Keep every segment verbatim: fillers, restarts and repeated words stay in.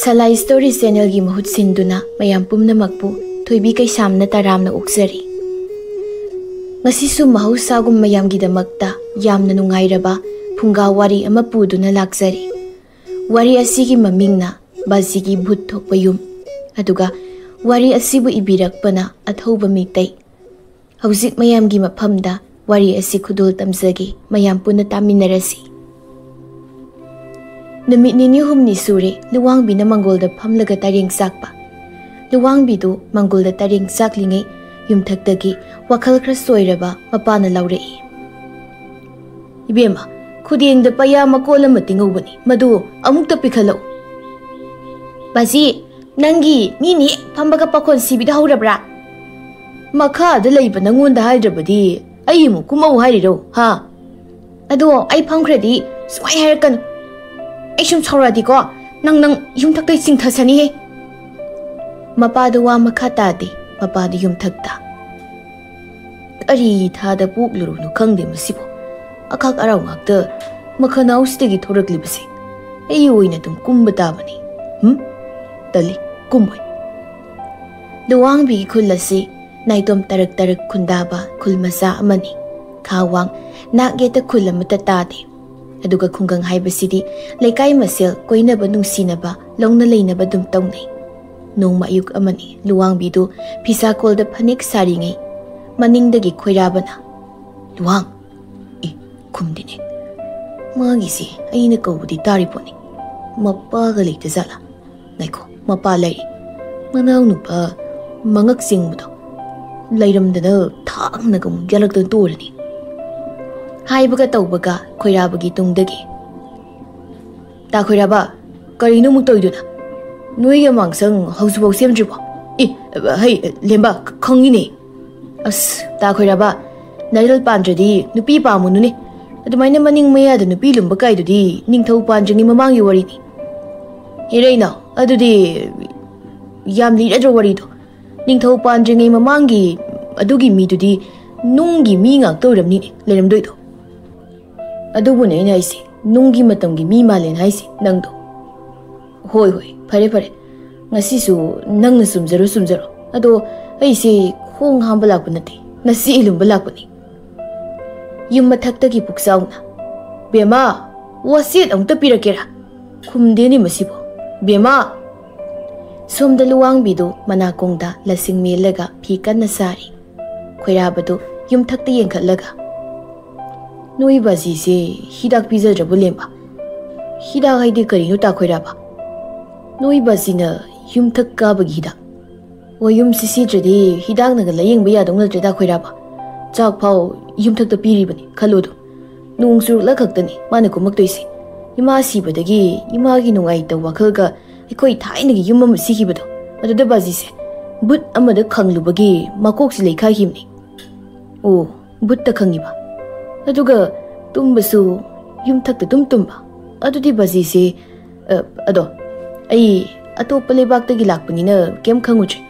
ꯊꯂꯥꯏ story ꯆꯦꯅꯦꯜꯒꯤ ꯃꯍꯨꯠ ꯁꯤꯟꯗꯨꯅ ꯃꯌꯥꯝ ꯄꯨꯝꯅꯃꯛꯄꯨ ꯊꯣꯏꯕꯤ ꯀꯩꯁꯥꯝꯅ ꯇꯔꯥꯝꯅ ꯑꯣꯛꯆꯔꯤ꯫ ꯉꯁꯤꯁꯨ ꯃꯍꯧꯁꯥꯒꯨꯝ ꯃꯌꯥꯝꯒꯤꯗꯃꯛꯇ ꯌꯥꯝꯅ ꯅꯨꯡꯉꯥꯏꯔꯕ ꯐꯨꯡꯒꯥ ꯋꯥꯔꯤ ꯑꯃ ꯄꯨꯗꯨꯅ ꯂꯥꯛꯆꯔꯤ꯫ ꯋꯥꯔꯤ ꯑꯁꯤꯒꯤ ꯃꯃꯤꯡꯅ ꯕꯥꯖꯤꯒꯤ ꯚꯨꯠ ꯊꯣꯛꯄ ꯌꯨꯝ꯫ ꯑꯗꯨꯒ ꯋꯥꯔꯤ ꯑꯁꯤꯕꯨ ꯏꯕꯤꯔꯛꯄꯅ ꯑꯊꯧꯕ ꯃꯤꯇꯩ꯫ ꯍꯧꯖꯤꯛ ꯃꯌꯥꯝꯒꯤ ꯃꯐꯝꯗ ꯋꯥꯔꯤ ꯑꯁꯤ ꯈꯨꯗꯣꯜ ꯇꯝꯖꯒꯦ, ꯃꯌꯥꯝ ꯄꯨꯟꯅ ꯇꯥꯃꯤꯟꯅꯔꯁꯤ꯫ ꯅꯨꯃꯤꯠ ꯅꯤꯅꯤ ꯍꯨꯝꯅꯤ ꯁꯨꯔꯦ ꯂꯨꯋꯥꯡꯕꯤꯅ ꯃꯪꯒꯣꯜꯗ ꯐꯝꯂꯒ ꯇꯔꯦꯡ ꯆꯥꯛꯄ꯫ ꯂꯨꯋꯥꯡꯕꯤꯗꯨ ꯃꯪꯒꯣꯜꯗ ꯇꯔꯦꯡ ꯆꯥꯛꯂꯤꯉꯩ ꯌꯨꯝꯊꯛꯇꯒꯤ ꯋꯥꯈꯜ ꯈꯔ ꯆꯣꯏꯔꯕ ꯃꯄꯥꯅ ꯂꯥꯎꯔꯛꯏ꯫ "ꯏꯕꯦꯝꯃ, ꯈꯨꯗꯦꯡꯗ ꯄꯩꯌꯥ ꯃꯀꯣꯜ ꯑꯃ ꯇꯤꯡꯍꯧꯕꯅꯤ, ꯃꯗꯨ ꯑꯃꯨꯛꯇ ꯄꯤꯈꯠꯂꯛꯎ꯫" "ꯕꯥꯖꯤ, ꯅꯪꯒꯤ ꯃꯤꯅ ꯍꯦꯛ ꯐꯝꯕꯒ ꯄꯥꯈꯣꯟ ꯁꯤꯕꯤꯗ ꯍꯧꯔꯕ꯭ꯔꯥ?" "ꯃꯈꯥꯗ ꯂꯩꯕ ꯅꯪꯉꯣꯟꯗ ꯍꯥꯏꯗ꯭ꯔꯕꯗꯤ ꯑꯩ ꯑꯃꯨꯛ ꯀꯨꯝꯃꯧ ꯍꯥꯏꯔꯤꯔꯣ, ꯍꯥ?" "ꯑꯗꯣ ꯑꯩ ꯐꯝꯈ꯭ꯔꯗꯤ ꯁꯨꯃꯥꯏ ꯍꯥꯏꯔꯛꯀꯅꯨ꯫ ꯑꯩ ꯁꯨꯝ ꯁꯥꯎꯔꯛꯑꯗꯤꯀꯣ, ꯅꯪ, ꯅꯪ ꯌꯨꯝꯊꯛꯇꯩ ꯆꯤꯡꯊꯁꯅꯤꯍꯦ꯫" ꯃꯄꯥꯗꯨ ꯋꯥ ꯃꯈꯥ ꯇꯥꯗꯦ꯫ ꯃꯄꯥꯗꯨ ꯌꯨꯝꯊꯛꯇ꯫ "ꯀꯔꯤ ꯊꯥꯗ ꯄꯣꯛꯂꯨꯔꯕꯅꯣ ꯈꯪꯗꯦ ꯃꯁꯤꯕꯨ꯫ ꯑꯈꯥꯛ ꯑꯔꯥꯎ ꯉꯥꯛꯇ ꯃꯈꯅꯥꯎꯁꯤꯗꯒꯤ ꯊꯣꯔꯛꯂꯤꯕꯁꯦ꯫ ꯑꯩ ꯑꯣꯏꯅ ꯑꯗꯨꯝ ꯀꯨꯝꯕ ꯇꯥꯕꯅꯤ꯫ ꯍꯨꯝ? ꯇꯜꯂꯤ, ꯀꯨꯝꯃꯣꯏ꯫" ꯂꯨꯋꯥꯡꯕꯤꯒꯤ ꯈꯨꯜ ꯑꯁꯤ ꯅꯥꯏꯇꯣꯝ ꯇꯔꯛ ꯇꯔꯛ ꯈꯨꯟꯗꯥꯕ ꯈꯨꯜ ꯃꯆꯥ ꯑꯃꯅꯤ꯫ ꯈꯥ ꯋꯥꯡ ꯅꯥꯛ ꯌꯦꯠꯇ ꯈꯨꯜ ꯑꯃꯠꯇ ꯇꯥꯗꯦ꯫ ꯑꯗꯨꯒ ꯈꯨꯡꯒꯪ ꯍꯥꯏꯕꯁꯤꯗꯤ ꯂꯩꯀꯥꯏ ꯃꯁꯦꯜ ꯀꯣꯏꯅꯕ ꯅꯨꯡꯁꯤꯅꯕ, ꯂꯧꯅ ꯂꯩꯅꯕ ꯑꯗꯨꯝ ꯇꯧꯅꯩ꯫ ꯅꯣꯡꯃ ꯑꯌꯨꯛ ꯑꯃꯅꯤ, ꯂꯨꯋꯥꯡꯕꯤꯗꯨ ꯐꯤꯁꯥꯀꯣꯜꯗ ꯐꯅꯦꯛ ꯁꯥꯔꯤꯉꯩ ꯃꯅꯤꯡꯗꯒꯤ ꯈꯣꯏꯔꯥꯕꯅ, "ꯂꯨꯋꯥꯡ!" ꯑꯦ, ꯈꯨꯝꯗꯦꯅꯦ꯫ ꯃꯥꯒꯤꯁꯦ ꯑꯩꯅ ꯀꯧꯕꯗꯤ ꯇꯥꯔꯤ ꯄꯣꯠꯅꯤ꯫ ꯃꯄꯥꯒ ꯂꯩꯇ ꯖꯥꯠꯂꯥ? ꯉꯥꯏꯈꯣ, ꯃꯄꯥ ꯂꯩꯔꯤ꯫ ꯃꯅꯥꯎ ꯅꯨꯄꯥ ꯃꯉꯛ ꯆꯤꯡꯕꯗꯣ ꯂꯩꯔꯝꯗꯅ ꯊꯥꯡꯅꯒ ꯑꯃꯨꯛ ꯌꯥꯜꯂꯛꯇꯅ ꯇꯣꯔꯅꯤ꯫ ꯍꯥꯏꯕꯒ ꯇꯧꯕꯒ ꯈꯣꯏꯔꯥꯕꯒꯤ ꯇꯨꯡꯗꯒꯤ, "ꯇꯥ ꯈꯣꯏꯔꯥꯕ, ꯀꯔꯤꯅꯣ ꯑꯃꯨꯛ ꯇꯧꯔꯤꯗꯨꯅ? ꯅꯣꯏꯒꯤ ꯑꯃꯥꯡꯁꯪ ꯍꯧꯖꯤꯛꯐꯥꯎ ꯁꯦꯝꯗ꯭ꯔꯤꯕꯣ?" "ꯑꯦ, ꯍꯩ, ꯂꯦꯝꯕ, ꯈꯪꯉꯤꯅꯦ꯫" "ꯑꯁ, ꯇꯥ ꯈꯣꯏꯔꯥꯕ, ꯅꯔꯜ ꯄꯥꯟꯗ꯭ꯔꯗꯤ ꯅꯨꯄꯤ ꯄꯥꯝꯃꯨꯅꯨꯅꯦ꯫ ꯑꯗꯨꯃꯥꯏꯅ ꯃꯅꯤꯡ ꯃꯌꯥꯗ ꯅꯨꯄꯤ ꯂꯨꯝꯕ ꯀꯥꯏꯗꯨꯗꯤ ꯅꯤꯡꯊꯧ ꯄꯥꯟꯗ꯭ꯔꯤꯉꯩ ꯃꯃꯥꯡꯒꯤ ꯋꯥꯔꯤꯅꯤ꯫" "ꯏꯔꯩꯅꯥꯎ, ꯑꯗꯨꯗꯤ ꯌꯥꯝ ꯂꯤꯔꯗ꯭ꯔꯣ ꯋꯥꯔꯤꯗꯣ? ꯅꯤꯡꯊꯧ ꯄꯥꯟꯗ꯭ꯔꯤꯉꯩ ꯃꯃꯥꯡꯒꯤ ꯑꯗꯨꯒꯤ ꯃꯤꯗꯨꯗꯤ ꯅꯨꯡꯒꯤ ꯃꯤ ꯉꯥꯛꯇ ꯑꯣꯏꯔꯝꯅꯤꯅꯦ ꯂꯩꯔꯝꯗꯣꯏꯗꯣ꯫" "ꯑꯗꯨꯕꯨꯅꯦ ꯑꯩꯅ ꯍꯥꯏꯁꯦ, ꯅꯨꯡꯒꯤ ꯃꯇꯝꯒꯤ ꯃꯤ ꯃꯥꯜꯂꯦꯅ ꯍꯥꯏꯁꯦ ꯅꯪꯗꯣ꯫" "ꯍꯣꯏ, ꯍꯣꯏ, ꯐꯔꯦ, ꯐꯔꯦ꯫ ꯉꯁꯤꯁꯨ ꯅꯪꯅ ꯆꯨꯝꯖꯔꯣ, ꯆꯨꯝꯖꯔꯣ꯫ ꯑꯗꯣ ꯑꯩꯁꯦ ꯈꯣꯡ ꯍꯥꯝꯕ ꯂꯥꯛꯄ ꯅꯠꯇꯦ, ꯅꯆꯦ ꯂꯨꯝꯕ ꯂꯥꯛꯄꯅꯤ꯫" ꯌꯨꯝ ꯃꯊꯛꯇꯒꯤ ꯄꯨꯛꯆꯥꯎꯅ, "ꯕꯦꯝꯃ, ꯋꯥꯆꯦꯠ ꯑꯃꯨꯛꯇ ꯄꯤꯔꯛꯀꯦꯔꯥ? ꯈꯨꯝꯗꯦꯅꯦ ꯃꯁꯤꯕꯣ꯫ ꯕꯦꯝꯃ!" ꯁꯣꯝꯗ ꯂꯨꯋꯥꯡꯕꯤꯗꯨ ꯃꯅꯥꯀꯣꯡꯗ ꯂꯁꯤꯡ ꯃꯦꯜꯂꯒ ꯐꯤ ꯀꯟꯅ ꯁꯥꯔꯤ꯫ ꯈꯣꯏꯔꯥꯕꯗꯨ ꯌꯨꯝꯊꯛꯇ ꯌꯦꯡꯈꯠꯂꯒ, "ꯅꯣꯏ ꯕꯥꯖꯤꯁꯦ ꯍꯤꯗꯥꯛ ꯄꯤꯖꯗ꯭ꯔꯕꯣ, ꯂꯦꯝꯕ? ꯍꯤꯗꯥꯛ ꯍꯥꯏꯗꯤ ꯀꯔꯤꯅꯣ, ꯇꯥ ꯈꯣꯏꯔꯥꯕ? ꯅꯣꯏ ꯕꯥꯖꯤꯅ ꯌꯨꯝꯊꯛ ꯀꯥꯕꯒꯤ ꯍꯤꯗꯥꯛ? ꯑꯣ, ꯌꯨꯝꯁꯤ ꯁꯤꯗ꯭ꯔꯗꯤ ꯍꯤꯗꯥꯛꯅꯒ ꯂꯥꯌꯦꯡꯕ ꯌꯥꯗꯧ ꯅꯠꯇ꯭ꯔꯦꯗ, ꯈꯣꯏꯔꯥꯕ꯫ ꯆꯥꯛ ꯐꯥꯎ ꯌꯨꯝꯊꯛꯇ ꯄꯤꯔꯤꯕꯅꯤ, ꯈꯜꯂꯣꯗꯣ꯫ ꯅꯣꯡ ꯆꯨꯔꯛꯂ ꯈꯛꯇꯅꯤ ꯃꯥꯅ ꯀꯨꯝꯃꯛꯇꯣꯏꯁꯦ꯫ ꯏꯃꯥ ꯁꯤꯕꯗꯒꯤ ꯏꯃꯥꯒꯤ ꯅꯨꯡꯉꯥꯏꯇꯕ ꯋꯥꯈꯜꯒ ꯑꯩꯈꯣꯏ ꯊꯥꯏꯅꯒꯤ ꯌꯨꯝ ꯑꯃ ꯁꯤꯈꯤꯕꯗꯣ, ꯑꯗꯨꯗ ꯕꯥꯖꯤꯁꯦ ꯚꯨꯠ ꯑꯃꯗ ꯈꯪꯂꯨꯕꯒꯤ ꯃꯀꯣꯛꯁꯤ ꯂꯩꯈꯥꯏꯈꯤꯕꯅꯤ꯫" "ꯑꯣ, ꯚꯨꯠꯇ ꯈꯪꯉꯤꯕ? ꯑꯗꯨꯒ ꯇꯨꯝꯕꯁꯨ ꯌꯨꯝꯊꯛꯇ ꯑꯗꯨꯝ ꯇꯨꯝꯕ? ꯑꯗꯨꯗꯤ ꯕꯥꯖꯤꯁꯦ, ꯑ, ꯑꯗꯣ, ꯑꯩ ꯑꯇꯣꯞꯄ ꯂꯩꯕꯥꯛꯇꯒꯤ ꯂꯥꯛꯄꯅꯤꯅ ꯀꯩꯝ ꯈꯪꯉꯨꯗ꯭ꯔꯦ꯫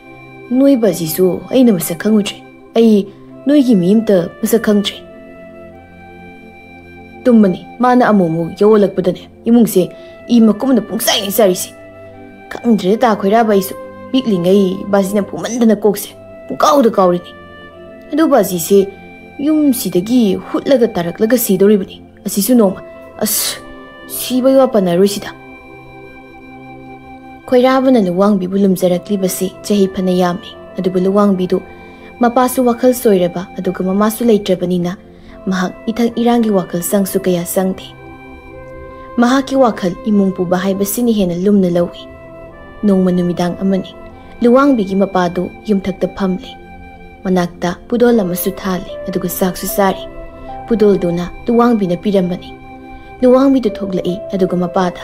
ꯅꯣꯏ ꯕꯥꯖꯤꯁꯨ ꯑꯩꯅ ꯃꯁꯛ ꯈꯪꯉꯨꯗ꯭ꯔꯦ꯫ ꯑꯩ ꯅꯣꯏꯒꯤ ꯃꯤ ꯑꯝꯇ ꯃꯁꯛ ꯈꯪꯗ꯭ꯔꯦ꯫" ꯇꯨꯝꯕꯅꯤ꯫ ꯃꯥꯅ ꯑꯃꯨꯛ ꯑꯃꯨꯛ ꯌꯧꯍꯜꯂꯛꯄꯗꯅꯦ, ꯏꯃꯨꯡꯁꯦ ꯏ ꯃꯀꯨꯝꯅ ꯄꯨꯡꯆꯥꯏꯅꯤ ꯆꯥꯏꯔꯤꯁꯦ꯫ ꯈꯪꯗ꯭ꯔꯦꯗ, ꯇꯥ ꯈꯣꯏꯔꯥꯕ, ꯑꯩꯁꯨ ꯄꯤꯛꯂꯤꯉꯩ ꯕꯥꯖꯤꯅ ꯐꯨꯃꯟꯗꯅ ꯀꯣꯛꯁꯦ ꯄꯨꯡꯀꯥꯎꯗ ꯀꯥꯎꯔꯤꯅꯤ꯫ ꯑꯗꯨ ꯕꯥꯖꯤꯁꯦ ꯌꯨꯝꯁꯤꯗꯒꯤ ꯍꯨꯠꯂꯒ ꯇꯥꯔꯛꯂꯒ ꯁꯤꯗꯧꯔꯤꯕꯅꯤ꯫ ꯑꯁꯤꯁꯨ ꯅꯣꯡꯃ꯫ ꯑꯁ, ꯁꯤꯕꯩ ꯋꯥ ꯄꯟꯅꯔꯣꯏꯁꯤꯗ꯫ ꯈꯣꯏꯔꯥꯕꯅ ꯂꯨꯋꯥꯡꯕꯤꯕꯨ ꯂꯨꯝꯖꯔꯛꯂꯤꯕꯁꯤ ꯆꯍꯤ ꯐꯅ ꯌꯥꯝꯃꯤ꯫ ꯑꯗꯨꯕꯨ ꯂꯨꯋꯥꯡꯕꯤꯗꯨ ꯃꯄꯥꯁꯨ ꯋꯥꯈꯜ ꯁꯣꯏꯔꯕ, ꯑꯗꯨꯒ ꯃꯃꯥꯁꯨ ꯂꯩꯇ꯭ꯔꯕꯅꯤꯅ ꯃꯍꯥꯛ ꯏꯊꯛ ꯏꯔꯥꯡꯒꯤ ꯋꯥꯈꯜ ꯆꯪꯁꯨ ꯀꯌꯥ ꯆꯪꯗꯦ꯫ ꯃꯍꯥꯛꯀꯤ ꯋꯥꯈꯜ ꯏꯃꯨꯡ ꯄꯨꯕ ꯍꯥꯏꯕꯁꯤꯅ ꯍꯦꯟꯅ ꯂꯨꯝꯅ ꯂꯧꯏ꯫ ꯅꯣꯡꯃ ꯅꯨꯃꯤꯗꯥꯡ ꯑꯃꯅꯤ꯫ ꯂꯨꯋꯥꯡꯕꯤꯒꯤ ꯃꯄꯥꯗꯨ ꯌꯨꯝꯊꯛꯇ ꯐꯝꯂꯤ꯫ ꯃꯅꯥꯛꯇ ꯄꯨꯗꯣꯜ ꯑꯃꯁꯨ ꯊꯥꯜꯂꯤ, ꯑꯗꯨꯒ ꯆꯥꯛꯁꯨ ꯆꯥꯔꯤ꯫ ꯄꯨꯗꯣꯜꯗꯨꯅ ꯂꯨꯋꯥꯡꯕꯤꯅ ꯄꯤꯔꯝꯕꯅꯤ꯫ ꯂꯨꯋꯥꯡꯕꯤꯗꯨ ꯊꯣꯛꯂꯛꯏ, ꯑꯗꯨꯒ ꯃꯄꯥꯗ,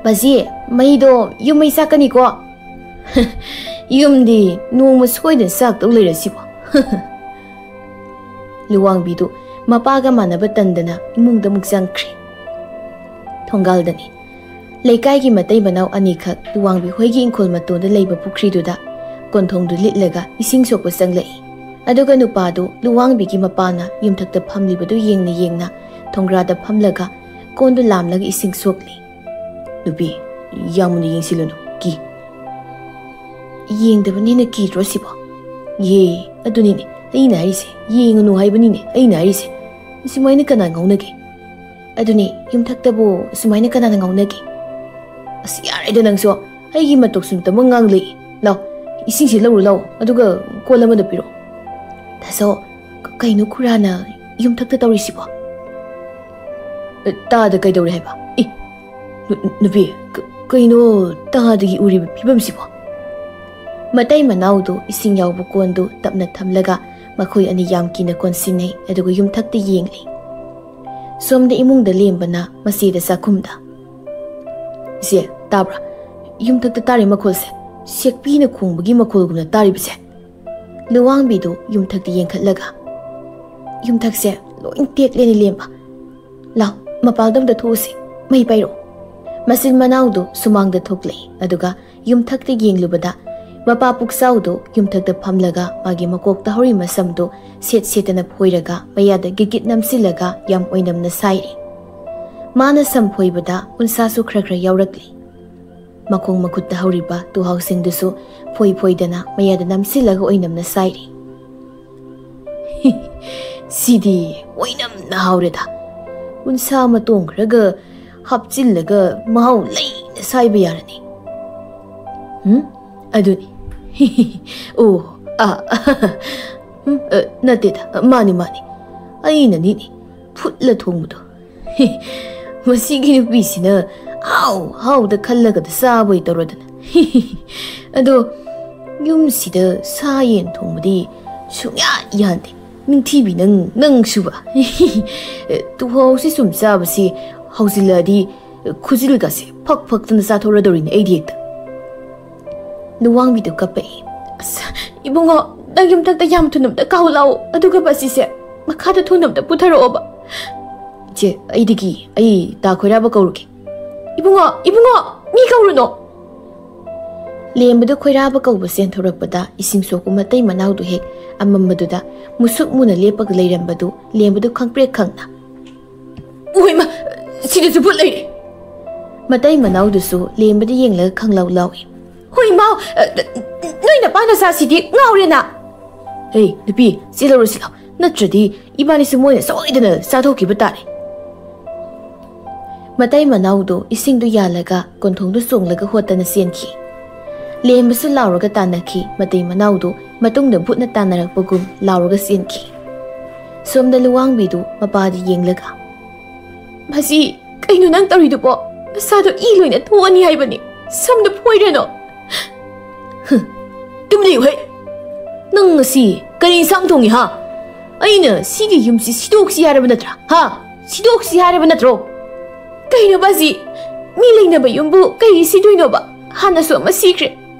"ꯕꯥꯖꯤ, ꯃꯩꯗꯣ ꯌꯨꯝ ꯃꯩ ꯆꯥꯛꯀꯅꯤꯀꯣ꯫" "ꯌꯨꯝꯗꯤ ꯅꯣꯡꯃ ꯁꯣꯏꯗꯅ ꯆꯥꯛꯇꯧ ꯂꯩꯔꯁꯤꯕꯣ꯫" ꯂꯨꯋꯥꯡꯕꯤꯗꯨ ꯃꯄꯥꯒ ꯃꯥꯟꯅꯕ ꯇꯟꯗꯅ ꯏꯃꯨꯡꯗ ꯑꯃꯨꯛ ꯆꯪꯈ꯭ꯔꯦ꯫ ꯊꯣꯡꯒꯥꯜꯗꯅꯤ꯫ ꯂꯩꯀꯥꯏꯒꯤ ꯃꯇꯩ ꯃꯅꯥꯎ ꯑꯅꯤꯈꯛ ꯂꯨꯋꯥꯡꯕꯤ ꯍꯣꯏꯒꯤ ꯏꯪꯈꯣꯜ ꯃꯇꯣꯟꯗ ꯂꯩꯕ ꯄꯨꯈ꯭ꯔꯤꯗꯨꯗ ꯀꯣꯟꯊꯣꯡꯗꯨ ꯂꯤꯠꯂꯒ ꯏꯁꯤꯡ ꯁꯣꯛꯄ ꯆꯪꯂꯛꯏ꯫ ꯑꯗꯨꯒ ꯅꯨꯄꯥꯗꯨ ꯂꯨꯋꯥꯡꯕꯤꯒꯤ ꯃꯄꯥꯅ ꯌꯨꯝꯊꯛꯇ ꯐꯝꯂꯤꯕꯗꯨ ꯌꯦꯡꯅ ꯌꯦꯡꯅ ꯊꯣꯡꯒ꯭ꯔꯥꯗ ꯐꯝꯂꯒ ꯀꯣꯟꯗꯨ ꯂꯥꯝꯂꯒ ꯏꯁꯤꯡ ꯁꯣꯛꯂꯤ꯫ ꯅꯨꯄꯤ, ꯌꯥꯝꯅ ꯌꯦꯡꯁꯤꯜꯂꯨꯅꯨ, ꯀꯤ꯫ ꯌꯦꯡꯗꯕꯅ ꯍꯦꯟꯅ ꯀꯤꯗ꯭ꯔꯣ ꯁꯤꯕꯣ? ꯌꯦ, ꯑꯗꯨꯅꯤꯅꯦ ꯑꯩꯅ ꯍꯥꯏꯔꯤꯁꯦ, ꯌꯦꯡꯉꯨꯅꯨ ꯍꯥꯏꯕꯅꯤꯅꯦ ꯑꯩꯅ ꯍꯥꯏꯔꯤꯁꯦ꯫ ꯁꯨꯃꯥꯏꯅ ꯀꯅꯥ ꯉꯥꯎꯅꯒꯦ? ꯑꯗꯨꯅꯦ, ꯌꯨꯝꯊꯛꯇꯕꯨ ꯁꯨꯃꯥꯏꯅ ꯀꯅꯥꯅ ꯉꯥꯎꯅꯒꯦ? ꯑꯁ, ꯌꯥꯔꯦꯗ ꯅꯪꯁꯨ, ꯑꯩꯒꯤ ꯃꯇꯧ ꯁꯨꯝꯇꯃꯛ ꯉꯥꯡꯂꯛꯏ꯫ ꯂꯥꯎ, ꯏꯁꯤꯡꯁꯦ ꯂꯧꯔꯨ ꯂꯥꯎ, ꯑꯗꯨꯒ ꯀꯣꯜ ꯑꯃꯗ ꯄꯤꯔꯛꯑꯣ꯫ ꯇꯥꯆꯧ, ꯀ-, ꯀꯩꯅꯣ ꯈꯨꯔꯥꯅ ꯌꯨꯝꯊꯛꯇ ꯇꯧꯔꯤꯁꯤꯕꯣ? ꯑꯦ, ꯇꯥꯗ ꯀꯩꯗꯧꯔꯦ ꯍꯥꯏꯕ? ꯏ, ꯅꯨ-, ꯅꯨꯄꯤ, ꯀ-, ꯀꯩꯅꯣ ꯇꯥꯗꯒꯤ ꯎꯔꯤꯕ ꯐꯤꯕꯝꯁꯤꯕꯣ? ꯃꯇꯩ ꯃꯅꯥꯎꯗꯨ ꯏꯁꯤꯡ ꯌꯥꯎꯕ ꯀꯣꯟꯗꯨ ꯇꯞꯅ ꯊꯝꯂꯒ ꯃꯈꯣꯏ ꯑꯅꯤ ꯌꯥꯝ ꯀꯤꯅ ꯀꯣꯟꯁꯤꯟꯅꯩ, ꯑꯗꯨꯒ ꯌꯨꯝꯊꯛꯇ ꯌꯦꯡꯂꯤ꯫ ꯁꯣꯝꯗ ꯏꯃꯨꯡꯗ ꯂꯦꯝꯕꯅ ꯃꯆꯦꯗ ꯆꯥꯛꯈꯨꯝꯗ, "ꯏꯆꯦ, ꯇꯥꯕ꯭ꯔꯥ? ꯌꯨꯝꯊꯛꯇ ꯇꯥꯔꯤ ꯃꯈꯣꯜꯁꯦ ꯁꯦꯛꯄꯤꯅ ꯈꯣꯡꯕꯒꯤ ꯃꯈꯣꯜꯒꯨꯝꯅ ꯇꯥꯔꯤꯕꯁꯦ?" ꯂꯨꯋꯥꯡꯕꯤꯗꯨ ꯌꯨꯝꯊꯛꯇ ꯌꯦꯡꯈꯠꯂꯒ, "ꯌꯨꯝꯊꯛꯁꯦ ꯂꯣꯏ ꯇꯦꯛꯂꯦꯅꯦ ꯂꯦꯝꯕ꯫ ꯂꯥꯎ, ꯃꯄꯥꯜꯗ ꯑꯝꯇ ꯊꯣꯛꯎꯁꯤ, ꯃꯩ ꯄꯥꯏꯔꯛꯑꯣ꯫" ꯃꯆꯤꯟ ꯃꯅꯥꯎꯗꯨ ꯁꯨꯃꯥꯡꯗ ꯊꯣꯛꯂꯛꯏ, ꯑꯗꯨꯒ ꯌꯨꯝꯊꯛꯇ ꯌꯦꯡꯂꯨꯕꯗ ꯃꯄꯥ ꯄꯨꯛꯆꯥꯎꯗꯨ ꯌꯨꯝꯊꯛꯇ ꯐꯝꯂꯒ ꯃꯥꯒꯤ ꯃꯀꯣꯛꯇ ꯍꯧꯔꯤ ꯃꯁꯝꯗꯨ ꯁꯦꯠ ꯁꯦꯠꯇꯅ ꯐꯣꯏꯔꯒ ꯃꯌꯥꯗ ꯒꯤꯠꯒꯤꯠ ꯅꯝꯁꯤꯜꯂꯒ ꯌꯥꯝ ꯑꯣꯏꯅꯝꯅ ꯁꯥꯏꯔꯤ꯫ ꯃꯥꯅ ꯁꯝ ꯐꯣꯏꯕꯗ ꯎꯟꯁꯥꯁꯨ ꯈꯔ ꯈꯔ ꯌꯥꯎꯔꯛꯂꯤ꯫ ꯃꯈꯣꯡ ꯃꯈꯨꯠꯇ ꯍꯧꯔꯤꯕ ꯇꯨꯍꯥꯎꯁꯤꯡꯗꯨꯁꯨ ꯐꯣꯏ ꯐꯣꯏꯗꯅ ꯃꯌꯥꯗ ꯅꯝꯁꯤꯜꯂꯒ ꯑꯣꯏꯅꯝꯅ ꯁꯥꯏꯔꯤ꯫ "ꯁꯤꯗꯤ ꯑꯣꯏꯅꯝꯅ ꯍꯥꯎꯔꯦꯗ꯫ ꯎꯟꯁꯥ ꯃꯇꯣꯡ ꯈꯔꯒ ꯍꯥꯞꯆꯤꯜꯂꯒ ꯃꯍꯥꯎ ꯂꯩꯅ ꯁꯥꯏꯕ ꯌꯥꯔꯅꯤ꯫ ꯎꯝ, ꯑꯗꯨꯅꯤ꯫ ꯑꯣ, ꯑ, ꯎꯝ, ꯑ, ꯅꯠꯇꯦꯗ, ꯃꯥꯅꯤ, ꯃꯥꯅꯤ꯫ ꯑꯩꯅꯅꯤꯅꯦ, ꯐꯨꯠꯂ ꯊꯣꯡꯕꯗꯣ꯫ ꯃꯁꯤꯒꯤ ꯅꯨꯄꯤꯁꯤꯅ ꯍꯥꯎ ꯍꯥꯎꯗ ꯈꯜꯂꯒꯗ ꯆꯥꯕꯣꯏ ꯇꯧꯔꯗꯅ꯫ ꯑꯗꯣ ꯌꯨꯝꯁꯤꯗ ꯁꯥ ꯌꯦꯟ ꯊꯣꯡꯕꯗꯤ ꯁꯨꯡꯌꯥ ꯌꯥꯟꯗꯦ꯫ ꯅꯤꯡꯊꯤꯕꯤ ꯅꯪ, ꯅꯪꯁꯨꯕ꯫ ꯇꯨꯍꯥꯎꯁꯤ ꯁꯨꯝ ꯆꯥꯕꯁꯤ ꯍꯧꯖꯤꯜꯂꯛꯑꯗꯤ ꯈꯨꯖꯤꯜꯒꯁꯦ ꯐꯛ ꯐꯛꯇꯅ ꯆꯥꯊꯣꯔꯗꯧꯔꯤꯅꯦ ꯑꯩꯗꯤ ꯍꯦꯛꯇ꯫" ꯂꯨꯋꯥꯡꯕꯤꯗꯨ ꯀꯞꯄꯛꯏ꯫ "ꯑꯁ, ꯏꯕꯨꯡꯉꯣ, ꯅꯪ ꯌꯨꯝꯊꯛꯇ ꯌꯥꯝ ꯊꯨꯅ ꯑꯝꯇ ꯀꯥꯎ ꯂꯥꯛꯑꯣ, ꯑꯗꯨꯒ ꯃꯁꯤꯁꯦ ꯃꯈꯥꯗ ꯊꯨꯅ ꯑꯝꯇ ꯄꯨꯊꯔꯛꯑꯣꯕ꯫" "ꯏꯆꯦ, ꯑꯩꯗꯒꯤ ꯑꯩ ꯇꯥ ꯈꯣꯏꯔꯥꯕ ꯀꯧꯔꯨꯒꯦ꯫" "ꯏꯕꯨꯡꯉꯣ, ꯏꯕꯨꯡꯉꯣ, ꯃꯤ ꯀꯧꯔꯨꯅꯣ꯫" ꯂꯦꯝꯕꯗꯨ ꯈꯣꯏꯔꯥꯕ ꯀꯧꯕ ꯆꯦꯟꯊꯣꯔꯛꯄꯗ ꯏꯁꯤꯡ ꯁꯣꯛꯄ ꯃꯇꯩ ꯃꯅꯥꯎꯗꯨ ꯍꯦꯛ ꯑꯃꯝꯕꯗꯨꯗ ꯃꯨꯁꯨꯛ ꯃꯨꯅ ꯂꯦꯞꯄꯒ ꯂꯩꯔꯝꯕꯗꯨ ꯂꯦꯝꯕꯗꯨ ꯈꯪꯄ꯭ꯔꯦꯛ ꯈꯪꯅ, "ꯑꯣꯏꯃ, ꯁꯤꯗꯁꯨ ꯚꯨꯠ ꯂꯩꯔꯦ!" ꯃꯇꯩ ꯃꯅꯥꯎꯗꯨꯁꯨ ꯂꯦꯝꯕꯗ ꯌꯦꯡꯂꯒ ꯈꯪꯂꯥꯎ ꯂꯥꯎꯏ꯫ "ꯍꯣꯏ ꯏꯃꯥꯎ, ꯑ, ꯅꯣꯏ ꯅꯄꯥ ꯅꯆꯥꯁꯤꯗꯤ ꯉꯥꯎꯔꯦꯅ!" "ꯍꯦ ꯅꯨꯄꯤ, ꯆꯦꯜꯍꯧꯔꯁꯤ ꯂꯥꯎ, ꯅꯠꯇ꯭ꯔꯗꯤ ꯏꯕꯥꯅꯤꯁꯨ ꯃꯣꯏꯅ ꯁꯣꯏꯗꯅ ꯆꯥꯊꯣꯛꯈꯤꯕ ꯇꯥꯔꯦ꯫" ꯃꯇꯩ ꯃꯅꯥꯎꯗꯨ ꯏꯁꯤꯡꯗꯨ ꯌꯥꯜꯂꯒ ꯀꯣꯟꯊꯣꯡꯗꯨ ꯆꯣꯡꯂꯒ ꯍꯣꯠꯇꯅ ꯆꯦꯟꯈꯤ꯫ ꯂꯦꯝꯕꯁꯨ ꯂꯥꯎꯔꯒ ꯇꯥꯟꯅꯈꯤ, ꯃꯇꯩ ꯃꯅꯥꯎꯗꯨ ꯃꯇꯨꯡꯗ ꯚꯨꯠꯅ ꯇꯥꯟꯅꯔꯛꯄꯒꯨꯝ ꯂꯥꯎꯔꯒ ꯆꯦꯟꯈꯤ꯫ ꯁꯣꯝꯗ ꯂꯨꯋꯥꯡꯕꯤꯗꯨ ꯃꯄꯥꯗ ꯌꯦꯡꯂꯒ, "ꯃꯁꯤ ꯀꯩꯅꯣ ꯅꯪ ꯇꯧꯔꯤꯗꯨꯕꯣ? ꯅꯁꯥꯗꯣ ꯏ ꯂꯣꯏꯅ ꯊꯣꯛꯑꯅꯤ ꯍꯥꯏꯕꯅꯤ꯫ ꯁꯝꯗꯣ ꯐꯣꯏꯔꯅꯣ꯫" "ꯍꯨꯝ, ꯇꯨꯃꯤꯟ ꯂꯩꯌꯨ ꯍꯦ꯫ ꯅꯪ ꯉꯁꯤ ꯀꯔꯤ ꯏꯟꯁꯥꯡ ꯊꯣꯡꯉꯤ ꯍꯥ? ꯑꯩꯅ ꯁꯤꯒꯤ ꯌꯨꯝꯁꯤ ꯁꯤꯗꯣꯛꯁꯤ ꯍꯥꯏꯔꯕ ꯅꯠꯇ꯭ꯔꯥ? ꯍꯥ? ꯁꯤꯗꯣꯛꯁꯤ ꯍꯥꯏꯔꯕ ꯅꯠꯇ꯭ꯔꯣ?" "ꯀꯩꯅꯣꯕ ꯑꯁꯤ? ꯃꯤ ꯂꯩꯅꯕ ꯌꯨꯝꯕꯨ ꯀꯩꯒꯤ ꯁꯤꯗꯣꯏꯅꯣꯕ? ꯍꯥꯟꯅꯁꯨ ꯑꯃ ꯁꯤꯈ꯭ꯔꯦ꯫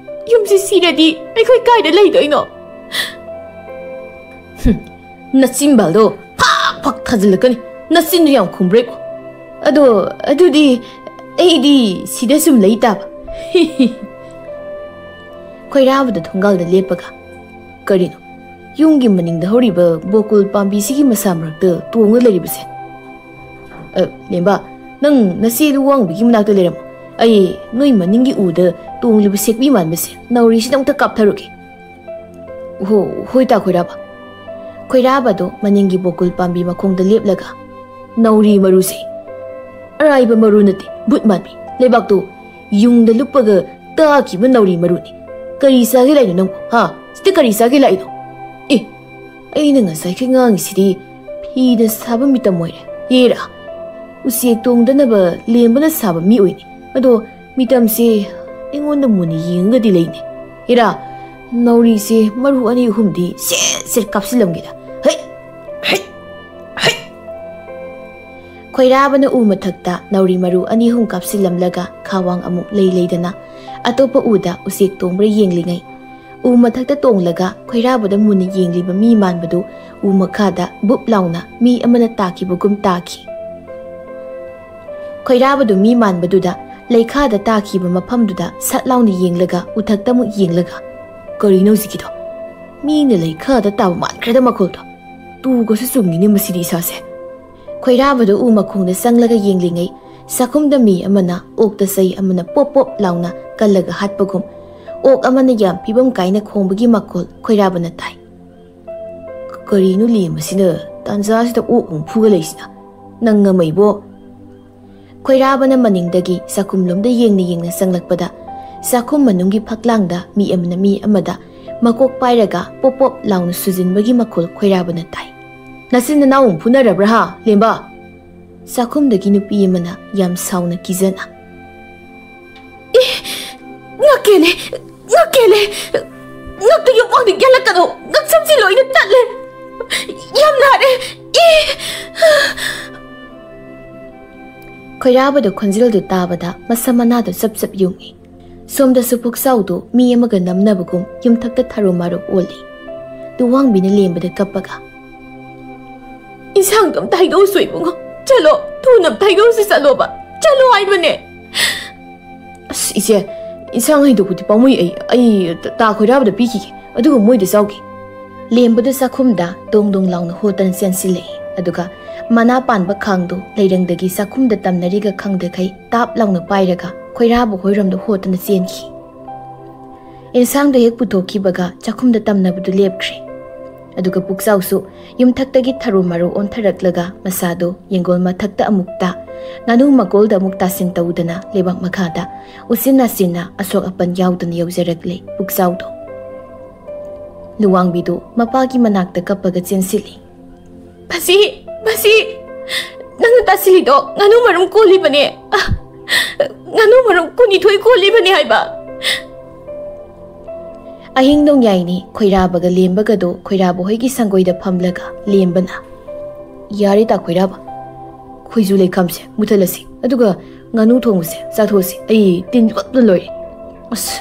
ꯌꯨꯝꯁꯤ ꯁꯤꯔꯗꯤ ꯑꯩꯈꯣꯏ ꯀꯥꯏꯗ ꯂꯩꯗꯣꯏꯅꯣ?" "ꯍꯨꯝ, ꯅꯆꯤꯟꯕꯥꯜꯗꯣ ꯐꯥꯛ ꯐꯥꯛ ꯊꯥꯖꯤꯜꯂꯛꯀꯅꯤ꯫ ꯅꯆꯤꯟꯗꯨ ꯌꯥꯝ ꯈꯨꯝꯕ꯭ꯔꯦꯀꯣ꯫ ꯑꯗꯣ ꯑꯗꯨꯗꯤ ꯑꯩꯗꯤ ꯁꯤꯗ ꯁꯨꯝ ꯂꯩ ꯇꯥꯕ꯫" ꯈꯣꯏꯔꯥꯕꯗ ꯊꯣꯡꯒꯥꯜꯗ ꯂꯦꯞꯄꯒ, "ꯀꯔꯤꯅꯣ? ꯌꯨꯝꯒꯤ ꯃꯅꯤꯡꯗ ꯍꯧꯔꯤꯕ ꯕꯣꯀꯨꯜ ꯄꯥꯝꯕꯤꯁꯤꯒꯤ ꯃꯁꯥ ꯃꯔꯛꯇ ꯇꯣꯡꯉ ꯂꯩꯔꯤꯕꯁꯦ? ꯑ, ꯂꯦꯝꯕ, ꯅꯪ ꯅꯆꯦ ꯂꯨꯋꯥꯡꯕꯤꯒꯤ ꯃꯅꯥꯛꯇ ꯂꯩꯔꯝꯃꯣ꯫ ꯑꯩ ꯅꯣꯏ ꯃꯅꯤꯡꯒꯤ ꯎꯗ ꯇꯣꯡꯂꯤꯕ ꯁꯦꯛꯄꯤ ꯃꯥꯟꯕꯁꯦ ꯅꯥꯎꯔꯤꯁꯤꯗ ꯑꯃꯨꯛꯇ ꯀꯥꯞꯊꯔꯨꯒꯦ꯫" "ꯍꯣ, ꯍꯣꯏ ꯇꯥ ꯈꯣꯏꯔꯥꯕ꯫" ꯈꯣꯏꯔꯥꯕꯗꯣ ꯃꯅꯤꯡꯒꯤ ꯕꯣꯀꯨꯜ ꯄꯥꯝꯕꯤ ꯃꯈꯣꯡꯗ ꯂꯦꯞꯂꯒ, "ꯅꯥꯎꯔꯤ ꯃꯔꯨꯁꯦ ꯑꯔꯥꯏꯕ ꯃꯔꯨ ꯅꯠꯇꯦ, ꯚꯨꯠ ꯃꯥꯟꯕꯤ꯫ ꯂꯩꯕꯥꯛꯇꯣ ꯌꯨꯡꯗ ꯂꯨꯞꯄꯒ ꯇꯥꯈꯤꯕ ꯅꯥꯎꯔꯤ ꯃꯔꯨꯅꯤ꯫ ꯀꯔꯤ ꯆꯥꯒꯦ ꯂꯥꯛꯏꯅꯣ ꯅꯪꯕꯨ, ꯍꯥ? ꯁꯤꯗ ꯀꯔꯤ ꯆꯥꯒꯦ ꯂꯥꯛꯏꯅꯣ? ꯑꯦ, ꯑꯩꯅ ꯉꯁꯥꯏꯈꯩ ꯉꯥꯡꯉꯤꯁꯤꯗꯤ ꯐꯤꯅ ꯁꯥꯕ ꯃꯤꯇꯝ ꯑꯣꯏꯔꯦ꯫ ꯍꯦꯔꯥ, ꯎꯆꯦꯛ ꯇꯣꯡꯗꯅꯕ ꯂꯦꯝꯕꯅ ꯁꯥꯕ ꯃꯤ ꯑꯣꯏꯅꯤ꯫ ꯑꯗꯣ ꯃꯤꯇꯝꯁꯦ ꯑꯩꯉꯣꯟꯗ ꯃꯨꯟꯅ ꯌꯦꯡꯉꯒꯗꯤ ꯂꯩꯅꯦ꯫ ꯍꯦꯔꯥ, ꯅꯥꯎꯔꯤꯁꯦ ꯃꯔꯨ ꯑꯅꯤ ꯑꯍꯨꯝꯗꯤ ꯁꯦꯠ ꯁꯦꯠ ꯀꯥꯞꯁꯤꯜꯂꯝꯒꯦꯗ꯫ ꯍꯩ! ꯍꯩ! ꯍꯩ!" ꯈꯣꯏꯔꯥꯕꯅ ꯎ ꯃꯊꯛꯇ ꯅꯥꯎꯔꯤ ꯃꯔꯨ ꯑꯅꯤ ꯑꯍꯨꯝ ꯀꯥꯞꯁꯤꯜꯂꯝꯂꯒ ꯈꯥꯋꯥꯡ ꯑꯃꯨꯛ ꯂꯩ ꯂꯩꯗꯅ ꯑꯇꯣꯞꯄ ꯎꯗ ꯎꯆꯦꯛ ꯇꯣꯡꯕ꯭ꯔꯥ ꯌꯦꯡꯂꯤꯉꯩ, ꯎ ꯃꯊꯛꯇ ꯇꯣꯡꯂꯒ ꯈꯣꯏꯔꯥꯕꯗ ꯃꯨꯟꯅ ꯌꯦꯡꯂꯤꯕ ꯃꯤ ꯃꯥꯟꯕꯗꯨ ꯎ ꯃꯈꯥꯗ ꯕꯨꯞ ꯂꯥꯎꯅ ꯃꯤ ꯑꯃꯅ ꯇꯥꯈꯤꯕꯒꯨꯝ ꯇꯥꯈꯤ꯫ ꯈꯣꯏꯔꯥꯕꯗꯨ ꯃꯤ ꯃꯥꯟꯕꯗꯨꯗ ꯂꯩꯈꯥꯗ ꯇꯥꯈꯤꯕ ꯃꯐꯝꯗꯨꯗ ꯁꯠ ꯂꯥꯎꯅ ꯌꯦꯡꯂꯒ ꯎꯊꯛꯇ ꯑꯃꯨꯛ ꯌꯦꯡꯂꯒ, "ꯀꯔꯤꯅꯣ ꯍꯧꯖꯤꯛꯀꯤꯗꯣ? ꯃꯤꯅ ꯂꯩꯈꯥꯗ ꯇꯥꯕ ꯃꯥꯟꯈ꯭ꯔꯦꯗ ꯃꯈꯣꯜꯗꯣ꯫ ꯇꯨꯒꯁꯨ ꯆꯨꯡꯉꯤꯅꯦ ꯃꯁꯤꯗꯤ ꯏꯁꯥꯁꯦ꯫" ꯈꯣꯏꯔꯥꯕꯗꯨ ꯎ ꯃꯈꯣꯡꯗ ꯆꯪꯂꯒ ꯌꯦꯡꯂꯤꯉꯩ, ꯆꯥꯛꯈꯨꯝꯗ ꯃꯤ ꯑꯃꯅ ꯑꯣꯛꯇ ꯆꯩ ꯑꯃꯅ ꯄꯣꯞ ꯄꯣꯞ ꯂꯥꯎꯅ ꯀꯜꯂꯒ ꯍꯥꯠꯄꯒꯨꯝ ꯑꯣꯛ ꯑꯃꯅ ꯌꯥꯝ ꯐꯤꯕꯝ ꯀꯥꯏꯅ ꯈꯣꯡꯕꯒꯤ ꯃꯈꯣꯜ ꯈꯣꯏꯔꯥꯕꯅ ꯇꯥꯏ꯫ "ꯀꯔꯤꯅꯣ ꯂꯦꯝꯕꯁꯤꯅ ꯇꯥꯟꯖꯥꯁꯤꯗ ꯑꯣꯛ ꯑꯃꯨꯛ ꯐꯨꯒꯠꯂꯛꯏꯁꯤꯅ? ꯅꯪ ꯉꯝꯃꯩꯕꯣ!" ꯈꯣꯏꯔꯥꯕꯅ ꯃꯅꯤꯡꯗꯒꯤ ꯆꯥꯛꯈꯨꯝꯂꯣꯝꯗ ꯌꯦꯡꯅ ꯌꯦꯡꯅ ꯆꯪꯂꯛꯄꯗ, ꯆꯥꯛꯈꯨꯝ ꯃꯅꯨꯡꯒꯤ ꯐꯛꯂꯥꯡꯗ ꯃꯤ ꯑꯃꯅ ꯃꯤ ꯑꯃꯗ ꯃꯀꯣꯛ ꯄꯥꯏꯔꯒ ꯄꯣꯞ ꯄꯣꯞ ꯂꯥꯎꯅ ꯁꯨꯖꯤꯟꯕꯒꯤ ꯃꯈꯣꯜ ꯈꯣꯏꯔꯥꯕꯅ ꯇꯥꯏ꯫ "ꯅꯆꯤꯟ ꯅꯅꯥꯎ ꯑꯃꯨꯛ ꯐꯨꯅꯔꯕ꯭ꯔꯥ ꯍꯥ, ꯂꯦꯝꯕ?" ꯆꯥꯛꯈꯨꯝꯗꯒꯤ ꯅꯨꯄꯤ ꯑꯃꯅ ꯌꯥꯝ ꯁꯥꯎꯅ ꯀꯤꯖꯅ, "ꯑꯦ, ꯉꯛꯀꯦꯅꯦ, ꯉꯛꯀꯦꯅꯦ, ꯉꯛꯇ ꯌꯨꯝꯐꯥꯎꯗꯤ ꯌꯦꯜꯂꯛꯀꯅꯨ, ꯉꯛꯁꯝꯁꯤ ꯂꯣꯏꯅ ꯇꯠꯂꯦ, ꯌꯥꯝ ꯅꯥꯔꯦ, ꯑꯦ!" ꯈꯣꯏꯔꯥꯕꯗ ꯈꯣꯟꯖꯦꯜꯗꯨ ꯇꯥꯕꯗ ꯃꯁꯝ ꯃꯅꯥꯗꯨ ꯆꯞ ꯆꯞ ꯌꯨꯡꯏ꯫ ꯁꯣꯝꯗꯁꯨ ꯄꯨꯛꯆꯥꯎꯗꯨ ꯃꯤ ꯑꯃꯒ ꯅꯝꯅꯕꯒꯨꯝ ꯌꯨꯝꯊꯛꯇ ꯊꯔꯨ ꯃꯥꯔꯨ ꯑꯣꯜꯂꯤ꯫ ꯂꯨꯋꯥꯡꯕꯤꯅ ꯂꯦꯝꯕꯗ ꯀꯞꯄꯒ, "ꯏꯟꯁꯥꯡꯗꯣ ꯑꯝꯇ ꯍꯩꯗꯣꯛꯎꯁꯣ ꯏꯕꯨꯡꯉꯣ, ꯆꯠꯂꯣ, ꯊꯨꯅ ꯑꯝꯇ ꯍꯩꯗꯣꯛꯎꯁꯤ, ꯆꯠꯂꯣꯕ, ꯆꯠꯂꯣ ꯍꯥꯏꯕꯅꯦ!" "ꯑꯁ ꯏꯆꯦ, ꯏꯟꯁꯥꯡ ꯍꯩꯗꯣꯛꯄꯗꯤ ꯄꯥꯝꯃꯨꯏ, ꯑꯩ, ꯑꯩ ꯇꯥ ꯈꯣꯏꯔꯥꯕꯗ ꯄꯤꯈꯤꯒꯦ, ꯑꯗꯨꯒ ꯃꯣꯏꯗ ꯆꯥꯎꯈꯤ꯫" ꯂꯦꯝꯕꯗꯨ ꯆꯥꯛꯈꯨꯝꯗ ꯗꯣꯡ ꯗꯣꯡ ꯂꯥꯎꯅ ꯍꯣꯠꯇꯅ ꯆꯦꯟꯁꯤꯜꯂꯛꯏ꯫ ꯑꯗꯨꯒ ꯃꯅꯥ ꯄꯥꯟꯕ ꯈꯥꯡꯗꯨ ꯂꯩꯔꯪꯗꯒꯤ ꯆꯥꯛꯈꯨꯝꯗ ꯇꯝꯅꯔꯤꯒ ꯈꯪꯗꯈꯩ ꯇꯥꯞ ꯂꯥꯎꯅ ꯄꯥꯏꯔꯒ ꯈꯣꯏꯔꯥꯕ ꯍꯣꯏꯔꯣꯝꯗ ꯍꯣꯠꯇꯅ ꯆꯦꯟꯈꯤ꯫ ꯏꯟꯁꯥꯡꯗꯨ ꯍꯦꯛ ꯄꯨꯊꯣꯛꯈꯤꯕꯒ ꯆꯥꯛꯈꯨꯝꯗ ꯇꯝꯅꯕꯗꯨ ꯂꯦꯞꯈ꯭ꯔꯦ꯫ ꯑꯗꯨꯒ ꯄꯨꯛꯆꯥꯎꯁꯨ ꯌꯨꯝꯊꯛꯇꯒꯤ ꯊꯔꯨ ꯃꯔꯨ ꯑꯣꯟꯊꯔꯛꯂꯒ ꯃꯁꯥꯗꯨ ꯌꯦꯡꯒꯣꯜ ꯃꯊꯛꯇ ꯑꯃꯨꯛ ꯇꯥ, ꯉꯥꯅꯨ ꯃꯀꯣꯜꯗ ꯑꯃꯨꯛ ꯇꯥꯁꯤꯟ ꯇꯧꯗꯅ ꯂꯩꯕꯥꯛ ꯃꯈꯥꯗ ꯎꯆꯤꯟ ꯅꯥꯆꯤꯟꯅ ꯑꯁꯣꯛ ꯑꯄꯟ ꯌꯥꯎꯗꯅ ꯌꯧꯖꯔꯛꯂꯦ ꯄꯨꯛꯆꯥꯎꯗꯣ꯫ ꯂꯨꯋꯥꯡꯕꯤꯗꯨ ꯃꯄꯥꯒꯤ ꯃꯅꯥꯛꯇ ꯀꯞꯄꯒ ꯆꯦꯟꯁꯤꯜꯂꯤ꯫ "ꯃꯁꯤ, ꯃꯁꯤ, ꯅꯪꯅ ꯇꯥꯁꯤꯜꯂꯤꯗꯣ ꯉꯥꯅꯨ ꯃꯔꯨꯝ ꯀꯣꯜꯂꯤꯕꯅꯦ꯫ ꯑ, ꯉꯥꯅꯨ ꯃꯔꯨꯝ ꯀꯨꯟꯅꯤꯊꯣꯏ ꯀꯣꯜꯂꯤꯕꯅꯦ ꯍꯥꯏꯕ꯫" ꯑꯍꯤꯡ ꯅꯣꯡꯌꯥꯏꯅꯤ ꯈꯣꯏꯔꯥꯕꯒ ꯂꯦꯝꯕꯒꯗꯣ ꯈꯣꯏꯔꯥꯕ ꯍꯣꯏꯒꯤ ꯁꯪꯒꯣꯏꯗ ꯐꯝꯂꯒ ꯂꯦꯝꯕꯅ, "ꯌꯥꯔꯦ ꯇꯥ ꯈꯣꯏꯔꯥꯕ, ꯈꯣꯏꯖꯨ ꯂꯩꯈꯥꯝꯁꯦ ꯃꯨꯊꯠꯂꯁꯤ, ꯑꯗꯨꯒ ꯉꯥꯅꯨ ꯊꯣꯡꯕꯁꯦ ꯆꯥꯊꯣꯛꯑꯁꯤ, ꯑꯩ ꯇꯤꯟ ꯌꯣꯠꯄꯅ ꯂꯣꯏꯔꯦ꯫ ꯑꯁ,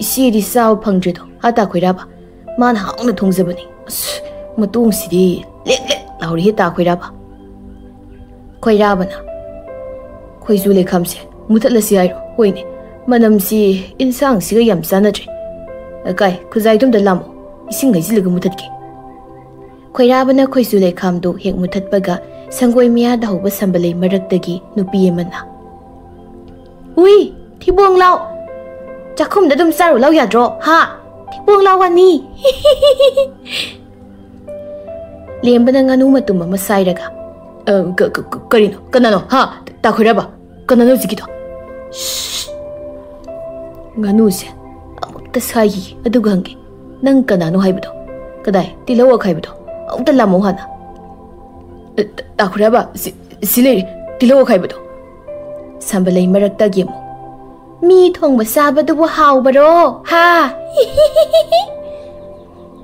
ꯏꯆꯦꯗꯤ ꯆꯥꯕ ꯐꯪꯗ꯭ꯔꯦꯗꯣ, ꯍꯥ ꯇꯥ ꯈꯣꯏꯔꯥꯕ? ꯃꯥꯅ ꯍꯥꯎꯅ ꯊꯣꯡꯖꯕꯅꯤ꯫ ꯑꯁ, ꯃꯇꯣꯡꯁꯤꯗꯤ ꯂꯦꯛ ꯂꯦꯛ ꯂꯥꯎꯔꯤꯍꯦ ꯇꯥ ꯈꯣꯏꯔꯥꯕ꯫" ꯈꯣꯏꯔꯥꯕꯅ, "ꯈꯣꯏꯖꯨ ꯂꯩꯈꯥꯝꯁꯦ ꯃꯨꯊꯠꯂꯁꯤ ꯍꯥꯏꯔꯣ? ꯍꯣꯏꯅꯦ, ꯃꯅꯝꯁꯤ ꯏꯟꯁꯥꯡꯁꯤꯒ ꯌꯥꯝ ꯆꯥꯟꯅꯗ꯭ꯔꯦ꯫ ꯀꯥꯏ, ꯈꯨꯖꯥꯏꯗꯨꯝꯗ ꯂꯥꯝꯃꯣ, ꯏꯁꯤꯡ ꯍꯩꯖꯤꯜꯂꯒ ꯃꯨꯊꯠꯀꯦ꯫" ꯈꯣꯏꯔꯥꯕꯅ ꯈꯣꯏꯖꯨ ꯂꯩꯈꯥꯝꯗꯨ ꯍꯦꯛ ꯃꯨꯊꯠꯄꯒ ꯁꯪꯒꯣꯏ ꯃꯌꯥꯗ ꯍꯧꯕ ꯁꯝꯕꯂꯩ ꯃꯔꯛꯇꯒꯤ ꯅꯨꯄꯤ ꯑꯃꯅ, "ꯍꯨꯏ, ꯊꯤꯕꯣꯡ ꯂꯥꯎ! ꯆꯥꯛꯈꯨꯝꯗ ꯑꯗꯨꯝ ꯆꯥꯔꯨ ꯂꯥꯎ ꯌꯥꯗ꯭ꯔꯣ, ꯍꯥ? ꯊꯤꯕꯣꯡ ꯂꯥꯎ ꯑꯅꯤ!" ꯂꯦꯝꯕꯅ ꯉꯥꯅꯨ ꯃꯇꯨꯝ ꯑꯃ ꯁꯥꯏꯔꯒ, "ꯑ, ꯀ-, ꯀ-, ꯀ-, ꯀꯔꯤꯅꯣ? ꯀꯅꯥꯅꯣ? ꯍꯥ? ꯇꯥꯈꯣꯏꯔꯕ? ꯀꯅꯥꯅꯣ ꯍꯧꯖꯤꯛꯀꯤꯗꯣ?" "ꯁ꯭ꯁ!" ꯉꯥꯅꯨꯁꯦ ꯑꯃꯨꯛꯇ ꯁꯥꯏꯈꯤꯒꯦ, ꯑꯗꯨꯒ ꯍꯪꯒꯦ, "ꯅꯪ ꯀꯅꯥꯅꯣ ꯍꯥꯏꯕꯗꯣ? ꯀꯗꯥꯏ? ꯇꯤꯜꯍꯧ ꯑꯈꯥꯏꯕꯗꯣ? ꯑꯃꯨꯛꯇ ꯂꯥꯝꯃꯛꯎ ꯍꯥꯟꯅ꯫" "ꯑ, ꯇ-, ꯇꯥꯈꯨꯔꯥꯕ, ꯁꯤ, ꯁꯤ ꯂꯩꯔꯦ, ꯇꯤꯜꯍꯧ ꯑꯈꯥꯏꯕꯗꯣ꯫" ꯁꯝꯕꯂꯩ ꯃꯔꯛꯇꯒꯤ ꯑꯃꯨꯛ, "ꯃꯤ ꯊꯣꯡꯕ ꯆꯥꯕꯗꯨꯕꯨ ꯍꯥꯎꯕꯔꯣ, ꯍꯥ?"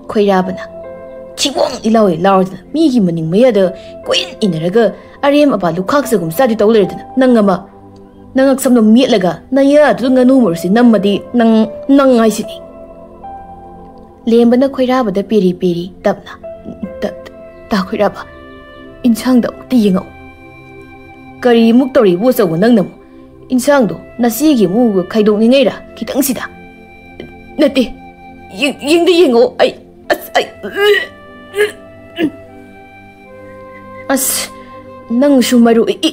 ꯈꯣꯏꯔꯥꯕꯅ, "ꯊꯤꯕꯣꯡ ꯏꯂꯥꯎ ꯂꯥꯎꯔꯗꯅ ꯃꯤꯒꯤ ꯃꯅꯤꯡ ꯃꯌꯥꯗ ꯀꯣꯏꯏꯟ ꯏꯟꯅꯔꯒ ꯑꯔꯦꯝ ꯑꯄꯥ ꯂꯨꯈꯥꯛ ꯆꯒꯨꯝ ꯆꯥꯗꯤ ꯇꯧ ꯂꯩꯔꯗꯅ ꯅꯪ ꯑꯃ꯫ ꯅꯉꯛ ꯁꯝꯗꯣ ꯃꯦꯠꯂꯒ ꯅꯌꯥꯗꯨꯗ ꯉꯥꯅꯨ ꯃꯔꯨꯁꯤ ꯅꯝꯃꯗꯤ ꯅꯪ, ꯅꯪ ꯍꯥꯏꯁꯤꯅꯤ꯫" ꯂꯦꯝꯕꯅ ꯈꯣꯏꯔꯥꯕꯗ ꯄꯦꯔꯤ ꯄꯦꯔꯤ ꯇꯞꯅ, "ꯇ-, ꯇ-, ꯇꯥ ꯈꯣꯏꯔꯥꯕ, ꯏꯟꯁꯥꯡꯗ ꯑꯃꯨꯛꯇ ꯌꯦꯡꯉꯛꯎ꯫" "ꯀꯔꯤꯃꯨꯛ ꯇꯧꯔꯤꯕꯨ ꯑꯆꯧꯕ ꯅꯪꯅ ꯑꯃꯨꯛ? ꯏꯟꯁꯥꯡꯗꯣ ꯅꯆꯦꯒꯤ ꯑꯃꯨꯛ ꯈꯥꯏꯗꯣꯛꯅꯤꯡꯉꯩꯔꯥ ꯈꯤꯇꯪꯁꯤꯗ?" "ꯅꯠꯇꯦ, ꯌꯦꯡ-, ꯌꯦꯡꯗ ꯌꯦꯡꯉꯛꯑꯣ, ꯑꯩ, ꯑꯁ, ꯑꯩ, ꯑꯁ, ꯅꯪꯁꯨ ꯃꯔꯨ, ꯏ, ꯏ,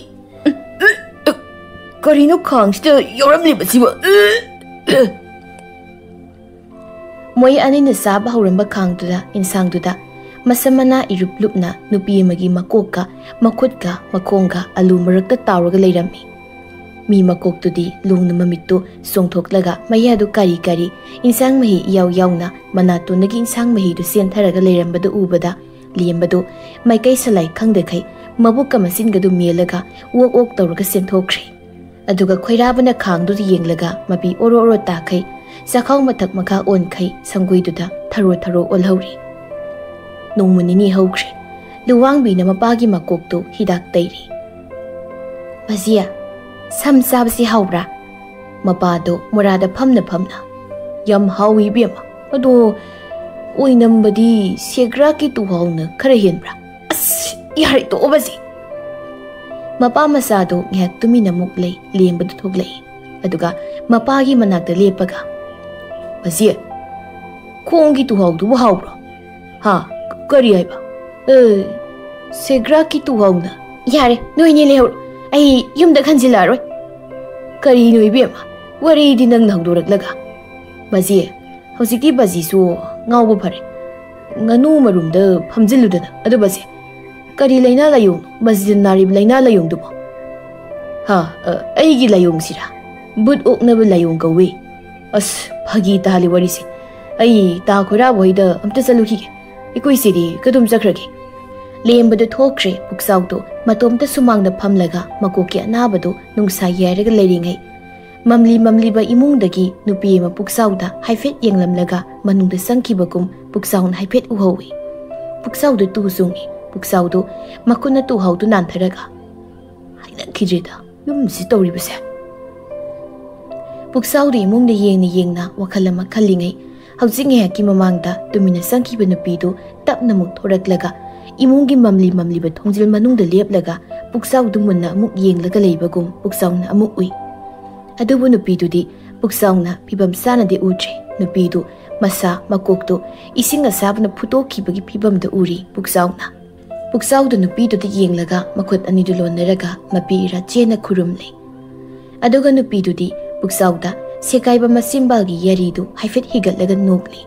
ꯀꯔꯤꯅꯣ ꯈꯥꯡꯁꯤꯗ ꯌꯥꯎꯔꯝꯂꯤꯕꯁꯤꯕꯨ?" ꯃꯣꯏ ꯑꯅꯤꯅ ꯆꯥꯕ ꯍꯧꯔꯝꯕ ꯈꯥꯡꯗꯨꯗ, ꯏꯟꯁꯥꯡꯗꯨꯗ ꯃꯁꯝ ꯃꯅꯥ ꯏꯔꯨꯞ ꯂꯨꯞꯅ ꯅꯨꯄꯤ ꯑꯃꯒꯤ ꯃꯀꯣꯛꯀ ꯃꯈꯨꯠꯀ ꯃꯈꯣꯡꯒ ꯑꯂꯨ ꯃꯔꯛꯇ ꯇꯥꯎꯔꯒ ꯂꯩꯔꯝꯃꯤ꯫ ꯃꯤ ꯃꯀꯣꯛꯇꯨꯗꯤ ꯂꯣꯡꯅ ꯃꯃꯤꯠꯇꯨ ꯆꯣꯡꯊꯣꯛꯂꯒ ꯃꯌꯥꯗꯨ ꯀꯥꯔꯤ ꯀꯥꯔꯤ ꯏꯟꯁꯥꯡ ꯃꯍꯤ ꯏꯌꯥꯎ ꯌꯥꯎꯅ ꯃꯅꯥꯇꯣꯟꯗꯒꯤ ꯏꯟꯁꯥꯡ ꯃꯍꯤꯗꯨ ꯆꯦꯟꯊꯔꯒ ꯂꯩꯔꯝꯕꯗꯨ ꯎꯕꯗ ꯂꯦꯝꯕꯗꯨ ꯃꯥꯏꯀꯩ ꯁꯂꯥꯏ ꯈꯪꯗꯈꯩ ꯃꯕꯨꯛꯀ ꯃꯆꯤꯟꯒꯗꯨ ꯃꯦꯜꯂꯒ ꯑꯣꯛ ꯑꯣꯛ ꯇꯧꯔꯒ ꯆꯦꯟꯊꯣꯛꯈ꯭ꯔꯦ꯫ ꯑꯗꯨꯒ ꯈꯣꯏꯔꯥꯕꯅ ꯈꯥꯡꯗꯨꯗ ꯌꯦꯡꯂꯒ ꯃꯄꯤ ꯑꯣꯔꯣ ꯑꯣꯔꯣ ꯇꯥꯈꯩ, ꯆꯥꯛꯈꯥꯎ ꯃꯊꯛ ꯃꯈꯥ ꯑꯣꯟꯈꯩ ꯁꯪꯒꯣꯏꯗꯨꯗ ꯊꯔꯣ ꯊꯔꯣ ꯑꯣꯜꯍꯧꯔꯤ꯫ ꯅꯣꯡꯃ ꯅꯤꯅꯤ ꯍꯧꯈ꯭ꯔꯦ꯫ ꯂꯨꯋꯥꯡꯕꯤꯅ ꯃꯄꯥꯒꯤ ꯃꯀꯣꯛꯇꯨ ꯍꯤꯗꯥꯛ ꯇꯩꯔꯤ꯫ "ꯃꯁꯤ ꯁꯝ ꯆꯥꯕꯁꯤ ꯍꯥꯎꯕ꯭ꯔꯥ?" ꯃꯄꯥꯗꯣ ꯃꯣꯔꯥꯗ ꯐꯝꯅ ꯐꯝꯅ, "ꯌꯥꯝ ꯍꯥꯎꯏ ꯏꯕꯦꯝꯃ꯫ ꯑꯗꯣ ꯑꯣꯏꯅꯝꯕꯗꯤ ꯁꯦꯒ꯭ꯔꯥꯛꯀꯤ ꯇꯨꯍꯥꯎꯅ ꯈꯔ ꯍꯦꯟꯕ꯭ꯔꯥ?" "ꯑꯁ, ꯌꯥꯔꯦ, ꯇꯣꯛꯑꯣ ꯃꯁꯤ꯫" ꯃꯄꯥ ꯃꯆꯥꯗꯣ ꯉꯥꯏꯍꯥꯛ ꯇꯨꯃꯤꯟꯅ ꯑꯃꯨꯛ ꯂꯩ, ꯂꯦꯝꯕꯗꯨ ꯊꯣꯛꯂꯛꯏ꯫ ꯑꯗꯨꯒ ꯃꯄꯥꯒꯤ ꯃꯅꯥꯛꯇ ꯂꯦꯞꯄꯒ, "ꯃꯁꯤ ꯈꯣꯡꯒꯤ ꯇꯨꯍꯥꯎꯗꯨꯕꯨ ꯍꯥꯎꯕ꯭ꯔꯣ? ꯍꯥ? ꯀꯔꯤ ꯍꯥꯏꯕ? ꯑꯦ, ꯁꯦꯒ꯭ꯔꯥꯛꯀꯤ ꯇꯨꯍꯧꯅ꯫ "ꯌꯥꯔꯦ, ꯅꯣꯏꯅꯤ ꯂꯩꯍꯧꯔꯣ꯫ ꯑꯩ ꯌꯨꯝꯗ ꯈꯟꯖꯤꯜꯂꯛꯑꯔꯣꯏ꯫" "ꯀꯔꯤꯅꯣ ꯏꯕꯦꯝꯃ, ꯋꯥꯔꯤꯗꯤ ꯅꯪꯅ ꯍꯧꯗꯣꯔꯛꯂꯒ?" "ꯕꯥꯖꯤ, ꯍꯧꯖꯤꯛꯇꯤ ꯕꯥꯖꯤꯁꯨ ꯉꯥꯎꯕ ꯐꯔꯦ꯫ ꯉꯥꯅꯨ ꯃꯔꯨꯝꯗ ꯐꯝꯖꯤꯜꯂꯨꯗꯅ꯫ ꯑꯗꯨ ꯕꯥꯖꯤ, ꯀꯔꯤ ꯂꯥꯏꯅꯥ ꯂꯥꯏꯌꯣꯡ? ꯕꯥꯖꯤꯅ ꯅꯥꯔꯤꯕ ꯂꯥꯏꯅꯥ ꯂꯥꯏꯌꯣꯡꯗꯨꯕꯣ?" "ꯍꯥ, ꯑ, ꯑꯩꯒꯤ ꯂꯥꯏꯌꯣꯡꯁꯤꯔꯥ? ꯕꯨꯠ ꯑꯣꯛꯅꯕ ꯂꯥꯏꯌꯣꯡ ꯀꯧꯏ꯫" "ꯑꯁ, ꯐꯥꯒꯤ ꯇꯥꯍꯜꯂꯤ ꯋꯥꯔꯤꯁꯦ꯫ ꯑꯩ ꯇꯥ ꯈꯣꯏꯔꯥꯕ ꯍꯣꯏꯗ ꯑꯝꯇ ꯆꯠꯂꯨꯈꯤꯒꯦ꯫ ꯑꯩꯈꯣꯏ ꯁꯤꯗꯤ ꯀꯗꯨꯝ ꯆꯠꯈ꯭ꯔꯒꯦ꯫" ꯂꯦꯝꯕꯗꯨ ꯊꯣꯛꯈ꯭ꯔꯦ꯫ ꯄꯨꯛꯆꯥꯎꯗꯣ ꯃꯇꯣꯝꯇ ꯁꯨꯃꯥꯡꯗ ꯐꯝꯂꯒ ꯃꯀꯣꯛꯀꯤ ꯑꯅꯥꯕꯗꯨ ꯅꯨꯡꯁꯥ ꯌꯥꯏꯔꯒ ꯂꯩꯔꯤꯉꯩ, ꯃꯝꯂꯤ ꯃꯝꯂꯤꯕ ꯏꯃꯨꯡꯗꯒꯤ ꯅꯨꯄꯤ ꯑꯃ ꯄꯨꯛꯆꯥꯎꯗ ꯍꯥꯏꯐꯦꯠ ꯌꯦꯡꯂꯝꯂꯒ ꯃꯅꯨꯡꯗ ꯆꯪꯈꯤꯕꯒꯨꯝ ꯄꯨꯛꯆꯥꯎꯅ ꯍꯥꯏꯐꯦꯠ ꯎꯍꯧꯏ꯫ ꯄꯨꯛꯆꯥꯎꯗꯨ ꯇꯨ ꯆꯨꯡꯏ꯫ ꯄꯨꯛꯆꯥꯎꯗꯨ ꯃꯈꯨꯠꯅ ꯇꯨꯍꯥꯎꯗꯨ ꯅꯥꯟꯊꯔꯒ, "ꯍꯩꯅꯈꯤꯗ꯭ꯔꯦꯗ ꯌꯨꯝꯁꯤ ꯇꯧꯔꯤꯕꯁꯦ꯫" ꯄꯨꯛꯆꯥꯎꯗꯨ ꯏꯃꯨꯡꯗ ꯌꯦꯡꯅ ꯌꯦꯡꯅ ꯋꯥꯈꯜ ꯑꯃ ꯈꯜꯂꯤꯉꯩ, ꯍꯧꯖꯤꯛ ꯉꯥꯏꯍꯥꯛꯀꯤ ꯃꯃꯥꯡꯗ ꯇꯨꯃꯤꯟꯅ ꯆꯪꯈꯤꯕ ꯅꯨꯄꯤꯗꯨ ꯇꯞꯅ ꯑꯃꯨꯛ ꯊꯣꯔꯛꯂꯒ ꯏꯃꯨꯡꯒꯤ ꯃꯝꯂꯤ ꯃꯝꯂꯤꯕ ꯊꯣꯡꯖꯤꯜ ꯃꯅꯨꯡꯗ ꯂꯦꯞꯂꯒ ꯄꯨꯛꯆꯥꯎꯗꯨ ꯃꯨꯟꯅ ꯑꯃꯨꯛ ꯌꯦꯡꯂꯒ ꯂꯩꯕꯒꯨꯝ ꯄꯨꯛꯆꯥꯎꯅ ꯑꯃꯨꯛ ꯎꯏ꯫ ꯑꯗꯨꯕꯨ ꯅꯨꯄꯤꯗꯨꯗꯤ ꯄꯨꯛꯆꯥꯎꯅ ꯐꯤꯕꯝ ꯆꯥꯅꯗꯤ ꯎꯗ꯭ꯔꯦ꯫ ꯅꯨꯄꯤꯗꯨ ꯃꯁꯥ ꯃꯀꯣꯛꯇꯨ ꯏꯁꯤꯡ ꯑꯁꯥꯕꯅ ꯐꯨꯠꯇꯣꯛꯈꯤꯕꯒꯤ ꯐꯤꯕꯝꯗ ꯎꯔꯤ ꯄꯨꯛꯆꯥꯎꯅ꯫ ꯄꯨꯛꯆꯥꯎꯗꯨ ꯅꯨꯄꯤꯗꯨꯗ ꯌꯦꯡꯂꯒ ꯃꯈꯨꯠ ꯑꯅꯤꯗꯨ ꯂꯣꯟꯅꯔꯒ ꯃꯄꯤ ꯏꯔꯥ ꯆꯦꯟꯅ ꯈꯨꯔꯨꯝꯂꯦ꯫ ꯑꯗꯨꯒ ꯅꯨꯄꯤꯗꯨꯗꯤ ꯄꯨꯛꯆꯥꯎꯗ ꯁꯦꯒꯥꯏꯕ ꯃꯆꯤꯟꯕꯥꯜꯒꯤ ꯌꯥꯔꯤꯗꯨ ꯍꯥꯏꯐꯦꯠ ꯍꯤꯒꯠꯂꯒ ꯅꯣꯛꯂꯤ꯫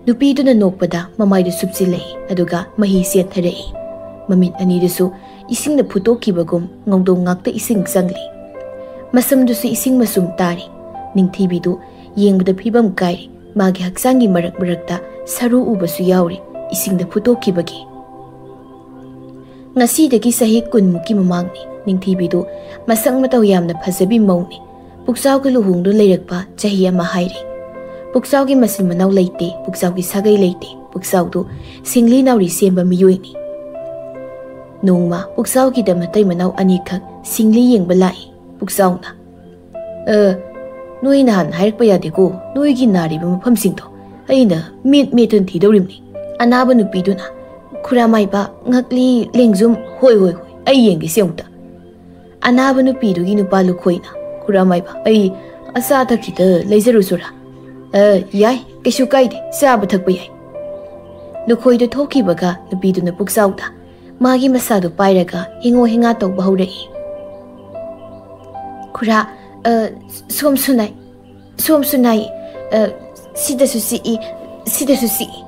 ꯅꯨꯄꯤꯗꯨꯅ ꯅꯣꯛꯄꯗ ꯃꯃꯥꯏꯗꯨ ꯁꯨꯞꯆꯤꯜꯂꯛꯏ, ꯑꯗꯨꯒ ꯃꯍꯤ ꯆꯦꯟꯊꯔꯛꯏ꯫ ꯃꯃꯤꯠ ꯑꯅꯤꯗꯨꯁꯨ ꯏꯁꯤꯡꯅ ꯐꯨꯠꯇꯣꯛꯈꯤꯕꯒꯨꯝ ꯉꯧꯗꯣꯡ ꯉꯥꯛꯇ ꯏꯁꯤꯡ ꯆꯪꯂꯤ꯫ ꯃꯁꯝꯗꯨꯁꯨ ꯏꯁꯤꯡ ꯃꯆꯨꯝ ꯇꯥꯔꯤ꯫ ꯅꯤꯡꯊꯤꯕꯤꯗꯨ ꯌꯦꯡꯕꯗ ꯐꯤꯕꯝ ꯀꯥꯏꯔꯤ꯫ ꯃꯥꯒꯤ ꯍꯛꯆꯥꯡꯒꯤ ꯃꯔꯛ ꯃꯔꯛꯇ ꯁꯔꯨ ꯎꯕꯁꯨ ꯌꯥꯎꯔꯤ, ꯏꯁꯤꯡꯗ ꯐꯨꯠꯇꯣꯛꯈꯤꯕꯒꯤ꯫ ꯉꯁꯤꯗꯒꯤ ꯆꯍꯤ ꯀꯨꯟꯃꯨꯛꯀꯤ ꯃꯃꯥꯡꯅꯤ꯫ ꯅꯤꯡꯊꯤꯕꯤꯗꯨ ꯃꯁꯛ ꯃꯇꯧ ꯌꯥꯝꯅ ꯐꯖꯕꯤ ꯃꯧꯅꯤ꯫ ꯄꯨꯛꯆꯥꯎꯒ ꯂꯨꯍꯣꯡꯗꯨꯅ ꯂꯩꯔꯛꯄ ꯆꯍꯤ ꯑꯃ ꯍꯥꯏꯔꯤ꯫ ꯄꯨꯛꯆꯥꯎꯒꯤ ꯃꯆꯤꯟ ꯃꯅꯥꯎ ꯂꯩꯇꯦ, ꯄꯨꯛꯆꯥꯎꯒꯤ ꯁꯥꯒꯩ ꯂꯩꯇꯦ, ꯄꯨꯛꯆꯥꯎꯗꯨ ꯁꯤꯡꯂꯤ ꯅꯥꯎꯔꯤ ꯁꯦꯝꯕ ꯃꯤꯑꯣꯏꯅꯤ꯫ ꯅꯣꯡꯃ ꯄꯨꯛꯆꯥꯎꯒꯤꯗ ꯃꯇꯩ ꯃꯅꯥꯎ ꯑꯅꯤꯈꯛ ꯁꯤꯡꯂꯤ ꯌꯦꯡꯕ ꯂꯥꯛꯏ꯫ ꯄꯨꯛꯆꯥꯎꯅ, "ꯑ, ꯅꯣꯏ ꯅꯍꯥꯟ ꯍꯥꯏꯔꯛꯄ ꯌꯥꯗꯦꯀꯣ, ꯅꯣꯏꯒꯤ ꯅꯥꯔꯤꯕ ꯃꯐꯝꯁꯤꯡꯗꯣ ꯑꯩꯅ ꯃꯦꯠ ꯃꯦꯠꯇꯨꯅ ꯊꯤꯗꯧꯔꯤꯕꯅꯤ꯫" ꯑꯅꯥꯕ ꯅꯨꯄꯤꯗꯨꯅ, "ꯈꯨꯔꯥꯃꯥꯏꯕ, ꯉꯛꯂꯤ, ꯂꯦꯡꯖꯨꯝ, ꯍꯣꯏ, ꯍꯣꯏ, ꯍꯣꯏ, ꯑꯩ ꯌꯦꯡꯒꯦꯁꯦ ꯑꯃꯨꯛꯇ꯫" ꯑꯅꯥꯕ ꯅꯨꯄꯤꯗꯨꯒꯤ ꯅꯨꯄꯥ ꯂꯨꯈꯣꯏꯅ, "ꯈꯨꯔꯥꯃꯥꯏꯕ, ꯑꯩ ꯑꯆꯥ ꯑꯊꯛ ꯈꯤꯇ ꯂꯩꯖꯔꯨꯁꯨꯔꯥ?" "ꯑ, ꯌꯥꯏ, ꯀꯩꯁꯨ ꯀꯥꯏꯗꯦ, ꯆꯥꯕ ꯊꯛꯄ ꯌꯥꯏ꯫" ꯂꯨꯈꯣꯏꯗꯨ ꯊꯣꯛꯈꯤꯕꯒ ꯅꯨꯄꯤꯗꯨꯅ ꯄꯨꯛꯆꯥꯎꯗ, ꯃꯥꯒꯤ ꯃꯁꯥꯗꯨ ꯄꯥꯏꯔꯒ ꯍꯤꯡꯉꯣ ꯍꯤꯡꯉꯥ ꯇꯧꯕ ꯍꯧꯔꯛꯏ꯫ "ꯈꯨꯔꯥ, ꯑ, ꯁꯣꯝꯁꯨ ꯅꯥꯏ, ꯁꯣꯝꯁꯨ ꯅꯥꯏ, ꯑ, ꯁꯤꯗꯁꯨ ꯆꯤꯛꯏ, ꯁꯤꯗꯁꯨ ꯆꯤꯛꯏ꯫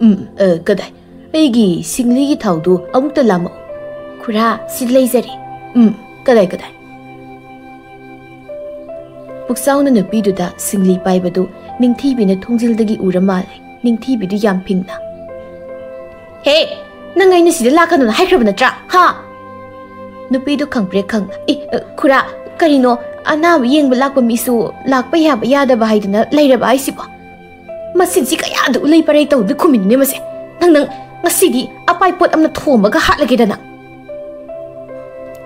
ꯎꯝ, ꯑ, ꯀꯗꯥꯏ? ꯑꯩꯒꯤ ꯁꯤꯡꯂꯤꯒꯤ ꯊꯥꯎꯗꯨ ꯑꯃꯨꯛꯇ ꯂꯥꯝꯃꯛꯎ꯫ ꯈꯨꯔꯥ, ꯁꯤꯗ ꯂꯩꯖꯔꯦ꯫ ꯎꯝ, ꯀꯗꯥꯏ, ꯀꯗꯥꯏ?" ꯄꯨꯛꯆꯥꯎꯅ ꯅꯨꯄꯤꯗꯨꯗ ꯁꯤꯡꯂꯤ ꯄꯥꯏꯕꯗꯨ ꯅꯤꯡꯊꯤꯕꯤꯅ ꯊꯣꯡꯖꯤꯜꯗꯒꯤ ꯎꯔ ꯃꯥꯜꯂꯦ꯫ ꯅꯤꯡꯊꯤꯕꯤꯗꯨ ꯌꯥꯝ ꯐꯤꯡꯅ, "ꯍꯦ, ꯅꯪ ꯑꯩꯅ ꯁꯤꯗ ꯂꯥꯛꯀꯅꯣꯅ ꯍꯥꯏꯈ꯭ꯔꯕ ꯅꯠꯇ꯭ꯔꯥ? ꯍꯥ?" ꯅꯨꯄꯤꯗꯨ ꯈꯪꯄ꯭ꯔꯦꯛ ꯈꯪꯅ, "ꯑꯦ, ꯑ, ꯈꯨꯔꯥ, ꯀꯔꯤꯅꯣ? ꯑꯅꯥꯕ ꯌꯦꯡꯕ ꯂꯥꯛꯄ ꯃꯤꯁꯨ ꯂꯥꯛꯄ ꯌꯥꯕ ꯌꯥꯗꯕ ꯍꯥꯏꯗꯅ ꯂꯩꯔꯕ ꯍꯥꯏꯁꯤꯕꯣ? ꯃꯆꯤꯟꯁꯤ ꯀꯌꯥꯗ ꯎꯂꯩ ꯄꯔꯩ ꯇꯧꯗꯨ ꯈꯨꯝꯃꯤꯅꯣꯅꯦ ꯃꯁꯦ? ꯅꯪ, ꯅꯪ ꯉꯁꯤꯗꯤ ꯑꯄꯥꯏ ꯄꯣꯠ ꯑꯃꯅ ꯊꯣꯝꯃꯒ ꯍꯥꯠꯂꯒꯦꯗ ꯅꯪ!"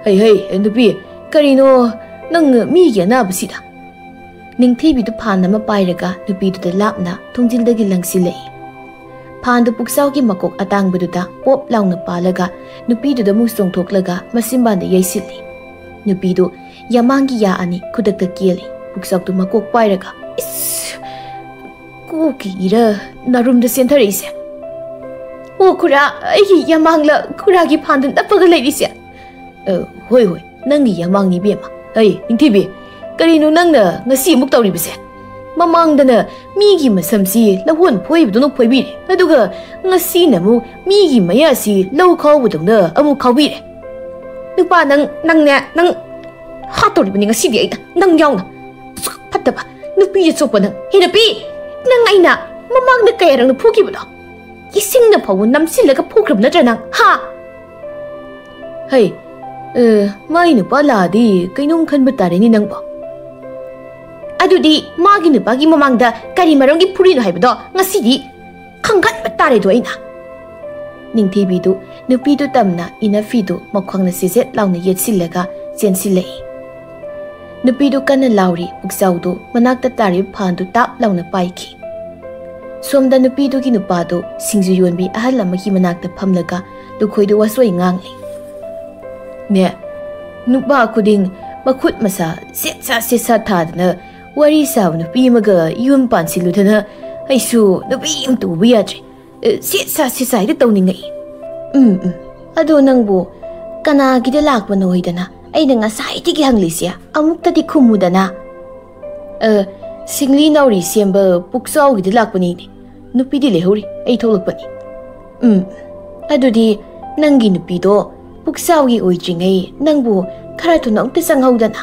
"ꯍꯩ, ꯍꯩ, ꯅꯨꯄꯤ, ꯀꯔꯤꯅꯣ ꯅꯪ ꯃꯤꯒꯤ ꯑꯅꯥꯕꯁꯤꯗ?" ꯅꯤꯡꯊꯤꯕꯤꯗꯨ ꯐꯥꯟ ꯑꯃ ꯄꯥꯏꯔꯒ ꯅꯨꯄꯤꯗꯨꯗ ꯂꯥꯞꯅ ꯊꯣꯡꯖꯤꯜꯗꯒꯤ ꯂꯪꯁꯤꯜꯂꯛꯏ꯫ ꯐꯥꯟꯗꯨ ꯄꯨꯛꯆꯥꯎꯒꯤ ꯃꯀꯣꯛ ꯑꯇꯥꯡꯕꯗꯨꯗ ꯄꯣꯞ ꯂꯥꯎꯅ ꯄꯥꯜꯂꯒ ꯅꯨꯄꯤꯗꯨꯗ ꯑꯃꯨꯛ ꯆꯣꯡꯊꯣꯛꯂꯒ ꯃꯆꯤꯟꯕꯥꯟꯗ ꯌꯩꯁꯤꯜꯂꯤ꯫ ꯅꯨꯄꯤꯗꯨ ꯌꯥꯃꯥꯡꯒꯤ ꯌꯥ ꯑꯅꯤ ꯈꯨꯗꯛꯇ ꯀꯦꯜꯂꯤ꯫ ꯄꯨꯛꯆꯥꯎꯗꯨ ꯃꯀꯣꯛ ꯄꯥꯏꯔꯒ, "ꯏꯁ! ꯀꯣꯛꯀꯤꯔ ꯅꯥꯔꯨꯝꯗ ꯆꯦꯟꯊꯔꯛꯏꯁꯦ? ꯑꯣ ꯈꯨꯔꯥ, ꯑꯩꯒꯤ ꯌꯥꯃꯥꯡꯂ ꯈꯨꯔꯥꯒꯤ ꯐꯥꯟꯗ ꯅꯞꯄꯒ ꯂꯩꯔꯤꯁꯦ?" "ꯑ, ꯍꯣꯏ, ꯍꯣꯏ, ꯅꯪꯒꯤ ꯌꯥꯃꯥꯡꯅꯤ ꯏꯕꯦꯝꯃ꯫ ꯑꯩ ꯅꯤꯡꯊꯤꯕꯤ, ꯀꯔꯤꯅꯣ ꯅꯪꯅ ꯉꯁꯤ ꯑꯃꯨꯛ ꯇꯧꯔꯤꯕꯁꯦ? ꯃꯃꯥꯡꯗꯅ ꯃꯤꯒꯤ ꯃꯁꯝꯁꯤ ꯂꯧꯍꯣꯟ ꯐꯣꯏꯕꯗꯧꯅ ꯐꯣꯏꯕꯤꯔꯦ, ꯑꯗꯨꯒ ꯉꯁꯤꯅ ꯑꯃꯨꯛ ꯃꯤꯒꯤ ꯃꯌꯥꯁꯤ ꯂꯧ ꯈꯥꯎꯕꯗꯧꯅ ꯑꯃꯨꯛ ꯈꯥꯎꯕꯤꯔꯦ꯫ ꯅꯨꯄꯥ ꯅꯪ, ꯅꯪꯅꯦ, ꯅꯪ ꯍꯥꯠꯇꯧꯔꯤꯕꯅꯤ ꯉꯁꯤꯗꯤ ꯑꯩꯅ, ꯅꯪ ꯌꯥꯎꯅ꯫ ꯑꯁꯨꯛ ꯐꯠꯇꯕ ꯅꯨꯄꯤ ꯑꯆꯣꯛꯄ ꯅꯪ꯫ ꯍꯦ ꯅꯨꯄꯤ, ꯅꯪ ꯑꯩꯅ ꯃꯃꯥꯡꯗ ꯀꯌꯥꯔꯛꯅ ꯐꯨꯈꯤꯕꯅꯣ? ꯏꯁꯤꯡꯅ ꯐꯥꯎꯕ ꯅꯝꯁꯤꯜꯂꯒ ꯐꯨꯈ꯭ꯔꯕ ꯅꯠꯇ꯭ꯔꯥ ꯅꯪ? ꯍꯥ?" "ꯍꯩ, ꯑ, ꯃꯥꯏ ꯅꯨꯄꯥ ꯂꯥꯛꯑꯗꯤ ꯀꯩꯅꯣꯝ ꯈꯟꯕ ꯇꯥꯔꯦꯅꯦ ꯅꯪꯕꯣ꯫ ꯑꯗꯨꯗꯤ ꯃꯥꯒꯤ ꯅꯨꯄꯥꯒꯤ ꯃꯃꯥꯡꯗ ꯀꯔꯤ ꯃꯔꯝꯒꯤ ꯐꯨꯔꯤꯅꯣ ꯍꯥꯏꯕꯗꯣ ꯉꯁꯤꯗꯤ ꯈꯪꯍꯟꯕ ꯇꯥꯔꯦꯗꯣ ꯑꯩꯅ꯫" ꯅꯤꯡꯊꯤꯕꯤꯗꯨ ꯅꯨꯄꯤꯗꯨ ꯇꯝꯅ ꯏꯅꯐꯤꯗꯨ ꯃꯈ꯭ꯋꯥꯡꯅ ꯆꯦꯖꯦꯠ ꯂꯥꯎꯅ ꯌꯦꯠꯁꯤꯜꯂꯒ ꯆꯦꯟꯁꯤꯜꯂꯛꯏ꯫ ꯅꯨꯄꯤꯗꯨ ꯀꯟꯅ ꯂꯥꯎꯔꯤ, ꯄꯨꯛꯆꯥꯎꯗꯨ ꯃꯅꯥꯛꯇ ꯇꯥꯔꯤꯕ ꯐꯥꯟꯗꯨ ꯇꯥꯞ ꯂꯥꯎꯅ ꯄꯥꯏꯈꯤ꯫ ꯁꯣꯝꯗ ꯅꯨꯄꯤꯗꯨꯒꯤ ꯅꯨꯄꯥꯗꯨ ꯁꯤꯡꯖꯨ ꯌꯣꯟꯕꯤ ꯑꯍꯜ ꯑꯃꯒꯤ ꯃꯅꯥꯛꯇ ꯐꯝꯂꯒ ꯂꯨꯈꯣꯏꯗꯨ ꯋꯥꯆꯣꯏ ꯉꯥꯡꯂꯤ꯫ "ꯅꯦ, ꯅꯨꯄꯥ ꯈꯨꯗꯤꯡ ꯃꯈꯨꯠ ꯃꯁꯥ ꯁꯦꯠꯁꯥ ꯁꯦꯠꯁꯥ ꯊꯥꯗꯅ ꯋꯥꯔꯤ ꯁꯥꯕ ꯅꯨꯄꯤ ꯑꯃꯒ ꯌꯨꯝ ꯄꯥꯟꯁꯤꯜꯂꯨꯗꯅ ꯑꯩꯁꯨ ꯅꯨꯄꯤ ꯑꯃ ꯇꯨꯕ ꯌꯥꯗ꯭ꯔꯦ꯫ ꯑꯦ, ꯁꯦꯠꯁꯥ ꯁꯦꯠꯁꯥ ꯍꯦꯛꯇ ꯇꯧꯅꯤꯡꯉꯛꯏ꯫ ꯎꯝ, ꯎꯝ꯫ ꯑꯗꯣ ꯅꯪꯕꯨ ꯀꯅꯥꯒꯤꯗ ꯂꯥꯛꯄꯅꯣ ꯍꯥꯏꯗꯅ ꯑꯩꯅ ꯉꯁꯥꯏꯗꯒꯤ ꯍꯪꯂꯤꯁꯦ? ꯑꯃꯨꯛꯇꯗꯤ ꯈꯨꯝꯃꯨꯗꯅ꯫ "ꯑ, ꯁꯤꯡꯂꯤ ꯅꯥꯎꯔꯤ ꯁꯦꯝꯕ ꯄꯨꯛꯆꯥꯎꯒꯤꯗ ꯂꯥꯛꯄꯅꯤꯅꯦ꯫ ꯅꯨꯄꯤꯗꯤ ꯂꯩꯍꯧꯔꯤ, ꯑꯩ ꯊꯣꯛꯂꯛꯄꯅꯤ꯫ ꯎꯝ, ꯑꯗꯨꯗꯤ ꯅꯪꯒꯤ ꯅꯨꯄꯤꯗꯣ ꯄꯨꯛꯆꯥꯎꯒꯤ ꯑꯣꯏꯗ꯭ꯔꯤꯉꯩ ꯅꯪꯕꯨ ꯈꯔ ꯊꯨꯅ ꯑꯃꯨꯛꯇ ꯆꯪꯍꯧꯗꯅ꯫"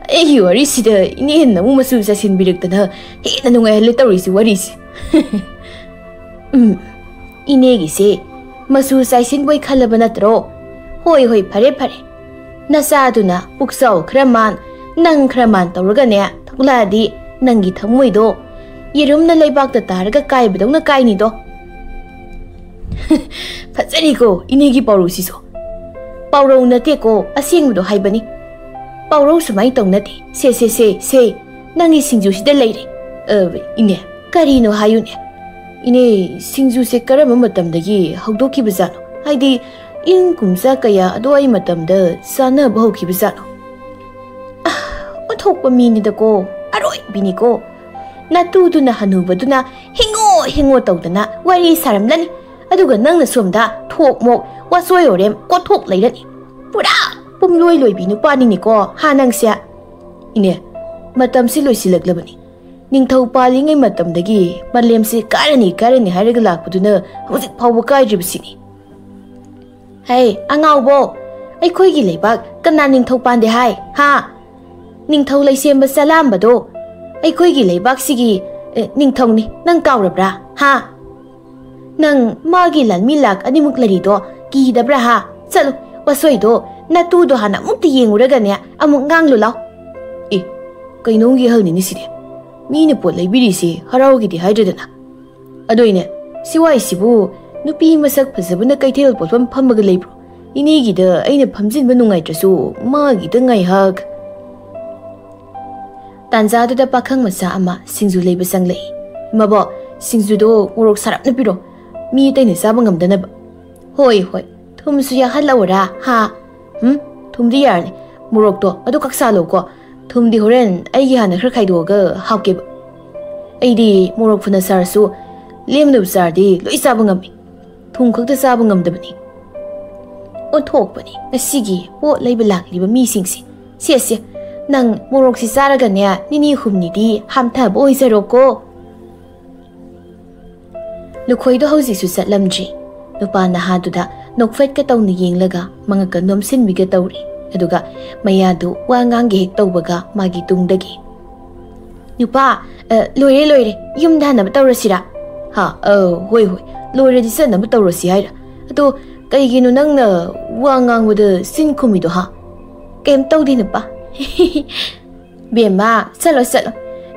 ꯑꯩꯒꯤ ꯋꯥꯔꯤꯁꯤꯗ ꯏꯅꯦ ꯍꯦꯟꯅ ꯑꯃꯨꯛ ꯃꯆꯨ ꯆꯥꯏꯁꯤꯟꯕꯤꯔꯛꯇꯅ ꯍꯦꯟꯅ ꯅꯨꯡꯉꯥꯏꯍꯜꯂꯦ ꯇꯧꯔꯤꯁꯤ ꯋꯥꯔꯤꯁꯤ꯫ ꯎꯝ, ꯏꯅꯦꯒꯤꯁꯦ ꯃꯆꯨ ꯆꯥꯏꯁꯤꯟꯕꯣꯏ ꯈꯜꯂꯕ ꯅꯠꯇ꯭ꯔꯣ? ꯍꯣꯏ, ꯍꯣꯏ, ꯐꯔꯦ, ꯐꯔꯦ꯫ ꯅꯆꯥꯗꯨꯅ ꯄꯨꯛꯆꯥꯎ ꯈꯔ ꯃꯥꯟ, ꯅꯪ ꯈꯔ ꯃꯥꯟ ꯇꯧꯔꯒꯅꯦ ꯊꯣꯛꯂꯛꯑꯗꯤ ꯅꯪꯒꯤ ꯊꯃꯣꯏꯗꯣ ꯌꯦꯔꯨꯝꯅ ꯂꯩꯕꯥꯛꯇ ꯇꯥꯔꯒ ꯀꯥꯏꯕꯗꯧꯅ ꯀꯥꯏꯅꯤꯗꯣ꯫ ꯐꯖꯔꯤꯀꯣ ꯏꯅꯦꯒꯤ ꯄꯥꯎꯔꯧꯁꯤꯁꯨ꯫ ꯄꯥꯎꯔꯧ ꯅꯠꯇꯦꯀꯣ, ꯑꯁꯦꯡꯕꯗꯣ ꯍꯥꯏꯕꯅꯤ꯫ ꯄꯥꯎꯔꯧ ꯁꯨꯃꯥꯏꯅ ꯇꯧꯅꯗꯦ꯫ ꯁꯦ, ꯁꯦ, ꯁꯦ, ꯁꯦ, ꯅꯪꯒꯤ ꯁꯤꯡꯖꯨꯁꯤꯗ ꯂꯩꯔꯦ꯫ ꯑ, ꯏꯅꯦ, ꯀꯔꯤꯅꯣ ꯍꯥꯏꯌꯨꯅꯦ꯫ ꯏꯅꯦ, ꯁꯤꯡꯖꯨꯁꯦ ꯀꯔꯝꯕ ꯃꯇꯝꯗꯒꯤ ꯍꯧꯗꯣꯛꯈꯤꯕꯖꯥꯠꯅꯣ? ꯍꯥꯏꯗꯤ, ꯏꯪ ꯀꯨꯝꯖꯥ ꯀꯌꯥ ꯑꯗꯨꯋꯥꯏ ꯃꯇꯝꯗ ꯆꯥꯅꯕ ꯍꯧꯈꯤꯕꯖꯥꯠꯅꯣ? ꯑ, ꯑꯣꯟꯊꯣꯛꯄ ꯃꯤꯅꯤꯗꯀꯣ, ꯑꯔꯣꯏꯕꯤꯅꯤꯀꯣ꯫ ꯅꯇꯨꯗꯨꯅ ꯍꯅꯨꯕꯗꯨꯅ ꯍꯤꯡꯉꯣ ꯍꯤꯡꯉꯣ ꯇꯧꯗꯅ ꯋꯥꯔꯤ ꯁꯥꯔꯝꯂꯅꯤ, ꯑꯗꯨꯒ ꯅꯪꯅ ꯁꯣꯝꯗ ꯊꯣꯛ ꯃꯣꯛ ꯋꯥꯆꯣꯏ ꯑꯣꯔꯦꯝ ꯀꯣꯠꯊꯣꯛ ꯂꯩꯔꯅꯤ꯫ ꯄꯨꯔꯥ ꯄꯨꯝꯂꯣꯏ ꯂꯣꯏꯕꯤ ꯅꯨꯄꯥꯅꯤꯅꯦꯀꯣ ꯍꯥ ꯅꯪꯁꯦ꯫ ꯏꯅꯦ, ꯃꯇꯝꯁꯤ ꯂꯣꯏꯁꯤꯜꯂꯛꯂꯕꯅꯤ꯫ ꯅꯤꯡꯊꯧ ꯄꯥꯜꯂꯤꯉꯩ ꯃꯇꯝꯗꯒꯤ ꯃꯥꯂꯦꯝꯁꯤ ꯀꯥꯏꯔꯅꯤ ꯀꯥꯏꯔꯅꯤ ꯍꯥꯏꯔꯒ ꯂꯥꯛꯄꯗꯨꯅ ꯍꯧꯖꯤꯛ ꯐꯥꯎꯕ ꯀꯥꯏꯗ꯭ꯔꯤꯕꯁꯤꯅꯤ꯫ ꯍꯩ ꯑꯉꯥꯎꯕꯣ, ꯑꯩꯈꯣꯏꯒꯤ ꯂꯩꯕꯥꯛ ꯀꯅꯥ ꯅꯤꯡꯊꯧ ꯄꯥꯟꯗꯦ ꯍꯥꯏ ꯍꯥ? ꯅꯤꯡꯊꯧ ꯂꯩꯁꯦꯝꯕ ꯆꯂꯥꯝꯕꯗꯣ ꯑꯩꯈꯣꯏꯒꯤ ꯂꯩꯕꯥꯛꯁꯤꯒꯤ, ꯑꯦ, ꯅꯤꯡꯊꯧꯅꯤ꯫ ꯅꯪ ꯀꯥꯎꯔꯕ꯭ꯔꯥ ꯍꯥ? ꯅꯪ ꯃꯥꯒꯤ ꯂꯥꯟꯃꯤ ꯂꯥꯛ ꯑꯅꯤꯃꯨꯛ ꯂꯩꯔꯤꯗꯣ ꯀꯤꯗꯕ꯭ꯔꯥ ꯍꯥ? ꯆꯠꯂꯨ, ꯋꯥꯁꯣꯏꯗꯣ, ꯅꯇꯨꯗꯣ ꯍꯥꯟꯅ ꯑꯃꯨꯛꯇ ꯌꯦꯡꯉꯨꯔꯒꯅꯦ ꯑꯃꯨꯛ ꯉꯥꯡꯂꯨ ꯂꯥꯎ꯫ ꯑꯦ, ꯀꯩꯅꯣꯝꯒꯤ ꯑꯍꯜꯅꯤꯅꯦ ꯁꯤꯗꯤ꯫ ꯃꯤꯅ ꯄꯣꯠ ꯂꯩꯕꯤꯔꯤꯁꯦ ꯍꯔꯥꯎꯒꯤꯗꯤ ꯍꯥꯏꯗ꯭ꯔꯗꯅ꯫ ꯑꯗꯣ ꯏꯅꯦ, ꯁꯤꯋꯥꯏꯁꯤꯕꯨ ꯅꯨꯄꯤ ꯃꯁꯛ ꯐꯖꯕꯅ ꯀꯩꯊꯦꯜ ꯄꯣꯠꯐꯝ ꯐꯝꯃꯒ ꯂꯩꯕ꯭ꯔꯣ? ꯏꯅꯦꯒꯤꯗ ꯑꯩꯅ ꯐꯝꯖꯤꯟꯕ ꯅꯨꯡꯉꯥꯏꯇ꯭ꯔꯁꯨ ꯃꯥꯒꯤꯗ ꯉꯥꯏꯍꯥꯛ꯫ ꯇꯥꯟꯖꯥꯗꯨꯗ ꯄꯥꯈꯪ ꯃꯆꯥ ꯑꯃ ꯁꯤꯡꯖꯨ ꯂꯩꯕ ꯆꯪꯂꯛꯏ꯫ "ꯏꯃꯥꯕꯣꯛ, ꯁꯤꯡꯖꯨꯗꯣ ꯃꯣꯔꯣꯛ ꯁꯥꯔꯞꯅ ꯄꯤꯔꯣ, ꯃꯤ ꯑꯇꯩꯅ ꯆꯥꯕ ꯉꯝꯗꯅꯕ꯫" "ꯍꯣꯏ, ꯍꯣꯏ, ꯊꯨꯝꯁꯨ ꯌꯥꯛꯍꯜꯂꯛꯎꯔꯥ ꯍꯥ?" "ꯎꯝ, ꯊꯨꯝꯗꯤ ꯌꯥꯔꯅꯤ, ꯃꯣꯔꯣꯛꯇꯣ ꯑꯗꯨ ꯈꯛ ꯁꯥꯍꯜꯂꯣꯀꯣ꯫ ꯊꯨꯝꯗꯤ ꯍꯣꯔꯦꯟ ꯑꯩꯒꯤ ꯍꯥꯟꯅ ꯈꯔ ꯈꯥꯏꯗꯣꯛꯑꯒ ꯍꯥꯞꯀꯦꯕ꯫ ꯑꯩꯗꯤ ꯃꯣꯔꯣꯛ ꯐꯅ ꯁꯥꯔꯁꯨ ꯂꯦꯝꯅꯕ ꯆꯥꯔꯗꯤ ꯂꯣꯏ ꯆꯥꯕ ꯉꯝꯃꯤ꯫" ꯊꯨꯝ ꯈꯛꯇ ꯆꯥꯕ ꯉꯝꯗꯕꯅꯤ꯫ ꯑꯣꯟꯊꯣꯛꯄꯅꯤ ꯉꯁꯤꯒꯤ ꯄꯣꯠ ꯂꯩꯕ ꯂꯥꯛꯂꯤꯕ ꯃꯤꯁꯤꯡꯁꯦ꯫ ꯁꯦ, ꯁꯦ, ꯅꯪ ꯃꯣꯔꯣꯛꯁꯤ ꯆꯥꯔꯒꯅꯦ, ꯅꯤꯅꯤ ꯍꯨꯝꯅꯤꯗꯤ ꯍꯥꯝꯊꯕ ꯑꯣꯏꯖꯔꯣꯀꯣ꯫ ꯂꯨꯈꯣꯏꯗꯣ ꯍꯧꯖꯤꯛꯁꯨ ꯆꯠꯂꯝꯗ꯭ꯔꯤ꯫ ꯅꯨꯄꯥ ꯅꯍꯥꯗꯨꯗ ꯅꯣꯛꯐꯦꯠꯀ ꯇꯧꯅ ꯌꯦꯡꯂꯒ ꯃꯉꯛꯀ ꯅꯣꯝꯁꯤꯟꯕꯤꯒ ꯇꯧꯔꯤ꯫ ꯑꯗꯨꯒ ꯃꯌꯥꯗꯨ ꯋꯥ ꯉꯥꯡꯒꯦ ꯍꯦꯛ ꯇꯧꯕꯒ ꯃꯥꯒꯤ ꯇꯨꯡꯗꯒꯤ, "ꯅꯨꯄꯥ, ꯑ, ꯂꯣꯏꯔꯦ, ꯂꯣꯏꯔꯦ, ꯌꯨꯝꯗ ꯍꯟꯅꯕ ꯇꯧꯔꯁꯤꯔꯥ?" "ꯍꯥ? ꯑ, ꯍꯣꯏ, ꯍꯣꯏ, ꯂꯣꯏꯔꯗꯤ ꯆꯠꯅꯕ ꯇꯧꯔꯁꯤ ꯍꯥꯏꯔ? ꯑꯗꯣ ꯀꯩꯒꯤꯅꯣ ꯅꯪꯅ ꯋꯥ ꯉꯥꯡꯕꯗ ꯆꯤꯟ ꯈꯨꯝꯃꯤꯗꯣ, ꯍꯥ?" "ꯀꯩꯝ ꯇꯧꯗꯦ, ꯅꯨꯄꯥ꯫" "ꯕꯦꯝꯃ, ꯆꯠꯂꯣ, ꯆꯠꯂꯣ꯫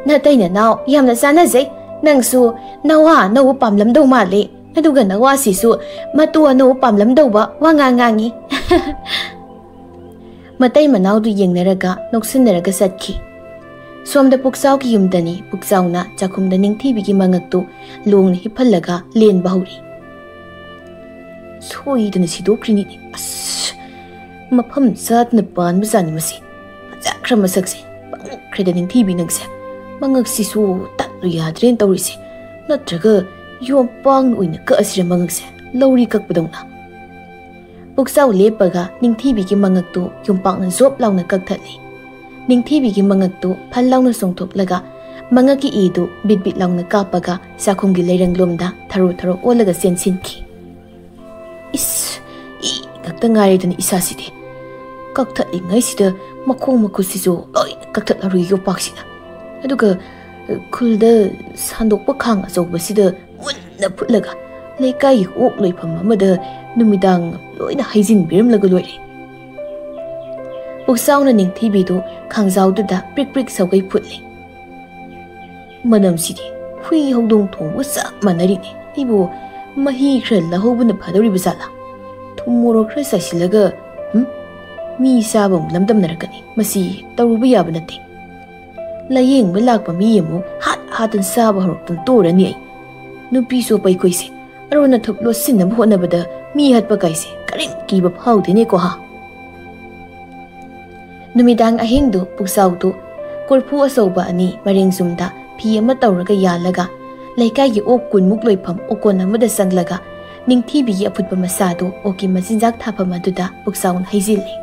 ꯅꯇꯩ ꯅꯅꯥꯎ ꯌꯥꯝꯅ ꯆꯥꯟꯅꯖꯩ꯫ ꯅꯪꯁꯨ ꯅꯋꯥ ꯑꯅꯧꯕ ꯄꯥꯝꯂꯝꯗꯧ ꯃꯥꯜꯂꯦ꯫ ꯑꯗꯨꯒ ꯅꯋꯥꯁꯤꯁꯨ ꯃꯇꯨ ꯑꯅꯧꯕ ꯄꯥꯝꯂꯝꯗꯧꯕ ꯋꯥꯉꯥꯡ ꯉꯥꯡꯉꯤ꯫" ꯃꯇꯩ ꯃꯅꯥꯎꯗꯨ ꯌꯦꯡꯅꯔꯒ ꯅꯣꯛꯁꯤꯟꯅꯔꯒ ꯆꯠꯈꯤ꯫ ꯁꯣꯝꯗ ꯄꯨꯛꯆꯥꯎꯒꯤ ꯌꯨꯝꯗꯅꯤ꯫ ꯄꯨꯛꯆꯥꯎꯅ ꯆꯥꯛꯈꯨꯝꯗ ꯅꯤꯡꯊꯤꯕꯤꯒꯤ ꯃꯉꯛꯇꯨ ꯂꯣꯡꯅ ꯍꯤꯞꯍꯜꯂꯒ ꯂꯦꯟꯕ ꯍꯧꯔꯤ꯫ "ꯁꯣꯏꯗꯅ ꯁꯤꯗꯣꯛꯈ꯭ꯔꯤꯅꯤꯅꯦ꯫ ꯑꯁ, ꯃꯐꯝ ꯆꯥꯗꯅ ꯄꯥꯟꯕꯖꯥꯠꯅꯤ ꯃꯁꯤ꯫ ꯐꯖꯈ꯭ꯔ ꯃꯁꯛꯁꯦ꯫ ꯄꯪꯈ꯭ꯔꯦꯗ ꯅꯤꯡꯊꯤꯕꯤ ꯅꯪꯁꯦ꯫ ꯃꯉꯛꯁꯤꯁꯨ ꯇꯠꯂꯨ ꯌꯥꯗ꯭ꯔꯦꯅ ꯇꯧꯔꯤꯁꯦ꯫ ꯅꯠꯇ꯭ꯔꯒ ꯌꯣꯝꯄꯥꯛꯅ ꯑꯣꯏꯅ ꯀꯛꯑꯁꯤꯔ ꯃꯉꯛꯁꯦ? ꯂꯧꯔꯤ ꯀꯛꯄꯗꯧꯅ?" ꯄꯨꯛꯆꯥꯎ ꯂꯦꯞꯄꯒ ꯅꯤꯡꯊꯤꯕꯤꯒꯤ ꯃꯉꯛꯇꯨ ꯌꯣꯝꯄꯥꯛꯅ ꯖꯣꯞ ꯂꯥꯎꯅ ꯀꯛꯊꯠꯂꯤ꯫ ꯅꯤꯡꯊꯤꯕꯤꯒꯤ ꯃꯉꯛꯇꯨ ꯐꯜ ꯂꯥꯎꯅ ꯆꯣꯡꯊꯣꯛꯂꯒ ꯃꯉꯛꯀꯤ ꯏꯗꯨ ꯕꯤꯠ ꯕꯤꯠ ꯂꯥꯎꯅ ꯀꯥꯞꯄꯒ ꯆꯥꯛꯈꯨꯝꯒꯤ ꯂꯩꯔꯪꯂꯣꯝꯗ ꯊꯔꯣ ꯊꯔꯣ ꯑꯣꯜꯂꯒ ꯆꯦꯟꯁꯤꯟꯈꯤ꯫ "ꯏꯁ, ꯏ ꯉꯥꯛꯇ ꯉꯥꯏꯔꯦꯗꯅ ꯏꯁꯥꯁꯤꯗꯤ꯫ ꯀꯛꯊꯠꯂꯤꯉꯩꯁꯤꯗ ꯃꯈꯣꯡ ꯃꯈꯨꯠꯁꯤꯁꯨ ꯂꯣꯏꯅ ꯀꯛꯊꯠꯂꯔꯣꯏ ꯌꯣꯄꯥꯛꯁꯤꯅ꯫ ꯑꯗꯨꯒ, ꯑ, ꯈꯨꯜꯗ ꯁꯥꯟꯗꯣꯛꯄ ꯈꯥꯡ ꯑꯆꯧꯕꯁꯤꯗ ꯃꯨꯟꯅ ꯐꯨꯠꯂꯒ ꯂꯩꯀꯥꯏꯒꯤ ꯑꯣꯛ ꯂꯣꯏꯐꯝ ꯑꯃꯗ ꯅꯨꯃꯤꯗꯥꯡ ꯂꯣꯏꯅ ꯍꯩꯖꯤꯟꯕꯤꯔꯝꯂꯒ ꯂꯣꯏꯔꯦ꯫" ꯄꯨꯛꯆꯥꯎꯅ ꯅꯤꯡꯊꯤꯕꯤꯗꯨ ꯈꯥꯡꯖꯥꯎꯗꯨꯗ ꯄ꯭ꯔꯤꯛ ꯄ꯭ꯔꯤꯛ ꯁꯧꯒꯩ ꯐꯨꯠꯂꯤ꯫ "ꯃꯅꯝꯁꯤꯗꯤ ꯍꯨꯏ ꯍꯧꯗꯣꯡ ꯊꯣꯡꯕꯒ ꯆꯞ ꯃꯥꯟꯅꯔꯤꯅꯦ꯫ ꯑꯩꯕꯨ ꯃꯍꯤ ꯈꯔ ꯂꯧꯍꯧꯕꯅ ꯐꯗꯧꯔꯤꯕ ꯖꯥꯠꯂꯥ? ꯊꯨꯝ ꯃꯣꯔꯣꯛ ꯈꯔ ꯆꯥꯏꯁꯤꯜꯂꯒ, ꯍꯨꯝ? ꯃꯤ ꯆꯥꯕ ꯑꯃꯨꯛ ꯂꯝꯗꯝꯅꯔꯛꯀꯅꯤ꯫ ꯃꯁꯤ ꯇꯧꯔꯨꯕ ꯌꯥꯕ ꯅꯠꯇꯦ꯫ ꯂꯥꯌꯦꯡꯕ ꯂꯥꯛꯄ ꯃꯤ ꯑꯃꯨꯛ ꯍꯥꯠ ꯍꯥꯠꯇꯅ ꯆꯥꯕ ꯍꯧꯔꯛꯇꯅ ꯇꯣꯔꯅꯤ ꯑꯩ꯫ ꯅꯨꯄꯤ ꯆꯣꯞꯄ ꯑꯩꯈꯣꯏꯁꯦ ꯑꯔꯣꯟ ꯑꯊꯨꯞ ꯂꯣꯠꯁꯤꯟꯅꯕ ꯍꯣꯠꯅꯕꯗ ꯃꯤ ꯍꯥꯠꯄ ꯀꯥꯏꯁꯦ ꯀꯔꯤꯝ ꯀꯤꯕ ꯐꯥꯎꯗꯦꯅꯦꯀꯣ, ꯍꯥ?" ꯅꯨꯃꯤꯗꯥꯡ ꯑꯍꯤꯡꯗꯨ ꯄꯨꯛꯆꯥꯎꯗꯨ ꯀꯣꯔꯐꯨ ꯑꯆꯧꯕ ꯑꯅꯤ ꯃꯔꯦꯡ ꯆꯨꯝꯗ ꯐꯤ ꯑꯃ ꯇꯧꯔꯒ ꯌꯥꯜꯂꯒ ꯂꯩꯀꯥꯏꯒꯤ ꯑꯣꯛ ꯀꯨꯟꯃꯨꯛ ꯂꯣꯏꯐꯝ ꯑꯣꯀꯣꯟ ꯑꯃꯗ ꯆꯪꯂꯒ ꯅꯤꯡꯊꯤꯕꯤꯒꯤ ꯑꯐꯨꯠꯄ ꯃꯁꯥꯗꯨ ꯑꯣꯛꯀꯤ ꯃꯆꯤꯟꯖꯥꯛ ꯊꯥꯐꯝ ꯑꯗꯨꯗ ꯄꯨꯛꯆꯥꯎꯅ ꯍꯩꯖꯤꯜꯂꯤ꯫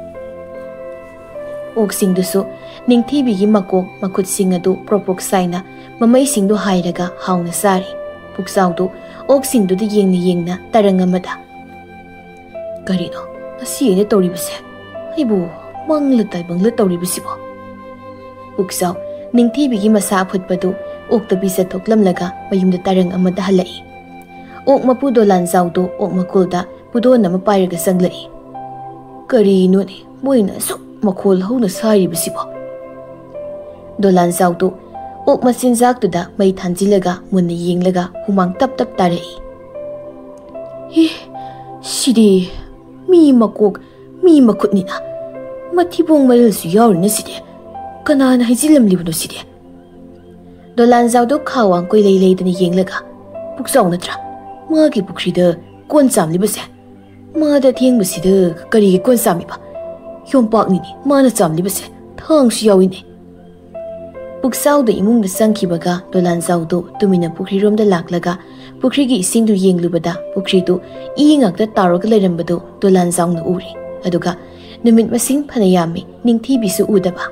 ꯑꯣꯛꯁꯤꯡꯗꯨꯁꯨ ꯅꯤꯡꯊꯤꯕꯤꯒꯤ ꯃꯀꯣꯛ ꯃꯈꯨꯠꯁꯤꯡ ꯑꯗꯨ ꯄ꯭ꯔꯣꯛ ꯄ꯭ꯔꯣꯛ ꯁꯥꯏꯅ ꯃꯃꯩꯁꯤꯡꯗꯨ ꯍꯥꯏꯔꯒ ꯍꯥꯎꯅ ꯆꯥꯔꯤ꯫ ꯄꯨꯛꯆꯥꯎꯗꯨ ꯑꯣꯛꯁꯤꯡꯗꯨꯗ ꯌꯦꯡꯅ ꯌꯦꯡꯅ ꯇꯔꯪ ꯑꯃꯗ, "ꯀꯔꯤꯅꯣ ꯉꯁꯤ ꯑꯩꯅ ꯇꯧꯔꯤꯕꯁꯦ? ꯑꯩꯕꯨ ꯃꯪꯂ ꯇꯥꯏꯕꯪꯂ ꯇꯧꯔꯤꯕꯁꯤꯕꯣ?" ꯄꯨꯛꯆꯥꯎ ꯅꯤꯡꯊꯤꯕꯤꯒꯤ ꯃꯁꯥ ꯑꯐꯨꯠꯄꯗꯨ ꯑꯣꯛꯇ ꯄꯤꯖꯊꯣꯛꯂꯝꯂꯒ ꯃꯌꯨꯝꯗ ꯇꯔꯪ ꯑꯃꯗ ꯍꯜꯂꯛꯏ꯫ ꯑꯣꯛ ꯃꯄꯨ ꯗꯣꯂꯥꯟꯖꯥꯎꯗꯨ ꯑꯣꯛ ꯃꯀꯣꯜꯗ ꯄꯨꯗꯣꯟ ꯑꯃ ꯄꯥꯏꯔꯒ ꯆꯪꯂꯛꯏ꯫ "ꯀꯔꯤꯅꯣꯅꯦ ꯃꯣꯏꯅ ꯑꯁꯨꯛ ꯃꯈꯣꯜ ꯍꯧꯅ ꯁꯥꯔꯤꯕꯁꯤꯕꯣ?" ꯗꯣꯂꯥꯟꯖꯥꯎꯗꯨ ꯑꯣꯛ ꯃꯆꯤꯟꯖꯥꯛꯇꯨꯗ ꯃꯩ ꯊꯥꯟꯖꯤꯜꯂꯒ ꯃꯨꯟꯅ ꯌꯦꯡꯂꯒ ꯍꯨꯃꯥꯡ ꯇꯞ ꯇꯞ ꯇꯥꯔꯛꯏ꯫ "ꯑꯦ, ꯁꯤꯗꯤ ꯃꯤ ꯃꯀꯣꯛ, ꯃꯤ ꯃꯈꯨꯠꯅꯤꯅ꯫ ꯃꯊꯤꯕꯣꯡ ꯃꯔꯤꯜꯁꯨ ꯌꯥꯎꯔꯤꯅ ꯁꯤꯗꯤ꯫ ꯀꯅꯥꯅ ꯍꯩꯖꯤꯜꯂꯝꯂꯤꯕꯅꯣ ꯁꯤꯗꯤ?" ꯗꯣꯂꯥꯟꯖꯥꯎꯗꯣ ꯈꯥ ꯋꯥꯡ ꯀꯣꯏꯂꯩ ꯂꯩꯗꯅ ꯌꯦꯡꯂꯒ, "ꯄꯨꯛꯆꯥꯎ ꯅꯠꯇ꯭ꯔꯥ? ꯃꯥꯒꯤ ꯄꯨꯈ꯭ꯔꯤꯗ ꯀꯣꯟ ꯆꯥꯝꯂꯤꯕꯁꯦ? ꯃꯥꯗ ꯊꯦꯡꯕꯁꯤꯗ ꯀꯔꯤꯒꯤ ꯀꯣꯟ ꯆꯥꯝꯃꯤꯕ? ꯌꯣꯝꯄꯥꯛꯅꯤꯅꯦ ꯃꯥꯅ ꯆꯥꯝꯂꯤꯕꯁꯦ, ꯊꯥꯡꯁꯨ ꯌꯥꯎꯏꯅꯦ꯫" ꯄꯨꯛꯆꯥꯎꯗ ꯏꯃꯨꯡꯗ ꯆꯪꯈꯤꯕꯒ ꯗꯣꯂꯥꯟꯖꯥꯎꯗꯨ ꯇꯨꯃꯤꯟꯅ ꯄꯨꯈ꯭ꯔꯤꯔꯣꯝꯗ ꯂꯥꯛꯂꯒ ꯄꯨꯈ꯭ꯔꯤꯒꯤ ꯏꯁꯤꯡꯗꯨ ꯌꯦꯡꯂꯨꯕꯗ ꯄꯨꯈ꯭ꯔꯤꯗꯨ ꯏ ꯉꯥꯛꯇ ꯇꯥꯎꯔꯒ ꯂꯩꯔꯝꯕꯗꯨ ꯗꯣꯂꯥꯟꯖꯥꯎꯅ ꯎꯔꯦ꯫ ꯑꯗꯨꯒ ꯅꯨꯃꯤꯠ ꯃꯁꯤꯡ ꯐꯅ ꯌꯥꯝꯃꯤ ꯅꯤꯡꯊꯤꯕꯤꯁꯨ ꯎꯗꯕ꯫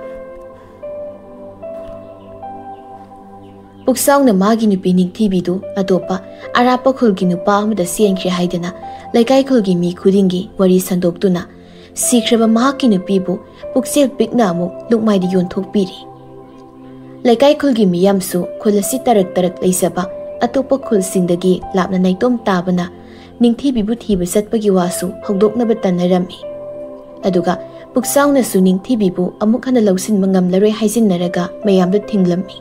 ꯄꯨꯛꯆꯥꯎꯅ ꯃꯥꯒꯤ ꯅꯨꯄꯤ ꯅꯤꯡꯊꯤꯕꯤꯗꯨ ꯑꯇꯣꯞꯄ ꯑꯔꯥꯞꯄ ꯈꯨꯜꯒꯤ ꯅꯨꯄꯥ ꯑꯃꯗ ꯆꯦꯟꯈ꯭ꯔꯦ ꯍꯥꯏꯗꯅ ꯂꯩꯀꯥꯏ ꯈꯨꯜꯒꯤ ꯃꯤ ꯈꯨꯗꯤꯡꯒꯤ ꯋꯥꯔꯤ ꯁꯟꯗꯣꯛꯇꯨꯅ ꯁꯤꯈ꯭ꯔꯕ ꯃꯍꯥꯛꯀꯤ ꯅꯨꯄꯤꯕꯨ ꯄꯨꯛꯆꯦꯜ ꯄꯤꯛꯅ ꯑꯃꯨꯛ ꯂꯨꯛꯃꯥꯏꯗ ꯌꯣꯟꯊꯣꯛꯄꯤꯔꯤ꯫ ꯂꯩꯀꯥꯏ ꯈꯨꯜꯒꯤ ꯃꯤꯌꯥꯝꯁꯨ ꯈꯨꯜ ꯑꯁꯤ ꯇꯔꯛ ꯇꯔꯛ ꯂꯩꯖꯕ ꯑꯇꯣꯞꯄ ꯈꯨꯜꯁꯤꯡꯗꯒꯤ ꯂꯥꯞꯅ ꯅꯥꯏꯇꯣꯝ ꯇꯥꯕꯅ ꯅꯤꯡꯊꯤꯕꯤꯕꯨ ꯊꯤꯕ ꯆꯠꯄꯒꯤ ꯋꯥꯁꯨ ꯍꯧꯗꯣꯛꯅꯕ ꯇꯟꯅꯔꯝꯃꯤ꯫ ꯑꯗꯨꯒ ꯄꯨꯛꯆꯥꯎꯅꯁꯨ ꯅꯤꯡꯊꯤꯕꯤꯕꯨ ꯑꯃꯨꯛ ꯍꯟꯅ ꯂꯧꯁꯤꯟꯕ ꯉꯝꯂꯔꯣꯏ ꯍꯥꯏꯖꯤꯟꯅꯔꯒ ꯃꯌꯥꯝꯗ ꯊꯤꯡꯂꯝꯃꯤ꯫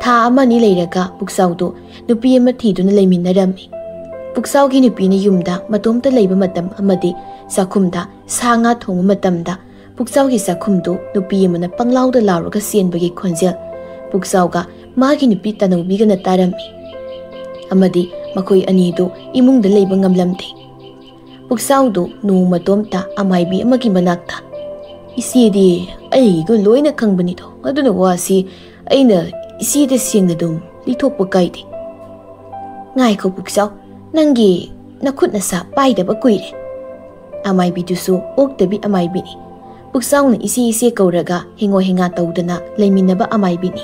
ꯊꯥ ꯑꯃ ꯑꯅꯤ ꯂꯩꯔꯒ ꯄꯨꯛꯆꯥꯎꯗꯨ ꯅꯨꯄꯤ ꯑꯃ ꯊꯤꯗꯨꯅ ꯂꯩꯃꯤꯟꯅꯔꯝꯃꯤ꯫ ꯄꯨꯛꯆꯥꯎꯒꯤ ꯅꯨꯄꯤꯅ ꯌꯨꯝꯗ ꯃꯇꯣꯝꯇ ꯂꯩꯕ ꯃꯇꯝ ꯑꯃꯗꯤ ꯆꯥꯛꯈꯨꯝꯗ ꯁꯥ ꯉꯥ ꯊꯣꯡꯕ ꯃꯇꯝꯗ ꯄꯨꯛꯆꯥꯎꯒꯤ ꯆꯥꯛꯈꯨꯝꯗꯨ ꯅꯨꯄꯤ ꯑꯃꯅ ꯄꯪꯂꯥꯎꯗ ꯂꯥꯎꯔꯒ ꯆꯦꯟꯕꯒꯤ ꯈꯣꯟꯖꯦꯜ ꯄꯨꯛꯆꯥꯎꯒ ꯃꯥꯒꯤ ꯅꯨꯄꯤ ꯇꯅꯧꯕꯤꯒꯅ ꯇꯥꯔꯝꯃꯤ꯫ ꯑꯃꯗꯤ ꯃꯈꯣꯏ ꯑꯅꯤꯗꯨ ꯏꯃꯨꯡꯗ ꯂꯩꯕ ꯉꯝꯂꯝꯗꯦ꯫ ꯄꯨꯛꯆꯥꯎꯗꯨ ꯅꯣꯡꯃꯇꯣꯝꯇ ꯑꯃꯥꯏꯕꯤ ꯑꯃꯒꯤ ꯃꯅꯥꯛꯇ, "ꯏꯆꯦꯗꯤ ꯑꯩꯒꯤꯗꯣ ꯂꯣꯏꯅ ꯈꯪꯕꯅꯤꯗꯣ, ꯑꯗꯨꯅ ꯋꯥꯁꯤ ꯑꯩꯅ ꯏꯆꯦꯗ ꯁꯦꯡꯅ ꯑꯗꯨꯝ ꯂꯤꯊꯣꯛꯄ ꯀꯥꯏꯗꯦ꯫" "ꯉꯥꯏꯈꯣ ꯄꯨꯛꯆꯥꯎ, "ꯅꯪꯒꯤ ꯅꯈꯨꯠ ꯅꯁꯥ ꯄꯥꯏꯗꯕ ꯀꯨꯏꯔꯦ"꯫ ꯑꯃꯥꯏꯕꯤꯗꯨꯁꯨ ꯑꯣꯛꯇꯕꯤ ꯑꯃꯥꯏꯕꯤꯅꯤ꯫ ꯄꯨꯛꯆꯥꯎꯅ ꯏꯆꯦ ꯏꯆꯦ ꯀꯧꯔꯒ ꯍꯤꯡꯉꯣ ꯍꯤꯡꯉꯥ ꯇꯧꯗꯅ ꯂꯩꯃꯤꯟꯅꯕ ꯑꯃꯥꯏꯕꯤꯅꯤ꯫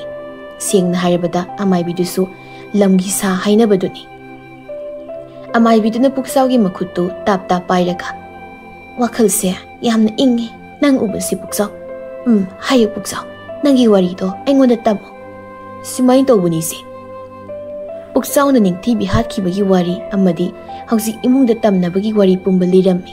ꯁꯦꯡꯅ ꯍꯥꯏꯔꯕꯗ ꯑꯃꯥꯏꯕꯤꯗꯨꯁꯨ ꯂꯝꯒꯤ ꯁꯥ ꯍꯥꯏꯅꯕꯗꯨꯅꯤ꯫ ꯑꯃꯥꯏꯕꯤꯗꯨꯅ ꯄꯨꯛꯆꯥꯎꯒꯤ ꯃꯈꯨꯠꯇꯨ ꯇꯥꯞ ꯇꯥꯞ ꯄꯥꯏꯔꯒ, "ꯋꯥꯈꯜꯁꯦ ꯌꯥꯝꯅ ꯏꯪꯉꯤ ꯅꯪ ꯎꯕꯁꯤ ꯄꯨꯛꯆꯥꯎ꯫ ꯎꯝ, ꯍꯥꯏꯌꯨ ꯄꯨꯛꯆꯥꯎ, ꯅꯪꯒꯤ ꯋꯥꯔꯤꯗꯣ ꯑꯩꯉꯣꯟꯗ ꯇꯝꯃꯣ"꯫ ꯁꯨꯃꯥꯏꯅ ꯇꯧꯕꯅꯤꯁꯦ꯫ ꯄꯨꯛꯆꯥꯎꯅ ꯅꯤꯡꯊꯤꯕꯤ ꯍꯥꯠꯈꯤꯕꯒꯤ ꯋꯥꯔꯤ ꯑꯃꯗꯤ ꯍꯧꯖꯤꯛ ꯏꯃꯨꯡꯗ ꯇꯝꯅꯕꯒꯤ ꯋꯥꯔꯤ ꯄꯨꯝꯕ ꯂꯤꯔꯝꯃꯤ꯫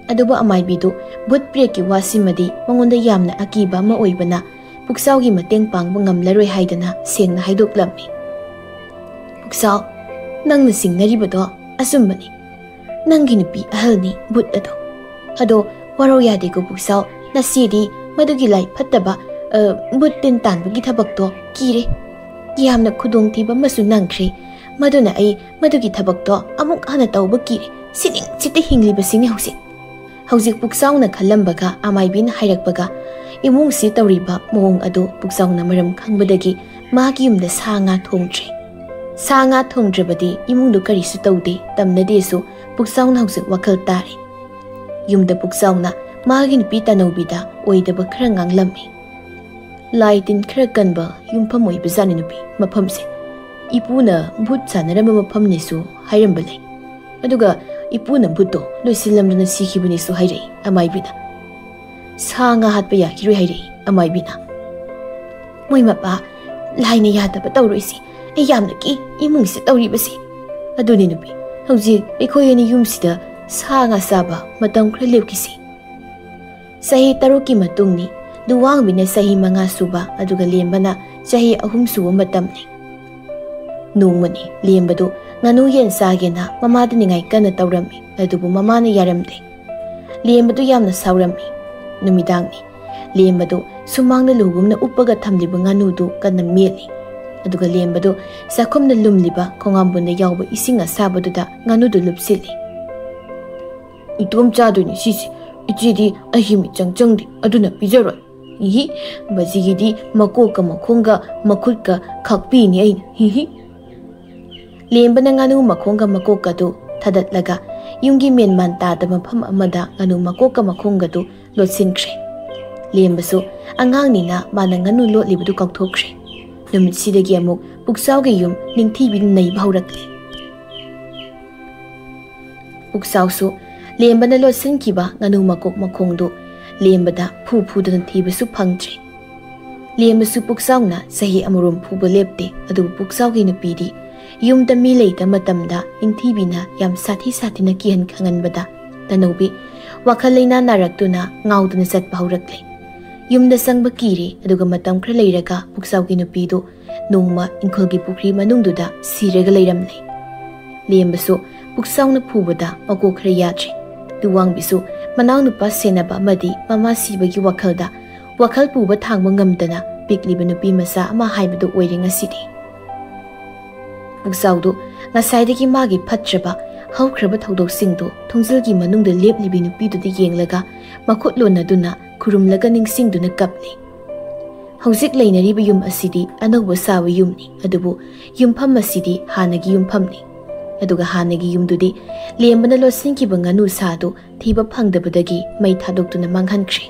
ꯑꯗꯨꯕꯨ ꯑꯃꯥꯏꯕꯤꯗꯨ ꯚꯨꯠ ꯄ꯭ꯔꯦꯠꯀꯤ ꯋꯥꯁꯤꯃꯗꯤ ꯃꯉꯣꯟꯗ ꯌꯥꯝꯅ ꯑꯀꯤꯕ ꯑꯃ ꯑꯣꯏꯕꯅ ꯄꯨꯛꯆꯥꯎꯒꯤ ꯃꯇꯦꯡ ꯄꯥꯡꯕ ꯉꯝꯂꯔꯣꯏ ꯍꯥꯏꯗꯅ ꯁꯦꯡꯅ ꯍꯥꯏꯗꯣꯛꯂꯝꯃꯤ꯫ "ꯄꯨꯛꯆꯥꯎ, ꯅꯪꯅ ꯆꯤꯡꯅꯔꯤꯕꯗꯣ ꯑꯆꯨꯝꯕꯅꯤ꯫ ꯅꯪꯒꯤ ꯅꯨꯄꯤ ꯑꯍꯜꯅꯤ ꯚꯨꯠ ꯑꯗꯣ꯫ ꯑꯗꯣ ꯋꯥꯔꯧ ꯌꯥꯗꯦꯀꯣ ꯄꯨꯛꯆꯥꯎ, ꯅꯆꯦꯗꯤ ꯃꯗꯨꯒꯤ ꯂꯥꯏ ꯐꯠꯇꯕ, ꯑ, ꯚꯨꯠ ꯇꯤꯟ ꯇꯥꯟꯕꯒꯤ ꯊꯕꯛꯇꯣ ꯀꯤꯔꯦ꯫ ꯌꯥꯝꯅ ꯈꯨꯗꯣꯡꯊꯤꯕ ꯑꯃꯁꯨ ꯅꯪꯈ꯭ꯔꯦ꯫ ꯃꯗꯨꯅ ꯑꯩ ꯃꯗꯨꯒꯤ ꯊꯕꯛꯇꯣ ꯑꯃꯨꯛ ꯍꯟꯅ ꯇꯧꯕ ꯀꯤꯔꯦ꯫ ꯁꯤꯅꯤꯡ ꯁꯤꯠꯇ ꯍꯤꯡꯂꯤꯕꯁꯤꯅꯤ ꯍꯧꯖꯤꯛ"꯫ ꯍꯧꯖꯤꯛ ꯄꯨꯛꯆꯥꯎꯅ ꯈꯜꯂꯝꯕꯒ ꯑꯃꯥꯏꯕꯤꯅ ꯍꯥꯏꯔꯛꯄꯒ ꯏꯃꯨꯡꯁꯤ ꯇꯧꯔꯤꯕ ꯃꯑꯣꯡ ꯑꯗꯨ ꯄꯨꯛꯆꯥꯎꯅ ꯃꯔꯝ ꯈꯪꯕꯗꯒꯤ ꯃꯥꯒꯤ ꯌꯨꯝꯗ ꯁꯥ ꯉꯥ ꯊꯣꯡꯗ꯭ꯔꯦ꯫ ꯁꯥ ꯉꯥ ꯊꯣꯡꯗ꯭ꯔꯕꯗꯤ ꯏꯃꯨꯡꯗꯨ ꯀꯔꯤꯁꯨ ꯇꯧꯗꯦ, ꯇꯝꯅꯗꯦꯁꯨ ꯄꯨꯛꯆꯥꯎꯅ ꯍꯧꯖꯤꯛ ꯋꯥꯈꯜ ꯇꯥꯔꯦ꯫ ꯌꯨꯝꯗ ꯄꯨꯛꯆꯥꯎꯅ ꯃꯥꯒꯤ ꯅꯨꯄꯤ ꯇꯥꯅꯧꯕꯤꯗ ꯑꯣꯏꯗꯕ ꯈꯔ ꯉꯥꯡꯂꯝꯃꯤ꯫ "ꯂꯥꯏ ꯇꯤꯟ ꯈꯔ ꯀꯟꯕ ꯌꯨꯝꯐꯝ ꯑꯣꯏꯕꯖꯥꯠꯅꯤ ꯅꯨꯄꯤ ꯃꯐꯝꯁꯦ꯫ ꯏꯄꯨꯅ ꯚꯨꯠ ꯁꯥꯟꯅꯔꯝꯕ ꯃꯐꯝꯅꯦꯁꯨ ꯍꯥꯏꯔꯝꯕ ꯂꯩ꯫ ꯑꯗꯨꯒ ꯏꯄꯨꯅ ꯚꯨꯠꯇꯣ ꯂꯣꯏꯁꯤꯜꯂꯝꯗꯅ ꯁꯤꯈꯤꯕꯅꯦꯁꯨ ꯍꯥꯏꯔꯛꯏ ꯑꯃꯥꯏꯕꯤꯅ꯫ ꯁꯥ ꯉꯥ ꯍꯥꯠꯄ ꯌꯥꯈꯤꯔꯣꯏ ꯍꯥꯏꯔꯛꯏ ꯑꯃꯥꯏꯕꯤꯅ꯫ ꯃꯣꯏ ꯃꯄꯥ, ꯂꯥꯏꯅ ꯌꯥꯗꯕ ꯇꯧꯔꯣꯏꯁꯤ꯫ ꯑꯩ ꯌꯥꯝꯅ ꯀꯤ ꯏꯃꯨꯡꯁꯤꯗ ꯇꯧꯔꯤꯕꯁꯤ꯫ ꯑꯗꯨꯅꯤ ꯅꯨꯄꯤ, ꯍꯧꯖꯤꯛ ꯑꯩꯈꯣꯏ ꯑꯅꯤ ꯌꯨꯝꯁꯤꯗ ꯁꯥ ꯉꯥ ꯆꯥꯕ ꯃꯇꯝ ꯈꯔ ꯂꯦꯞꯈꯤꯁꯤ꯫ ꯆꯍꯤ ꯇꯔꯨꯛꯀꯤ ꯃꯇꯨꯡꯅꯤ꯫ ꯂꯨꯋꯥꯡꯕꯤꯅ ꯆꯍꯤ ꯃꯉꯥ ꯁꯨꯕ, ꯑꯗꯨꯒ ꯂꯦꯝꯕꯅ ꯆꯍꯤ ꯑꯍꯨꯝ ꯁꯨꯕ ꯃꯇꯝꯅꯤ꯫ ꯅꯣꯡꯃꯅꯤ ꯂꯦꯝꯕꯗꯨ ꯉꯥꯅꯨ ꯌꯦꯟ ꯆꯥꯒꯦꯅ ꯃꯃꯥꯗ ꯅꯤꯡꯉꯥꯏ ꯀꯟꯅ ꯇꯧꯔꯝꯃꯤ, ꯑꯗꯨꯕꯨ ꯃꯃꯥꯅ ꯌꯥꯔꯝꯗꯦ꯫ ꯂꯦꯝꯕꯗꯨ ꯌꯥꯝꯅ ꯁꯥꯎꯔꯝꯃꯤ꯫ ꯅꯨꯃꯤꯗꯥꯡꯅꯤ꯫ ꯂꯦꯝꯕꯗꯨ ꯁꯨꯃꯥꯡꯗ ꯂꯨꯍꯨꯝꯅ ꯎꯞꯄꯒ ꯊꯝꯂꯤꯕ ꯉꯥꯅꯨꯗꯨ ꯀꯟꯅ ꯃꯦꯠꯂꯤ꯫ ꯑꯗꯨꯒ ꯂꯦꯝꯕꯗꯨ ꯆꯥꯛꯈꯨꯝꯗ ꯂꯨꯝꯂꯤꯕ ꯈꯣꯡꯉꯥꯝꯕꯨꯟꯗ ꯌꯥꯎꯕ ꯏꯁꯤꯡ ꯑꯁꯥꯕꯗꯨꯗ ꯉꯥꯅꯨꯗꯨ ꯂꯨꯞꯁꯤꯜꯂꯤ꯫ "ꯏꯇꯣꯝ ꯆꯥꯗꯣꯏꯅꯤ ꯁꯤꯁꯤ꯫ ꯏꯆꯦꯗꯤ ꯑꯩꯒꯤ ꯃꯤꯆꯪ ꯆꯪꯗꯦ, ꯑꯗꯨꯅ ꯄꯤꯖꯔꯣꯏ꯫ ꯏꯍꯤ, ꯃꯁꯤꯒꯤꯗꯤ ꯃꯀꯣꯛꯀ ꯃꯈꯣꯡꯒ ꯃꯈꯨꯠꯀ ꯈꯥꯛꯄꯤꯅꯤ ꯑꯩꯅ꯫ ꯍꯤꯍꯤ"꯫ ꯂꯦꯝꯕꯅ ꯉꯥꯅꯨ ꯃꯈꯣꯡꯒ ꯃꯀꯣꯛꯀꯗꯨ ꯊꯥꯗꯠꯂꯒ ꯌꯨꯝꯒꯤ ꯃꯦꯟꯃꯥꯟ ꯇꯥꯗꯕ ꯃꯐꯝ ꯑꯃꯗ ꯉꯥꯅꯨ ꯃꯀꯣꯛꯀ ꯃꯈꯣꯡꯒꯗꯨ ꯂꯣꯠꯁꯤꯟꯈ꯭ꯔꯦ꯫ ꯂꯦꯝꯕꯁꯨ ꯑꯉꯥꯡꯅꯤꯅ ꯃꯥꯅ ꯉꯥꯅꯨ ꯂꯣꯠꯂꯤꯕꯗꯨ ꯀꯥꯎꯊꯣꯛꯈ꯭ꯔꯦ꯫ ꯅꯨꯃꯤꯠꯁꯤꯗꯒꯤ ꯑꯃꯨꯛ ꯄꯨꯛꯆꯥꯎꯒꯤ ꯌꯨꯝ ꯅꯤꯡꯊꯤꯕꯤꯅ ꯅꯩꯕ ꯍꯧꯔꯛꯂꯦ꯫ ꯄꯨꯛꯆꯥꯎꯁꯨ ꯂꯦꯝꯕꯅ ꯂꯣꯠꯁꯤꯟꯈꯤꯕ ꯉꯥꯅꯨ ꯃꯀꯣꯛ ꯃꯈꯣꯡꯗꯨ ꯂꯦꯝꯕꯗ ꯐꯨ ꯐꯨꯗꯅ ꯊꯤꯕꯁꯨ ꯐꯪꯗ꯭ꯔꯦ꯫ ꯂꯦꯝꯕꯁꯨ ꯄꯨꯛꯆꯥꯎꯅ ꯆꯍꯤ ꯑꯃꯔꯣꯝ ꯐꯨꯕ ꯂꯦꯞꯇꯦ, ꯑꯗꯨꯕꯨ ꯄꯨꯛꯆꯥꯎꯒꯤ ꯅꯨꯄꯤꯗꯤ ꯌꯨꯝꯗ ꯃꯤ ꯂꯩꯇ ꯃꯇꯝꯗ ꯅꯤꯡꯊꯤꯕꯤꯅ ꯌꯥꯝ ꯁꯥꯊꯤ ꯁꯥꯊꯤꯅ ꯀꯤꯍꯟ ꯈꯪꯍꯟꯕꯗ ꯇꯅꯧꯕꯤ ꯋꯥꯈꯜ ꯂꯩꯅꯥ ꯅꯥꯔꯛꯇꯨꯅ ꯉꯥꯎꯗꯨꯅ ꯆꯠꯄ ꯍꯧꯔꯛꯂꯦ꯫ ꯌꯨꯝꯗ ꯆꯪꯕ ꯀꯤꯔꯦ, ꯑꯗꯨꯒ ꯃꯇꯝ ꯈꯔ ꯂꯩꯔꯒ ꯄꯨꯛꯆꯥꯎꯒꯤ ꯅꯨꯄꯤꯗꯨ ꯅꯣꯡꯃ ꯏꯪꯈꯣꯜꯒꯤ ꯄꯨꯈ꯭ꯔꯤ ꯃꯅꯨꯡꯗꯨꯗ ꯁꯤꯔꯒ ꯂꯩꯔꯝꯂꯦ꯫ ꯂꯦꯝꯕꯁꯨ ꯄꯨꯛꯆꯥꯎꯅ ꯐꯨꯕꯗ ꯃꯀꯣꯛ ꯈꯔ ꯌꯥꯗ꯭ꯔꯦ꯫ ꯂꯨꯋꯥꯡꯕꯤꯁꯨ ꯃꯅꯥꯎꯅꯨꯄꯥ ꯁꯦꯟꯅꯕ ꯑꯃꯗꯤ ꯃꯃꯥ ꯁꯤꯕꯒꯤ ꯋꯥꯈꯜꯗ ꯋꯥꯈꯜ ꯄꯨꯕ ꯊꯥꯡꯕ ꯉꯝꯗꯅ ꯄꯤꯛꯂꯤꯕ ꯅꯨꯄꯤ ꯃꯆꯥ ꯑꯃ ꯍꯥꯏꯕꯗꯨ ꯑꯣꯏꯔꯦ ꯉꯁꯤꯗꯤ꯫ ꯄꯨꯛꯆꯥꯎꯗꯨ ꯉꯁꯥꯏꯗꯒꯤ ꯃꯥꯒꯤ ꯐꯠꯇ꯭ꯔꯕ ꯍꯧꯈ꯭ꯔꯕ ꯊꯧꯗꯣꯛꯁꯤꯡꯗꯨ ꯊꯣꯡꯖꯤꯜꯒꯤ ꯃꯅꯨꯡꯗ ꯂꯦꯞꯂꯤꯕꯤ ꯅꯨꯄꯤꯗꯨꯗ ꯌꯦꯡꯂꯒ ꯃꯈꯨꯠ ꯂꯣꯟꯅꯗꯨꯅ ꯈꯨꯔꯨꯝꯂꯒ ꯅꯤꯡꯁꯤꯡꯗꯨꯅ ꯀꯞꯂꯤ꯫ ꯍꯧꯖꯤꯛ ꯂꯩꯅꯔꯤꯕ ꯌꯨꯝ ꯑꯁꯤꯗꯤ ꯑꯅꯧꯕ ꯁꯥꯕ ꯌꯨꯝꯅꯤ, ꯑꯗꯨꯕꯨ ꯌꯨꯝꯐꯝ ꯑꯁꯤꯗꯤ ꯍꯥꯟꯅꯒꯤ ꯌꯨꯝꯐꯝꯅꯤ꯫ ꯑꯗꯨꯒ ꯍꯥꯟꯅꯒꯤ ꯌꯨꯝꯗꯨꯗꯤ ꯂꯦꯝꯕꯅ ꯂꯣꯠꯁꯤꯟꯈꯤꯕ ꯉꯥꯅꯨ ꯁꯥꯗꯨ ꯊꯤꯕ ꯐꯪꯗꯕꯗꯒꯤ ꯃꯩ ꯊꯥꯗꯣꯛꯇꯨꯅ ꯃꯥꯡꯍꯟꯈ꯭ꯔꯦ꯫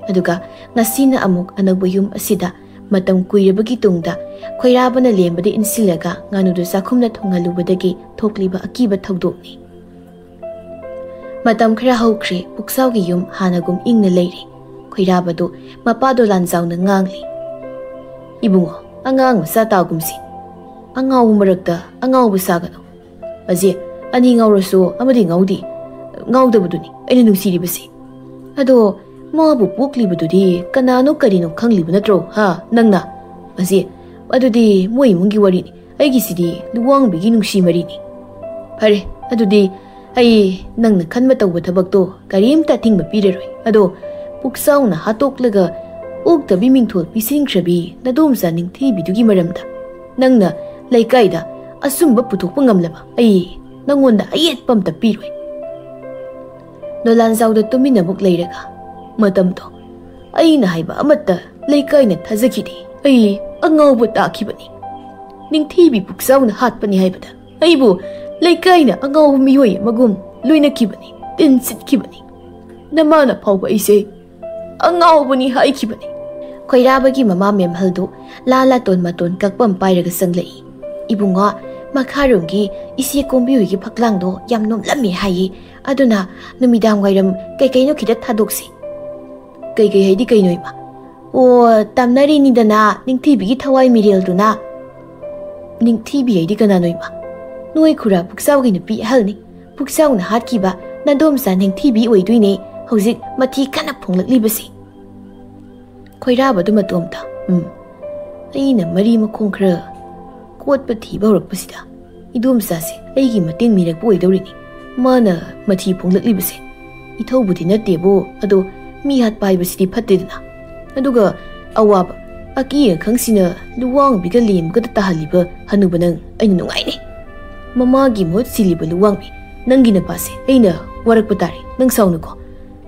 ꯑꯗꯨꯒ ꯉꯁꯤꯅ ꯑꯃꯨꯛ ꯑꯅꯧꯕ ꯌꯨꯝ ꯑꯁꯤꯗ ꯃꯇꯝ ꯀꯨꯏꯔꯕꯒꯤ ꯇꯨꯡꯗ ꯈꯣꯏꯔꯥꯕꯅ ꯂꯦꯝꯕꯗ ꯏꯟꯁꯤꯜꯂꯒ ꯉꯥꯅꯨꯗꯨ ꯆꯥꯛꯈꯨꯝꯗ ꯊꯣꯡꯍꯜꯂꯨꯕꯗꯒꯤ ꯊꯣꯛꯂꯤꯕ ꯑꯀꯤꯕ ꯊꯧꯗꯣꯛꯅꯤ꯫ ꯃꯇꯝ ꯈꯔ ꯍꯧꯈ꯭ꯔꯦ, ꯄꯨꯛꯆꯥꯎꯒꯤ ꯌꯨꯝ ꯍꯥꯟꯅꯒꯨꯝ ꯏꯪꯅ ꯂꯩꯔꯤ꯫ ꯈꯣꯏꯔꯥꯕꯗꯨ ꯃꯄꯥꯗꯣ ꯂꯥꯟꯖꯥꯎꯅ ꯉꯥꯡꯂꯤ, "ꯏꯕꯨꯡꯉꯣ, ꯑꯉꯥꯡ ꯃꯆꯥ ꯇꯥꯒꯨꯝꯁꯤ꯫ ꯑꯉꯥꯎꯕ ꯃꯔꯛꯇ ꯑꯉꯥꯎꯕ ꯁꯥꯒꯅꯨ꯫ ꯑꯁꯤ ꯑꯅꯤ ꯉꯥꯎꯔꯁꯨ ꯑꯃꯗꯤ ꯉꯥꯎꯗꯦ꯫ ꯉꯥꯎꯗꯕꯗꯨꯅꯤ ꯑꯩꯅ ꯅꯨꯡꯁꯤꯔꯤꯕꯁꯤ꯫ ꯑꯗꯣ ꯃꯥꯕꯨ ꯄꯣꯛꯂꯤꯕꯗꯨꯗꯤ ꯀꯅꯥꯅꯣ ꯀꯔꯤꯅꯣ ꯈꯪꯂꯤꯕ ꯅꯠꯇ꯭ꯔꯣ, ꯍꯥ, ꯅꯪꯅ? ꯑꯁꯤ, ꯑꯗꯨꯗꯤ ꯃꯣꯏ ꯏꯃꯨꯡꯒꯤ ꯋꯥꯔꯤꯅꯤ꯫ ꯑꯩꯒꯤꯁꯤꯗꯤ ꯂꯨꯋꯥꯡꯕꯤꯒꯤ ꯅꯨꯡꯁꯤ ꯃꯔꯤꯅꯤ꯫ ꯐꯔꯦ, ꯑꯗꯨꯗꯤ ꯑꯩ ꯅꯪꯅ ꯈꯟꯕ ꯇꯧꯕ ꯊꯕꯛꯇꯣ ꯀꯔꯤꯝꯇ ꯑꯊꯤꯡꯕ ꯄꯤꯔꯔꯣꯏ꯫ ꯑꯗꯣ ꯄꯨꯛꯆꯥꯎꯅ ꯍꯥꯠꯇꯣꯛꯂꯒ ꯑꯣꯛꯇꯕꯤ ꯃꯤꯡꯊꯣꯜ ꯄꯤꯁꯤꯟꯈ꯭ꯔꯕꯤ ꯅꯗꯣꯝꯆꯥ ꯅꯤꯡꯊꯤꯕꯤꯗꯨꯒꯤ ꯃꯔꯝꯗ ꯅꯪꯅ ꯂꯩꯀꯥꯏꯗ ꯑꯆꯨꯝꯕ ꯄꯨꯊꯣꯛꯄ ꯉꯝꯂꯕ ꯑꯩ ꯅꯪꯉꯣꯟꯗ ꯑꯌꯦꯠꯄ ꯑꯝꯇ ꯄꯤꯔꯣꯏ꯫" ꯗꯣꯂꯥꯟꯖꯥꯎꯗ ꯇꯨꯃꯤꯟꯅꯃꯨꯛ ꯂꯩꯔꯒ, "ꯃꯇꯝꯗꯣ ꯑꯩꯅ ꯍꯥꯏꯕ ꯑꯃꯠꯇ ꯂꯩꯀꯥꯏꯅ ꯊꯥꯖꯈꯤꯗꯦ꯫ ꯑꯩ ꯑꯉꯥꯎꯕ ꯇꯥꯈꯤꯕꯅꯤ꯫" ꯅꯤꯡꯊꯤꯕꯤ ꯄꯨꯛꯆꯥꯎꯅ ꯍꯥꯠꯄꯅꯤ ꯍꯥꯏꯕꯗ ꯑꯩꯕꯨ ꯂꯩꯀꯥꯏꯅ ꯑꯉꯥꯎꯕ ꯃꯤꯑꯣꯏ ꯑꯃꯒꯨꯝ ꯂꯣꯏꯅꯈꯤꯕꯅꯤ, ꯇꯤꯟꯁꯤꯠꯈꯤꯕꯅꯤ꯫ ꯅꯃꯥꯅ ꯐꯥꯎꯕ ꯑꯩꯁꯦ ꯑꯉꯥꯎꯕꯅꯤ ꯍꯥꯏꯈꯤꯕꯅꯤ꯫ ꯈꯣꯏꯔꯥꯕꯒꯤ ꯃꯃꯥ ꯃꯦꯝꯍꯜꯗꯨ ꯂꯥ ꯂꯥꯇꯣꯟ ꯃꯇꯣꯟ ꯀꯛꯄ ꯑꯃ ꯄꯥꯏꯔꯒ ꯆꯪꯂꯛꯏ꯫ "ꯏꯕꯨꯡꯉꯣ, ꯃꯈꯥꯔꯣꯝꯒꯤ ꯏꯆꯦ ꯀꯣꯝꯕꯤ ꯍꯣꯏꯒꯤ ꯐꯛꯂꯥꯡꯗꯣ ꯌꯥꯝ ꯅꯣꯝꯂꯝꯃꯦ ꯍꯥꯏꯌꯦ, ꯑꯗꯨꯅ ꯅꯨꯃꯤꯗꯥꯡ ꯋꯥꯏꯔꯝ ꯀꯩꯀꯩꯅꯣ ꯈꯤꯇ ꯊꯥꯗꯣꯛꯁꯤ꯫" "ꯀꯩꯀꯩ ꯍꯥꯏꯗꯤ ꯀꯩꯅꯣ ꯏꯃꯥ?" "ꯑꯣ, ꯇꯝꯅꯔꯤꯅꯤꯗꯅ ꯅꯤꯡꯊꯤꯕꯤꯒꯤ ꯊꯋꯥꯏ ꯃꯤꯔꯦꯜꯗꯨꯅ꯫" "ꯅꯤꯡꯊꯤꯕꯤ ꯍꯥꯏꯗꯤ ꯀꯅꯥꯅꯣ ꯏꯃꯥ?" "ꯅꯣꯏ ꯈꯨꯔꯥ ꯄꯨꯛꯆꯥꯎꯒꯤ ꯅꯨꯄꯤ ꯑꯍꯜꯅꯤ꯫ ꯄꯨꯛꯆꯥꯎꯅ ꯍꯥꯠꯈꯤꯕ ꯅꯥꯗꯣꯝꯆꯥ ꯅꯤꯡꯊꯤꯕꯤ ꯑꯣꯏꯗꯣꯏꯅꯦ ꯍꯧꯖꯤꯛ ꯃꯊꯤ ꯀꯟꯅ ꯐꯣꯡꯂꯛꯂꯤꯕꯁꯦ꯫" ꯈꯣꯏꯔꯥꯕꯗꯨ ꯃꯇꯣꯝꯇ, "ꯎꯝ, ꯑꯩꯅ ꯃꯔꯤ ꯃꯈꯣꯡ ꯈꯔ ꯀꯣꯠꯄ ꯊꯤꯕ ꯍꯧꯔꯛꯄꯁꯤꯗ ꯏꯗꯣꯝꯆꯥꯁꯦ ꯑꯩꯒꯤ ꯃꯇꯦꯡ ꯅꯤꯔꯛꯄ ꯑꯣꯏꯗꯧꯔꯤꯅꯤ꯫ ꯃꯥꯅ ꯃꯊꯤ ꯐꯣꯡꯂꯛꯂꯤꯕꯁꯦ꯫ ꯏꯊꯧꯕꯨꯗꯤ ꯅꯠꯇꯦꯕꯨ, ꯑꯗꯣ ꯃꯤ ꯍꯥꯠꯄ ꯍꯥꯏꯕꯁꯤꯗꯤ ꯐꯠꯇꯦꯗꯅ꯫ ꯑꯗꯨꯒ ꯑꯋꯥꯕ ꯑꯀꯤ ꯑꯈꯪꯁꯤꯅ ꯂꯨꯋꯥꯡꯕꯤꯒ ꯂꯦꯝꯕꯒꯗ ꯇꯥꯍꯜꯂꯤꯕ ꯍꯅꯨꯕ ꯅꯪ ꯑꯩꯅ ꯅꯨꯡꯉꯥꯏꯅꯤ꯫ ꯃꯃꯥꯒꯤ ꯃꯍꯨꯠ ꯁꯤꯜꯂꯤꯕ ꯂꯨꯋꯥꯡꯕꯤ, ꯅꯪꯒꯤ ꯅꯄꯥꯁꯦ ꯑꯩꯅ ꯋꯥꯔꯛꯄ ꯇꯥꯔꯦ, ꯅꯪ ꯁꯥꯎꯅꯨꯀꯣ꯫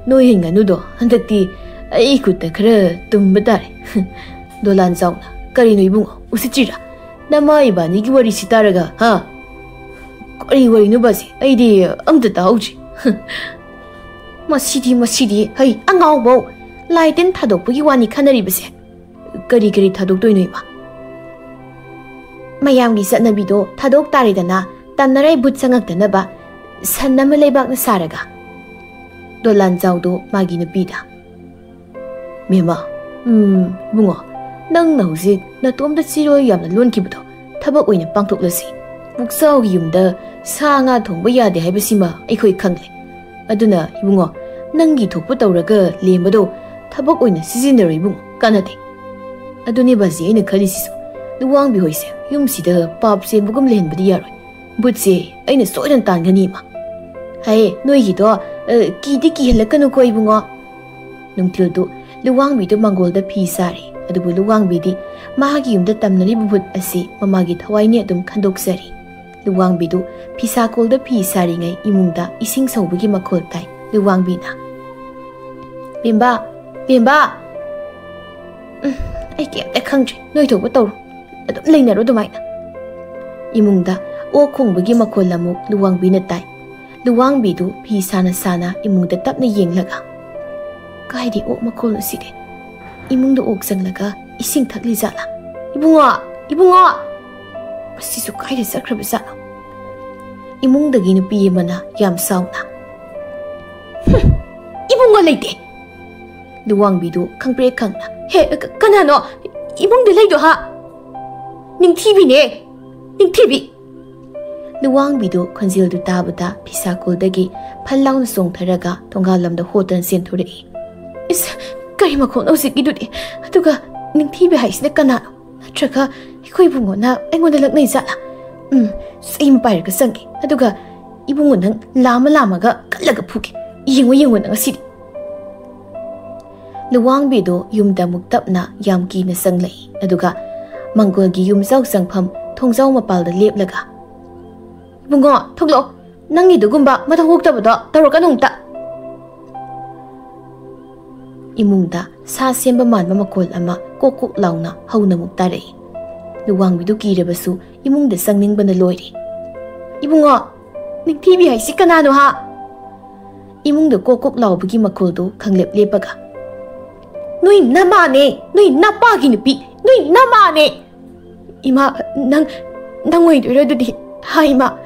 ꯅꯣꯏ ꯍꯩ ꯉꯥꯅꯨꯗꯣ ꯍꯟꯗꯛꯇꯤ ꯑꯩ ꯈꯨꯠꯇ ꯈꯔ ꯇꯨꯝꯕ ꯇꯥꯔꯦ꯫" ꯗꯣꯂꯥꯟ ꯆꯥꯎꯅ, "ꯀꯔꯤꯅꯣ ꯏꯕꯨꯡꯉꯣ, ꯎꯁꯤꯠꯇ꯭ꯔꯤꯔꯥ? ꯅꯃꯥ ꯏꯕꯥꯅꯤꯒꯤ ꯋꯥꯔꯤꯁꯤ ꯇꯥꯔꯒ, ꯍꯥ? ꯀꯔꯤ ꯋꯥꯔꯤꯅꯣ ꯕꯥꯁꯤ? ꯑꯩꯗꯤ ꯑꯝꯇ ꯇꯥꯍꯧꯗ꯭ꯔꯤ꯫" "ꯃꯁꯤꯗꯤ, ꯃꯁꯤꯗꯤ, ꯍꯩ ꯑꯉꯥꯎꯕꯧ, ꯂꯥꯏ ꯇꯤꯟ ꯊꯥꯗꯣꯛꯄꯒꯤ ꯋꯥꯅꯤ ꯈꯟꯅꯔꯤꯕꯁꯦ꯫ ꯀꯔꯤ ꯀꯔꯤ ꯊꯥꯗꯣꯛꯇꯣꯏꯅꯣ ꯏꯃꯥ?" "ꯃꯌꯥꯝꯒꯤ ꯆꯠꯅꯕꯤꯗꯣ ꯊꯥꯗꯣꯛ ꯇꯥꯔꯦꯗꯅ, ꯇꯝꯅꯔꯩ ꯕꯨꯠ ꯆꯪꯉꯛꯇꯅꯕ ꯁꯟ ꯑꯃ ꯂꯩꯕꯥꯛꯅ ꯁꯥꯔꯒ꯫" ꯗꯣꯂꯥꯟ ꯆꯥꯎꯗꯣ ꯃꯥꯒꯤ ꯅꯨꯄꯤꯗ, "ꯃꯦꯝꯃ, ꯎꯝ, ꯏꯕꯨꯡꯉꯣ, ꯅꯪꯅ ꯍꯧꯖꯤꯛ ꯅꯇꯣꯝꯇ ꯆꯤꯔꯣꯏ ꯌꯥꯝꯅ ꯂꯣꯟꯈꯤꯕꯗꯣ ꯊꯕꯛ ꯑꯣꯏꯅ ꯄꯥꯡꯊꯣꯛꯂꯁꯤ꯫ ꯄꯨꯛꯆꯥꯎꯒꯤ ꯌꯨꯝꯗ ꯁꯥ ꯉꯥ ꯊꯣꯡꯕ ꯌꯥꯗꯦ ꯍꯥꯏꯕꯁꯤꯃ ꯑꯩꯈꯣꯏ ꯈꯪꯂꯦ꯫ ꯑꯗꯨꯅ ꯏꯕꯨꯡꯉꯣ, ꯅꯪꯒꯤ ꯊꯣꯛꯄ ꯇꯧꯔꯒ ꯂꯦꯝꯕꯗꯣ ꯊꯕꯛ ꯑꯣꯏꯅ ꯁꯤꯖꯤꯟꯅꯔꯣ ꯏꯕꯨꯡꯉꯣ, ꯀꯥꯟꯅꯗꯦ꯫" "ꯑꯗꯨꯅꯦ ꯕꯥꯖꯤ ꯑꯩꯅ ꯈꯜꯂꯤꯁꯤꯁꯨ, ꯂꯨꯋꯥꯡꯕꯤ ꯍꯣꯏꯁꯦ ꯌꯨꯝꯁꯤꯗ ꯄꯥꯞ ꯆꯦꯟꯕꯒꯨꯝ ꯂꯩꯍꯟꯕꯗꯤ ꯌꯥꯔꯣꯏ꯫ ꯕꯨꯠꯁꯦ ꯑꯩꯅ ꯁꯣꯏꯗꯅ ꯇꯥꯟꯒꯅꯤ ꯏꯃꯥ꯫" "ꯍꯦ, ꯅꯣꯏꯒꯤꯗꯣ, ꯑ, ꯀꯤꯗꯤ ꯀꯤꯍꯜꯂꯛꯀꯅꯨꯀꯣ ꯏꯕꯨꯡꯉꯣ꯫" ꯅꯨꯡꯊꯤꯜꯗꯨ ꯂꯨꯋꯥꯡꯕꯤꯗꯨ ꯃꯪꯒꯣꯜꯗ ꯐꯤ ꯁꯥꯔꯤ꯫ ꯑꯗꯨꯕꯨ ꯂꯨꯋꯥꯡꯕꯤꯗꯤ ꯃꯍꯥꯛꯀꯤ ꯌꯨꯝꯗ ꯇꯝꯅꯔꯤꯕ ꯚꯨꯠ ꯑꯁꯤ ꯃꯃꯥꯒꯤ ꯊꯋꯥꯏꯅꯤ ꯑꯗꯨꯝ ꯈꯟꯗꯣꯛꯆꯔꯤ꯫ ꯂꯨꯋꯥꯡꯕꯤꯗꯨ ꯐꯤꯁꯥꯀꯣꯜꯗ ꯐꯤ ꯁꯥꯔꯤꯉꯩ ꯏꯃꯨꯡꯗ ꯏꯁꯤꯡ ꯁꯧꯕꯒꯤ ꯃꯈꯣꯜ ꯇꯥꯏ꯫ ꯂꯨꯋꯥꯡꯕꯤꯅ, "ꯕꯦꯝꯕꯥ, ꯕꯦꯝꯕꯥ!" "ꯎꯝ, ꯑꯩ ꯀꯩꯝꯇ ꯈꯪꯗ꯭ꯔꯦ, ꯅꯣꯏ ꯊꯣꯛꯄ ꯇꯧꯔꯣ, ꯑꯗꯨꯝ ꯂꯩꯅꯔꯣ ꯑꯗꯨꯃꯥꯏꯅ꯫" ꯏꯃꯨꯡꯗ ꯑꯣꯛ ꯈꯣꯡꯕꯒꯤ ꯃꯈꯣꯜ ꯑꯃꯨꯛ ꯂꯨꯋꯥꯡꯕꯤꯅ ꯇꯥꯏ꯫ ꯂꯨꯋꯥꯡꯕꯤꯗꯨ ꯐꯤ ꯁꯥꯅ ꯁꯥꯅ ꯏꯃꯨꯡꯗ ꯇꯞꯅ ꯌꯦꯡꯂꯒ, "ꯀꯥꯏꯗꯩ ꯑꯣꯛ ꯃꯈꯣꯜꯅꯣ ꯁꯤꯗꯤ? ꯏꯃꯨꯡꯗ ꯑꯣꯛ ꯆꯪꯂꯒ ꯏꯁꯤꯡ ꯊꯛꯂꯤ ꯖꯥꯠꯂꯥ? ꯏꯕꯨꯡꯉꯣ! ꯏꯕꯨꯡꯉꯣ! ꯃꯁꯤꯁꯨ ꯀꯥꯏꯗ ꯆꯠꯈ꯭ꯔꯕ ꯖꯥꯠꯅꯣ?" ꯏꯃꯨꯡꯗꯒꯤ ꯅꯨꯄꯤ ꯑꯃꯅ ꯌꯥꯝ ꯁꯥꯎꯅ, "ꯍꯨꯝ! ꯏꯕꯨꯡꯉꯣ ꯂꯩꯇꯦ!" ꯂꯨꯋꯥꯡꯕꯤꯗꯨ ꯈꯪꯄ꯭ꯔꯦꯛ ꯈꯪꯅ, "ꯍꯦ, ꯀ-, ꯀꯅꯥꯅꯣ ꯏꯃꯨꯡꯗ ꯂꯩꯗꯣ ꯍꯥ? ꯅꯤꯡꯊꯤꯕꯤꯅꯦ! ꯅꯤꯡꯊꯤꯕꯤ!" ꯂꯨꯋꯥꯡꯕꯤꯗꯨ ꯈꯣꯟꯖꯦꯜꯗꯨ ꯇꯥꯕꯗ ꯐꯤꯁꯥꯀꯣꯜꯗꯒꯤ ꯐꯜ ꯂꯥꯎꯅ ꯆꯣꯡꯊꯔꯒ ꯊꯣꯡꯒꯥꯜ ꯂꯝꯗ ꯍꯣꯠꯇꯅ ꯆꯦꯟꯊꯣꯔꯛꯏ꯫ "ꯏꯁ, ꯀꯔꯤ ꯃꯈꯣꯟꯅꯣ ꯍꯧꯖꯤꯛꯀꯤꯗꯨꯗꯤ? ꯑꯗꯨꯒ ꯅꯤꯡꯊꯤꯕꯤ ꯍꯥꯏꯁꯤꯅ ꯀꯅꯥꯅꯣ? ꯅꯠꯇ꯭ꯔꯒ ꯑꯩꯈꯣꯏ ꯏꯕꯨꯡꯉꯣꯅ ꯑꯩꯉꯣꯟꯗ ꯂꯛꯅꯩ ꯖꯥꯠꯂꯥ? ꯎꯝ, ꯆꯩ ꯑꯃ ꯄꯥꯏꯔꯒ ꯆꯪꯒꯦ꯫ ꯑꯗꯨꯒ ꯏꯕꯨꯡꯉꯣ ꯅꯪ ꯂꯥꯝꯃ ꯂꯥꯝꯃꯒ ꯀꯜꯂꯒ ꯐꯨꯒꯦ꯫ ꯌꯦꯡꯉꯨ, ꯌꯦꯡꯉꯨ ꯅꯪ ꯉꯁꯤꯗꯤ!" ꯂꯨꯋꯥꯡꯕꯤꯗꯨ ꯌꯨꯝꯗ ꯑꯃꯨꯛ ꯇꯞꯅ ꯌꯥꯝ ꯀꯤꯅ ꯆꯪꯂꯛꯏ꯫ ꯑꯗꯨꯒ ꯃꯪꯒꯣꯜꯒꯤ ꯌꯨꯝꯖꯥꯎ ꯆꯪꯐꯝ ꯊꯣꯡꯖꯥꯎ ꯃꯄꯥꯜꯗ ꯂꯦꯞꯂꯒ, "ꯏꯕꯨꯡꯉꯣ, ꯊꯣꯛꯂꯛꯑꯣ꯫ ꯅꯪꯒꯤꯗꯨꯒꯨꯝꯕ ꯃꯊꯧ ꯍꯨꯛꯇꯕꯗꯣ ꯇꯧꯔꯛꯀꯅꯨ ꯑꯝꯇ!" ꯏꯃꯨꯡꯗ ꯁꯥ ꯁꯦꯝꯕ ꯃꯥꯟꯕ ꯃꯈꯣꯜ ꯑꯃ ꯀꯣꯛ ꯀꯣꯛ ꯂꯥꯎꯅ ꯍꯧꯅ ꯑꯃꯨꯛ ꯇꯥꯔꯛꯏ꯫ ꯂꯨꯋꯥꯡꯕꯤꯗꯨ ꯀꯤꯔꯕꯁꯨ ꯏꯃꯨꯡꯗ ꯆꯪꯅꯤꯡꯕꯅ ꯂꯣꯏꯔꯦ꯫ "ꯏꯕꯨꯡꯉꯣ, ꯅꯤꯡꯊꯤꯕꯤ ꯍꯥꯏꯁꯤ ꯀꯅꯥꯅꯣ ꯍꯥ?" ꯏꯃꯨꯡꯗ ꯀꯣꯛ ꯀꯣꯛ ꯂꯥꯎꯕꯒꯤ ꯃꯈꯣꯜꯗꯨ ꯈꯪꯂꯦꯞ ꯂꯦꯞꯄꯒ, "ꯅꯣꯏ ꯅꯃꯥꯅꯦ, ꯅꯣꯏ ꯅꯄꯥꯒꯤ ꯅꯨꯄꯤ, ꯅꯣꯏ ꯅꯃꯥꯅꯦ!" "ꯏꯃꯥ, ꯅꯪ, ꯅꯪ ꯑꯣꯏꯗꯣꯏꯔꯣ ꯑꯗꯨꯗꯤ? ꯍꯥ, ꯏꯃꯥ?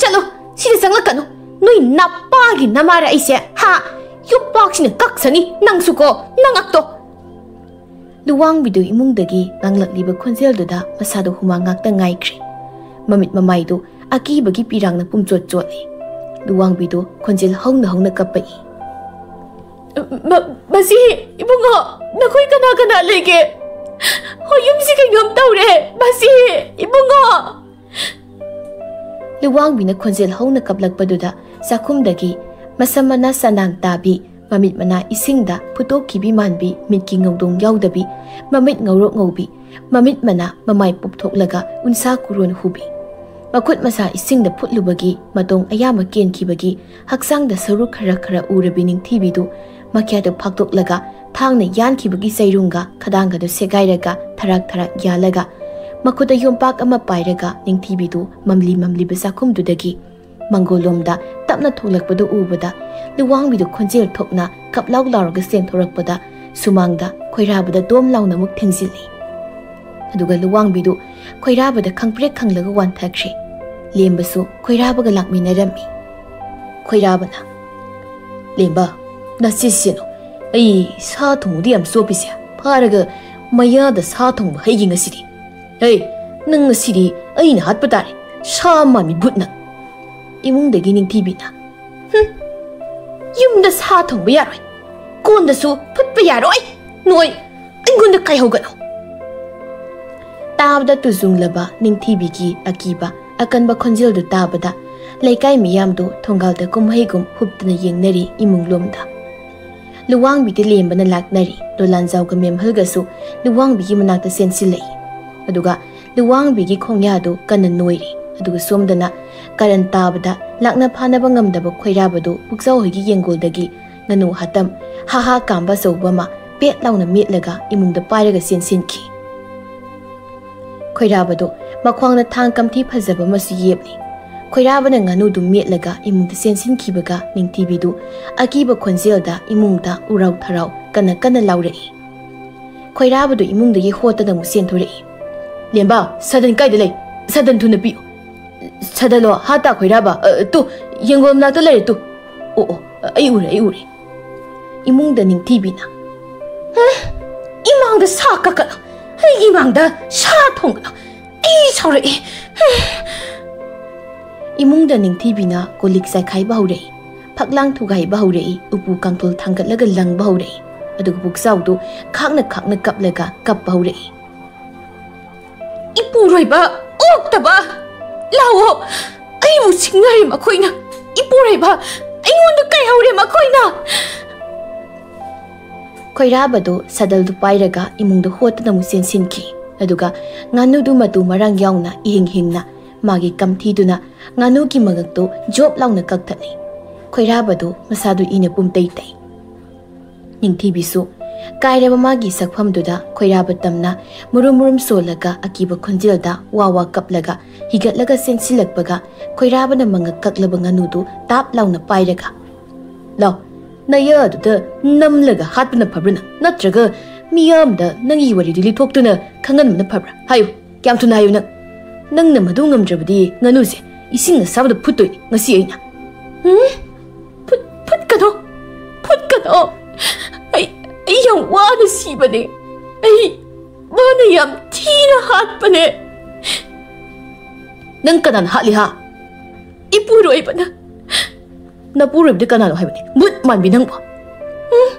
ꯆꯠꯂꯣ, ꯁꯤꯗ ꯆꯪꯂꯛꯀꯅꯨ꯫ ꯅꯣꯏ ꯅꯄꯥꯒꯤ ꯅꯃꯥꯔ ꯑꯩꯁꯦ, ꯍꯥ? ꯌꯨꯝꯄꯥꯛꯁꯤꯅ ꯀꯛꯁꯅꯤ ꯅꯪꯁꯨꯀꯣ, ꯅꯉꯛꯇꯣ!" ꯂꯨꯋꯥꯡꯕꯤꯗꯨ ꯏꯃꯨꯡꯗꯒꯤ ꯉꯥꯡꯂꯛꯂꯤꯕ ꯈꯣꯟꯖꯦꯜꯗꯨꯗ ꯃꯁꯥꯗꯨ ꯍꯨꯃꯥꯡ ꯉꯥꯛꯇ ꯉꯥꯏꯈ꯭ꯔꯦ꯫ ꯃꯃꯤꯠ ꯃꯃꯥꯏꯗꯨ ꯑꯀꯤꯕꯒꯤ ꯄꯤꯔꯥꯡꯅ ꯄꯨꯝꯆꯣꯠ ꯆꯣꯠꯂꯤ꯫ ꯂꯨꯋꯥꯡꯕꯤꯗꯨ ꯈꯣꯟꯖꯦꯜ ꯍꯧꯅ ꯍꯧꯅ ꯀꯞꯄꯛꯏ꯫ "ꯃ-, ꯃꯁꯤ, ꯏꯕꯨꯡꯉꯣ, ꯅꯈꯣꯏ ꯀꯅꯥ ꯀꯅꯥ ꯂꯩꯒꯦ? ꯍꯣꯏ, ꯌꯨꯝꯁꯤ ꯀꯩꯅꯣꯝ ꯇꯧꯔꯦ꯫ ꯃꯁꯤ, ꯏꯕꯨꯡꯉꯣ!" ꯂꯨꯋꯥꯡꯕꯤꯅ ꯈꯣꯟꯖꯦꯜ ꯍꯧꯅ ꯀꯞꯂꯛꯄꯗꯨꯗ ꯆꯥꯛꯈꯨꯝꯗꯒꯤ ꯃꯁꯝ ꯃꯅꯥ ꯆꯅꯥꯡ ꯇꯥꯕꯤ, ꯃꯃꯤꯠ ꯃꯅꯥ ꯏꯁꯤꯡꯗ ꯐꯨꯠꯇꯣꯛꯈꯤꯕꯤ ꯃꯥꯟꯕꯤ, ꯃꯤꯠꯀꯤ ꯉꯧꯗꯣꯡ ꯌꯥꯎꯗꯕꯤ, ꯃꯃꯤꯠ ꯉꯧꯔꯣꯛ ꯉꯧꯕꯤ, ꯃꯃꯤꯠ ꯃꯅꯥ ꯃꯃꯥꯏ ꯄꯣꯞꯊꯣꯛꯂꯒ ꯎꯟꯁꯥ ꯀꯨꯔꯣꯟ ꯍꯨꯕꯤ, ꯃꯈꯨꯠ ꯃꯁꯥ ꯏꯁꯤꯡꯗ ꯐꯨꯠꯂꯨꯕꯒꯤ ꯃꯇꯣꯡ ꯑꯌꯥꯝꯕ ꯀꯦꯟꯈꯤꯕꯒꯤ ꯍꯛꯆꯥꯡꯗ ꯁꯔꯨ ꯈꯔ ꯈꯔ ꯎꯔꯕꯤ ꯅꯤꯡꯊꯤꯕꯤꯗꯨ ꯃꯈ꯭ꯌꯥꯗꯨ ꯐꯥꯛꯇꯣꯛꯂꯒ ꯊꯥꯡꯅ ꯌꯥꯟꯈꯤꯕꯒꯤ ꯆꯩꯔꯨꯡꯒ ꯈꯗꯥꯡꯒꯗꯨ ꯁꯦꯒꯥꯏꯔꯒ ꯊꯔꯥꯛ ꯊꯔꯥꯛ ꯌꯥꯜꯂꯒ ꯃꯈꯨꯠꯇ ꯌꯣꯝꯄꯥꯛ ꯑꯃ ꯄꯥꯏꯔꯒ ꯅꯤꯡꯊꯤꯕꯤꯗꯨ ꯃꯝꯂꯤ ꯃꯝꯂꯤꯕ ꯆꯥꯛꯈꯨꯝꯗꯨꯗꯒꯤ ꯃꯪꯒꯣꯜꯂꯣꯝꯗ ꯇꯞꯅ ꯊꯣꯛꯂꯛꯄꯗꯨ ꯎꯕꯗ ꯂꯨꯋꯥꯡꯕꯤꯗꯨ ꯈꯣꯟꯖꯦꯜ ꯊꯣꯛꯅ ꯀꯞꯂꯥꯎ ꯂꯥꯎꯔꯒ ꯆꯦꯟꯊꯣꯔꯛꯄꯗ ꯁꯨꯃꯥꯡꯗ ꯈꯣꯏꯔꯥꯕꯗ ꯗꯣꯝ ꯂꯥꯎꯅ ꯑꯃꯨꯛ ꯊꯦꯡꯖꯤꯜꯂꯤ꯫ ꯑꯗꯨꯒ ꯂꯨꯋꯥꯡꯕꯤꯗꯨ ꯈꯣꯏꯔꯥꯕꯗ ꯈꯪꯄ꯭ꯔꯦꯛ ꯈꯪꯂꯒ ꯋꯥꯟꯊꯈ꯭ꯔꯦ꯫ ꯂꯦꯝꯕꯁꯨ ꯈꯣꯏꯔꯥꯕꯒ ꯂꯥꯛꯃꯤꯟꯅꯔꯝꯃꯤ꯫ ꯈꯣꯏꯔꯥꯕꯅ, "ꯂꯦꯝꯕ, ꯅꯁꯤꯁꯤꯅꯣ, ꯑꯩ ꯁꯥ ꯊꯣꯡꯕꯗꯤ ꯌꯥꯝ ꯆꯣꯞꯄꯤꯁꯦ ꯐꯥꯔꯒ ꯃꯌꯥꯗ ꯁꯥ ꯊꯣꯡꯕ ꯍꯩꯒꯤ ꯉꯁꯤꯗꯤ꯫ ꯍꯦ, ꯅꯪ ꯉꯁꯤꯗꯤ ꯑꯩꯅ ꯍꯥꯠꯄ ꯇꯥꯔꯦ, ꯁꯥ ꯃꯥꯟꯕꯤ ꯕꯨꯠ ꯅꯪ!" ꯏꯃꯨꯡꯗꯒꯤ ꯅꯤꯡꯊꯤꯕꯤꯅ, "ꯍꯨꯝ, ꯌꯨꯝꯗ ꯁꯥ ꯊꯣꯡꯕ ꯌꯥꯔꯣꯏ, ꯀꯣꯟꯗꯁꯨ ꯐꯨꯠꯄ ꯌꯥꯔꯣꯏ, ꯅꯣꯏ ꯑꯩꯉꯣꯟꯗ ꯀꯥꯏꯍꯧꯒꯅꯨ!" ꯇꯥꯕꯗ ꯇꯨꯖꯨꯡꯂꯕ ꯅꯤꯡꯊꯤꯕꯤꯒꯤ ꯑꯀꯤꯕ ꯑꯀꯟꯕ ꯈꯣꯟꯖꯦꯜꯗꯨ ꯇꯥꯕꯗ ꯂꯩꯀꯥꯏ ꯃꯤꯌꯥꯝꯗꯨ ꯊꯣꯡꯒꯥꯜꯗ ꯀꯨꯝꯍꯩꯒꯨꯝ ꯍꯨꯞꯇꯨꯅ ꯌꯦꯡꯅꯔꯤ ꯏꯃꯨꯡꯂꯣꯝꯗ꯫ ꯂꯨꯋꯥꯡꯕꯤꯗꯤ ꯂꯦꯝꯕꯅ ꯂꯥꯛꯅꯔꯤ꯫ ꯂꯣꯂꯥꯟꯖꯥꯎꯒ ꯃꯦꯝꯍꯜꯒꯁꯨ ꯂꯨꯋꯥꯡꯕꯤꯒꯤ ꯃꯅꯥꯛꯇ ꯆꯦꯟꯁꯤꯜꯂꯛꯏ꯫ ꯑꯗꯨꯒ ꯂꯨꯋꯥꯡꯕꯤꯒꯤ ꯈꯣꯡꯌꯥꯗꯨ ꯀꯟꯅ ꯅꯣꯏꯔꯤ꯫ ꯑꯗꯨꯒ ꯁꯣꯝꯗꯅ ꯀꯔꯟ ꯇꯥꯕꯗ ꯂꯥꯛꯅ ꯐꯥꯅꯕ ꯉꯝꯗꯕ ꯈꯣꯏꯔꯥꯕꯗꯨ ꯄꯨꯛꯆꯥꯎ ꯍꯣꯏꯒꯤ ꯌꯦꯡꯒꯣꯜꯗꯒꯤ ꯉꯥꯅꯨ ꯍꯥꯇꯝ ꯍꯥ ꯍꯥ ꯀꯥꯝꯕ ꯑꯆꯧꯕ ꯑꯃ ꯄꯦꯠ ꯂꯥꯎꯅ ꯃꯦꯠꯂꯒ ꯏꯃꯨꯡꯗ ꯄꯥꯏꯔꯒ ꯆꯦꯟꯁꯤꯟꯈꯤ꯫ ꯈꯣꯏꯔꯥꯕꯗꯨ ꯃꯈ꯭ꯋꯥꯡꯗ ꯊꯥꯡ ꯀꯝꯊꯤ ꯐꯖꯕ ꯑꯃꯁꯨ ꯌꯦꯞꯂꯤ꯫ ꯈꯣꯏꯔꯥꯕꯅ ꯉꯥꯅꯨꯗꯨ ꯃꯦꯠꯂꯒ ꯏꯃꯨꯡꯗ ꯆꯦꯟꯁꯤꯟꯈꯤꯕꯒ ꯅꯤꯡꯊꯤꯕꯤꯗꯨ ꯑꯀꯤꯕ ꯈꯣꯟꯖꯦꯜꯗ ꯏꯃꯨꯡꯗ ꯎꯔꯥꯎ ꯊꯔꯥꯎ ꯀꯟꯅ ꯀꯟꯅ ꯂꯥꯎꯔꯛꯏ꯫ ꯈꯣꯏꯔꯥꯕꯗꯨ ꯏꯃꯨꯡꯗꯒꯤ ꯍꯣꯠꯇꯅ ꯑꯃꯨꯛ ꯆꯦꯟꯊꯣꯔꯛꯏ꯫ "ꯂꯦꯝꯕ, ꯁꯗꯟ ꯀꯥꯏꯗ ꯂꯩ? ꯁꯗꯟ ꯊꯨꯅ ꯄꯤꯌꯨ!" "ꯁꯗꯜꯂꯣ, ꯍꯥ ꯇꯥ ꯈꯣꯏꯔꯥꯕ? ꯑ, ꯇꯨ, ꯌꯦꯡꯒꯣꯜ ꯃꯅꯥꯛꯇ ꯂꯩꯔꯦ ꯇꯨ!" "ꯑꯣ, ꯑꯣ, ꯑꯩ ꯎꯔꯦ, ꯑꯩ ꯎꯔꯦ꯫" ꯏꯃꯨꯡꯗ ꯅꯤꯡꯊꯤꯕꯤꯅ, "ꯍ? ꯏꯃꯥꯡꯗ ꯁꯥ ꯀꯛꯀꯅꯨ, ꯑꯩꯒꯤ ꯏꯃꯥꯡꯗ ꯁꯥ ꯊꯣꯡꯒꯅꯨ, ꯑꯩ ꯁꯥꯎꯔꯛꯑꯦ꯫" ꯏꯃꯨꯡꯗ ꯅꯤꯡꯊꯤꯕꯤꯅ ꯀꯣꯜꯂꯤꯛ ꯆꯥꯏꯈꯥꯏꯕ ꯍꯧꯔꯛꯏ, ꯐꯛꯂꯥꯡ ꯊꯨꯒꯥꯏꯕ ꯍꯧꯔꯛꯏ, ꯎꯄꯨ ꯀꯥꯡꯊꯣꯜ ꯊꯥꯡꯒꯠꯂꯒ ꯂꯪꯕ ꯍꯧꯔꯛꯏ꯫ ꯑꯗꯨꯒ ꯄꯨꯛꯆꯥꯎꯗꯨ ꯈꯥꯛꯅ ꯈꯥꯛꯅ ꯀꯞꯂꯒ ꯀꯞꯄ ꯍꯧꯔꯛꯏ꯫ "ꯏꯄꯨꯔꯣꯏꯕ, ꯑꯣꯛꯇꯕ, ꯂꯥꯛꯑꯣ, ꯑꯩꯕꯨ ꯁꯤꯡꯅꯔꯦ ꯃꯈꯣꯏꯅ꯫ ꯏꯄꯨꯔꯣꯏꯕ, ꯑꯩꯉꯣꯟꯗ ꯀꯥꯏꯍꯧꯔꯦ ꯃꯈꯣꯏꯅ!" ꯈꯣꯏꯔꯥꯕꯗꯨ ꯁꯗꯜꯗꯨ ꯄꯥꯏꯔꯒ ꯏꯃꯨꯡꯗ ꯍꯣꯠꯇꯨꯅ ꯑꯃꯨꯛ ꯆꯦꯟꯁꯤꯟꯈꯤ꯫ ꯑꯗꯨꯒ ꯉꯥꯅꯨꯗꯨ ꯃꯇꯨ ꯃꯔꯥꯡ ꯌꯥꯎꯅ ꯏꯍꯤꯡ ꯍꯤꯡꯅ ꯃꯥꯒꯤ ꯀꯝꯊꯤꯗꯨꯅ ꯉꯥꯅꯨꯒꯤ ꯃꯉꯛꯇꯨ ꯖꯣꯞ ꯂꯥꯎꯅ ꯀꯛꯊꯠꯂꯤ꯫ ꯈꯣꯏꯔꯥꯕꯗꯨ ꯃꯁꯥꯗꯨ ꯏꯅ ꯄꯨꯝꯇꯩ ꯇꯩ꯫ ꯅꯤꯡꯊꯤꯕꯤꯁꯨ ꯀꯥꯏꯔꯕ ꯃꯥꯒꯤ ꯁꯛꯐꯝꯗꯨꯗ ꯈꯣꯏꯔꯥꯕ ꯇꯝꯅ ꯃꯨꯔꯨꯝ ꯃꯨꯔꯨꯝ ꯁꯣꯜꯂꯒ ꯑꯀꯤꯕ ꯈꯣꯟꯖꯦꯜꯗ ꯋꯥ ꯋꯥ ꯀꯞꯂꯒ ꯍꯤꯒꯠꯂꯒ ꯆꯦꯟꯁꯤꯜꯂꯛꯄꯒ ꯈꯣꯏꯔꯥꯕꯅ ꯃꯉꯛ ꯀꯛꯂꯕ ꯉꯥꯅꯨꯗꯨ ꯇꯥꯞ ꯂꯥꯎꯅ ꯄꯥꯏꯔꯒ, "ꯂꯥꯎ, ꯅꯌꯥꯗꯨꯗ ꯅꯝꯂꯒ ꯍꯥꯠꯄꯅ ꯐꯕ꯭ꯔꯥ ꯅꯪ? ꯅꯠꯇ꯭ꯔꯒ ꯃꯤꯌꯥꯝꯗ ꯅꯪꯒꯤ ꯋꯥꯔꯤꯗꯨ ꯂꯤꯊꯣꯛꯇꯨꯅ ꯈꯪꯍꯟꯕꯅ ꯐꯕ꯭ꯔꯥ? ꯍꯥꯏꯌꯨ, ꯀꯌꯥꯝ ꯊꯨꯅ ꯍꯥꯏꯌꯨ ꯅꯪ? ꯅꯪꯅ ꯃꯗꯨ ꯉꯝꯗ꯭ꯔꯕꯗꯤ ꯉꯥꯅꯨꯁꯦ ꯏꯁꯤꯡ ꯑꯁꯥꯕꯗ ꯐꯨꯠꯇꯣꯏꯅꯤ ꯉꯁꯤ ꯑꯩꯅ꯫ ꯎꯝ? ꯐꯨꯠ-, ꯐꯨꯠꯀꯅꯣ! ꯐꯨꯠꯀꯅꯣ! ꯑꯩ, ꯑꯩ ꯌꯥꯝ ꯋꯥꯅ ꯁꯤꯕꯅꯦ꯫ ꯑꯩ ꯃꯥꯅ ꯌꯥꯝ ꯊꯤꯅ ꯍꯥꯠꯄꯅꯦ꯫ ꯅꯪ ꯀꯅꯥꯅ ꯍꯥꯠꯂꯤ ꯍꯥ? ꯏꯄꯨꯔꯣꯏꯕꯅ꯫ ꯅꯄꯨꯔꯣꯏꯕꯗꯤ ꯀꯅꯥꯅꯣ ꯍꯥꯏꯕꯅꯦ? ꯃꯨꯠ ꯃꯥꯟꯕꯤ ꯅꯪꯕꯣ꯫ ꯎꯝ,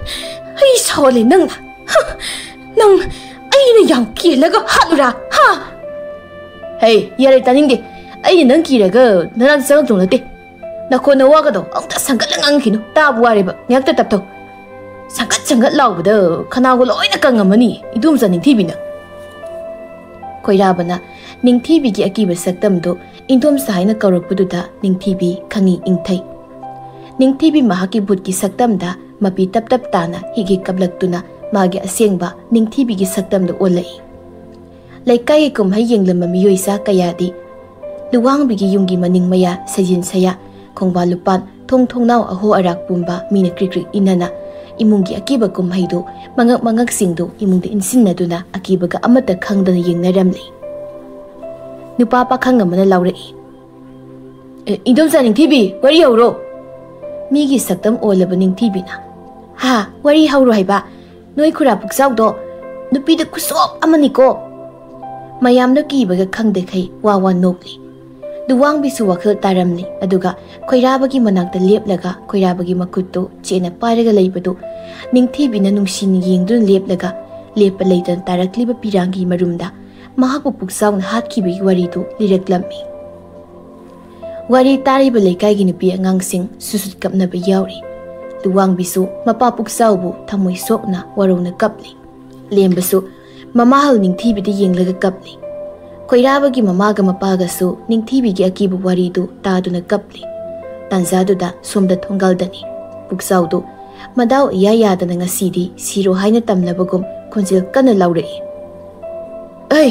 ꯑꯩ ꯁꯥꯎꯍꯜꯂꯦ ꯅꯪꯅ꯫ ꯍ! ꯅꯪ ꯑꯩꯅ ꯌꯥꯝ ꯀꯦꯜꯂꯒ ꯍꯥꯠꯂꯨꯔꯥ? ꯍꯥ? ꯍꯩ, ꯌꯥꯔꯦ, ꯇꯥꯅꯤꯡꯗꯦ꯫ ꯑꯩꯅ ꯅꯪ ꯀꯤꯔꯒ ꯅꯅꯥꯛ ꯆꯪꯉꯛꯇꯧ ꯅꯠꯇꯦ꯫ ꯅꯈꯣꯟ ꯅꯋꯥꯒꯗꯣ ꯑꯃꯨꯛꯇ ꯁꯪꯒꯠꯂ ꯉꯥꯡꯈꯤꯅꯨ꯫ ꯇꯥꯕ ꯋꯥꯔꯦꯕ꯫ ꯉꯥꯏꯍꯥꯛꯇ ꯇꯞꯊꯧ꯫ ꯁꯪꯒꯠ ꯁꯪꯒꯠ ꯂꯥꯎꯕꯗ ꯈꯅꯥꯎꯒ ꯂꯣꯏꯅ ꯀꯪꯉꯝꯃꯅꯤ, ꯏꯗꯣꯝꯆꯥ ꯅꯤꯡꯊꯤꯕꯤꯅ꯫ ꯈꯣꯏꯔꯥꯕꯅ ꯅꯤꯡꯊꯤꯕꯤꯒꯤ ꯑꯀꯤꯕ ꯁꯛꯇꯝꯗꯨ ꯏꯟꯗꯣꯝꯆꯥ ꯍꯥꯏꯅ ꯀꯧꯔꯛꯄꯗꯨꯗ ꯅꯤꯡꯊꯤꯕꯤ ꯈꯪꯏ ꯏꯪꯊꯩ꯫ ꯅꯤꯡꯊꯤꯕꯤ ꯃꯍꯥꯛꯀꯤ ꯚꯨꯠꯀꯤ ꯁꯛꯇꯝꯗ ꯃꯄꯤ ꯇꯞ ꯇꯞ ꯇꯥꯅ ꯍꯤꯛ ꯍꯤꯛ ꯀꯞꯂꯛꯇꯨꯅ ꯃꯥꯒꯤ ꯑꯁꯦꯡꯕ ꯅꯤꯡꯊꯤꯕꯤꯒꯤ ꯁꯛꯇꯝꯗꯨ ꯑꯣꯜꯂꯛꯏ꯫ ꯂꯩꯀꯥꯏꯒꯤ ꯀꯨꯝꯍꯩ ꯌꯦꯡꯂꯝꯕ ꯃꯤꯑꯣꯏ ꯆꯥ ꯀꯌꯥꯗꯤ ꯂꯨꯋꯥꯡꯕꯤꯒꯤ ꯌꯨꯝꯒꯤ ꯃꯅꯤꯡ ꯃꯌꯥ, ꯁꯩꯖꯤꯟ ꯁꯌꯥ, ꯈꯣꯡꯕꯥꯜ ꯂꯨꯄꯥꯟ, ꯊꯣꯡ ꯊꯣꯡꯅꯥꯎ ꯑꯍꯣ ꯑꯔꯥꯛ ꯄꯨꯝꯕ ꯃꯤꯅ ꯀ꯭ꯔꯤꯛ ꯀ꯭ꯔꯤꯛ ꯏꯟꯅꯅ ꯏꯃꯨꯡꯒꯤ ꯑꯀꯤꯕ ꯀꯨꯝꯍꯩꯗꯨ, ꯃꯉꯛ ꯃꯉꯛꯁꯤꯡꯗꯨ ꯏꯃꯨꯡꯗ ꯏꯟꯁꯤꯟꯅꯗꯨꯅ ꯑꯀꯤꯕꯒ ꯑꯃꯠꯇ ꯈꯪꯗꯅ ꯌꯦꯡꯅꯔꯝꯂꯤ꯫ ꯅꯨꯄꯥ ꯄꯥꯈꯪ ꯑꯃꯅ ꯂꯥꯎꯔꯛꯏ, "ꯑꯦ, ꯏꯟꯗꯣꯝꯆꯥ ꯅꯤꯡꯊꯤꯕꯤ, ꯋꯥꯔꯤ ꯍꯧꯔꯣ!" ꯃꯤꯒꯤ ꯁꯛꯇꯝ ꯑꯣꯜꯂꯕ ꯅꯤꯡꯊꯤꯕꯤꯅ, "ꯍꯥ, ꯋꯥꯔꯤ ꯍꯧꯔꯣ ꯍꯥꯏꯕ? ꯅꯣꯏ ꯈꯨꯔꯥ ꯄꯨꯛꯆꯥꯎꯗꯣ ꯅꯨꯄꯤꯗ ꯈꯨꯁꯣꯞ ꯑꯃꯅꯤꯀꯣ!" ꯃꯌꯥꯝꯅ ꯀꯤꯕꯒ ꯈꯪꯗꯈꯩ ꯋꯥ ꯋꯥ ꯅꯣꯛꯂꯤ꯫ ꯂꯨꯋꯥꯡꯕꯤꯁꯨ ꯋꯥꯈꯜ ꯇꯥꯔꯝꯂꯤ, ꯑꯗꯨꯒ ꯈꯣꯏꯔꯥꯕꯒꯤ ꯃꯅꯥꯛꯇ ꯂꯦꯞꯂꯒ ꯈꯣꯏꯔꯥꯕꯒꯤ ꯃꯈꯨꯠꯇꯨ ꯆꯦꯠꯅ ꯄꯥꯏꯔꯒ ꯂꯩꯕꯗꯨ ꯅꯤꯡꯊꯤꯕꯤꯅ ꯅꯨꯡꯁꯤꯅ ꯌꯦꯡꯗꯨꯅ ꯂꯦꯞꯂꯒ ꯂꯦꯞꯄ ꯂꯩꯇꯅ ꯇꯥꯔꯛꯂꯤꯕ ꯄꯤꯔꯥꯡꯒꯤ ꯃꯔꯨꯝꯗ ꯃꯍꯥꯛꯄꯨ ꯄꯨꯛꯆꯥꯎꯅ ꯍꯥꯠꯈꯤꯕꯒꯤ ꯋꯥꯔꯤꯗꯨ ꯂꯤꯔꯛꯂꯝꯃꯤ꯫ ꯋꯥꯔꯤ ꯇꯥꯔꯤꯕ ꯂꯩꯀꯥꯏꯒꯤ ꯅꯨꯄꯤ ꯑꯉꯥꯡꯁꯤꯡ ꯁꯨꯁꯨꯠ ꯀꯞꯅꯕ ꯌꯥꯎꯔꯤ꯫ ꯂꯨꯋꯥꯡꯕꯤꯁꯨ ꯃꯄꯥ ꯄꯨꯛꯆꯥꯎꯕꯨ ꯊꯃꯣꯏ ꯁꯣꯛꯅ ꯋꯥꯔꯧꯅ ꯀꯞꯂꯤ꯫ ꯂꯦꯝꯕꯁꯨ ꯃꯃꯥꯍꯜ ꯅꯤꯡꯊꯤꯕꯤꯗ ꯌꯦꯡꯂꯒ ꯀꯞꯂꯤ꯫ ꯈꯣꯏꯔꯥꯕꯒꯤ ꯃꯃꯥꯒ ꯃꯄꯥꯒꯁꯨ ꯅꯤꯡꯊꯤꯕꯤꯒꯤ ꯑꯀꯤꯕ ꯋꯥꯔꯤꯗꯨ ꯇꯥꯗꯨꯅ ꯀꯞꯂꯤ꯫ ꯇꯥꯟꯖꯥꯗꯨꯗ ꯁꯣꯝꯗ ꯊꯣꯡꯒꯥꯜꯗꯅꯤ꯫ ꯄꯨꯛꯆꯥꯎꯗꯨ ꯃꯗꯥꯎ ꯏꯌꯥ ꯌꯥꯗꯅ ꯉꯁꯤꯗꯤ ꯁꯤꯔꯣ ꯍꯥꯏꯅ ꯇꯝꯂꯕꯒꯨꯝ ꯈꯣꯟꯖꯦꯜ ꯀꯟꯅ ꯂꯥꯎꯔꯛꯏ꯫ "ꯑꯩ,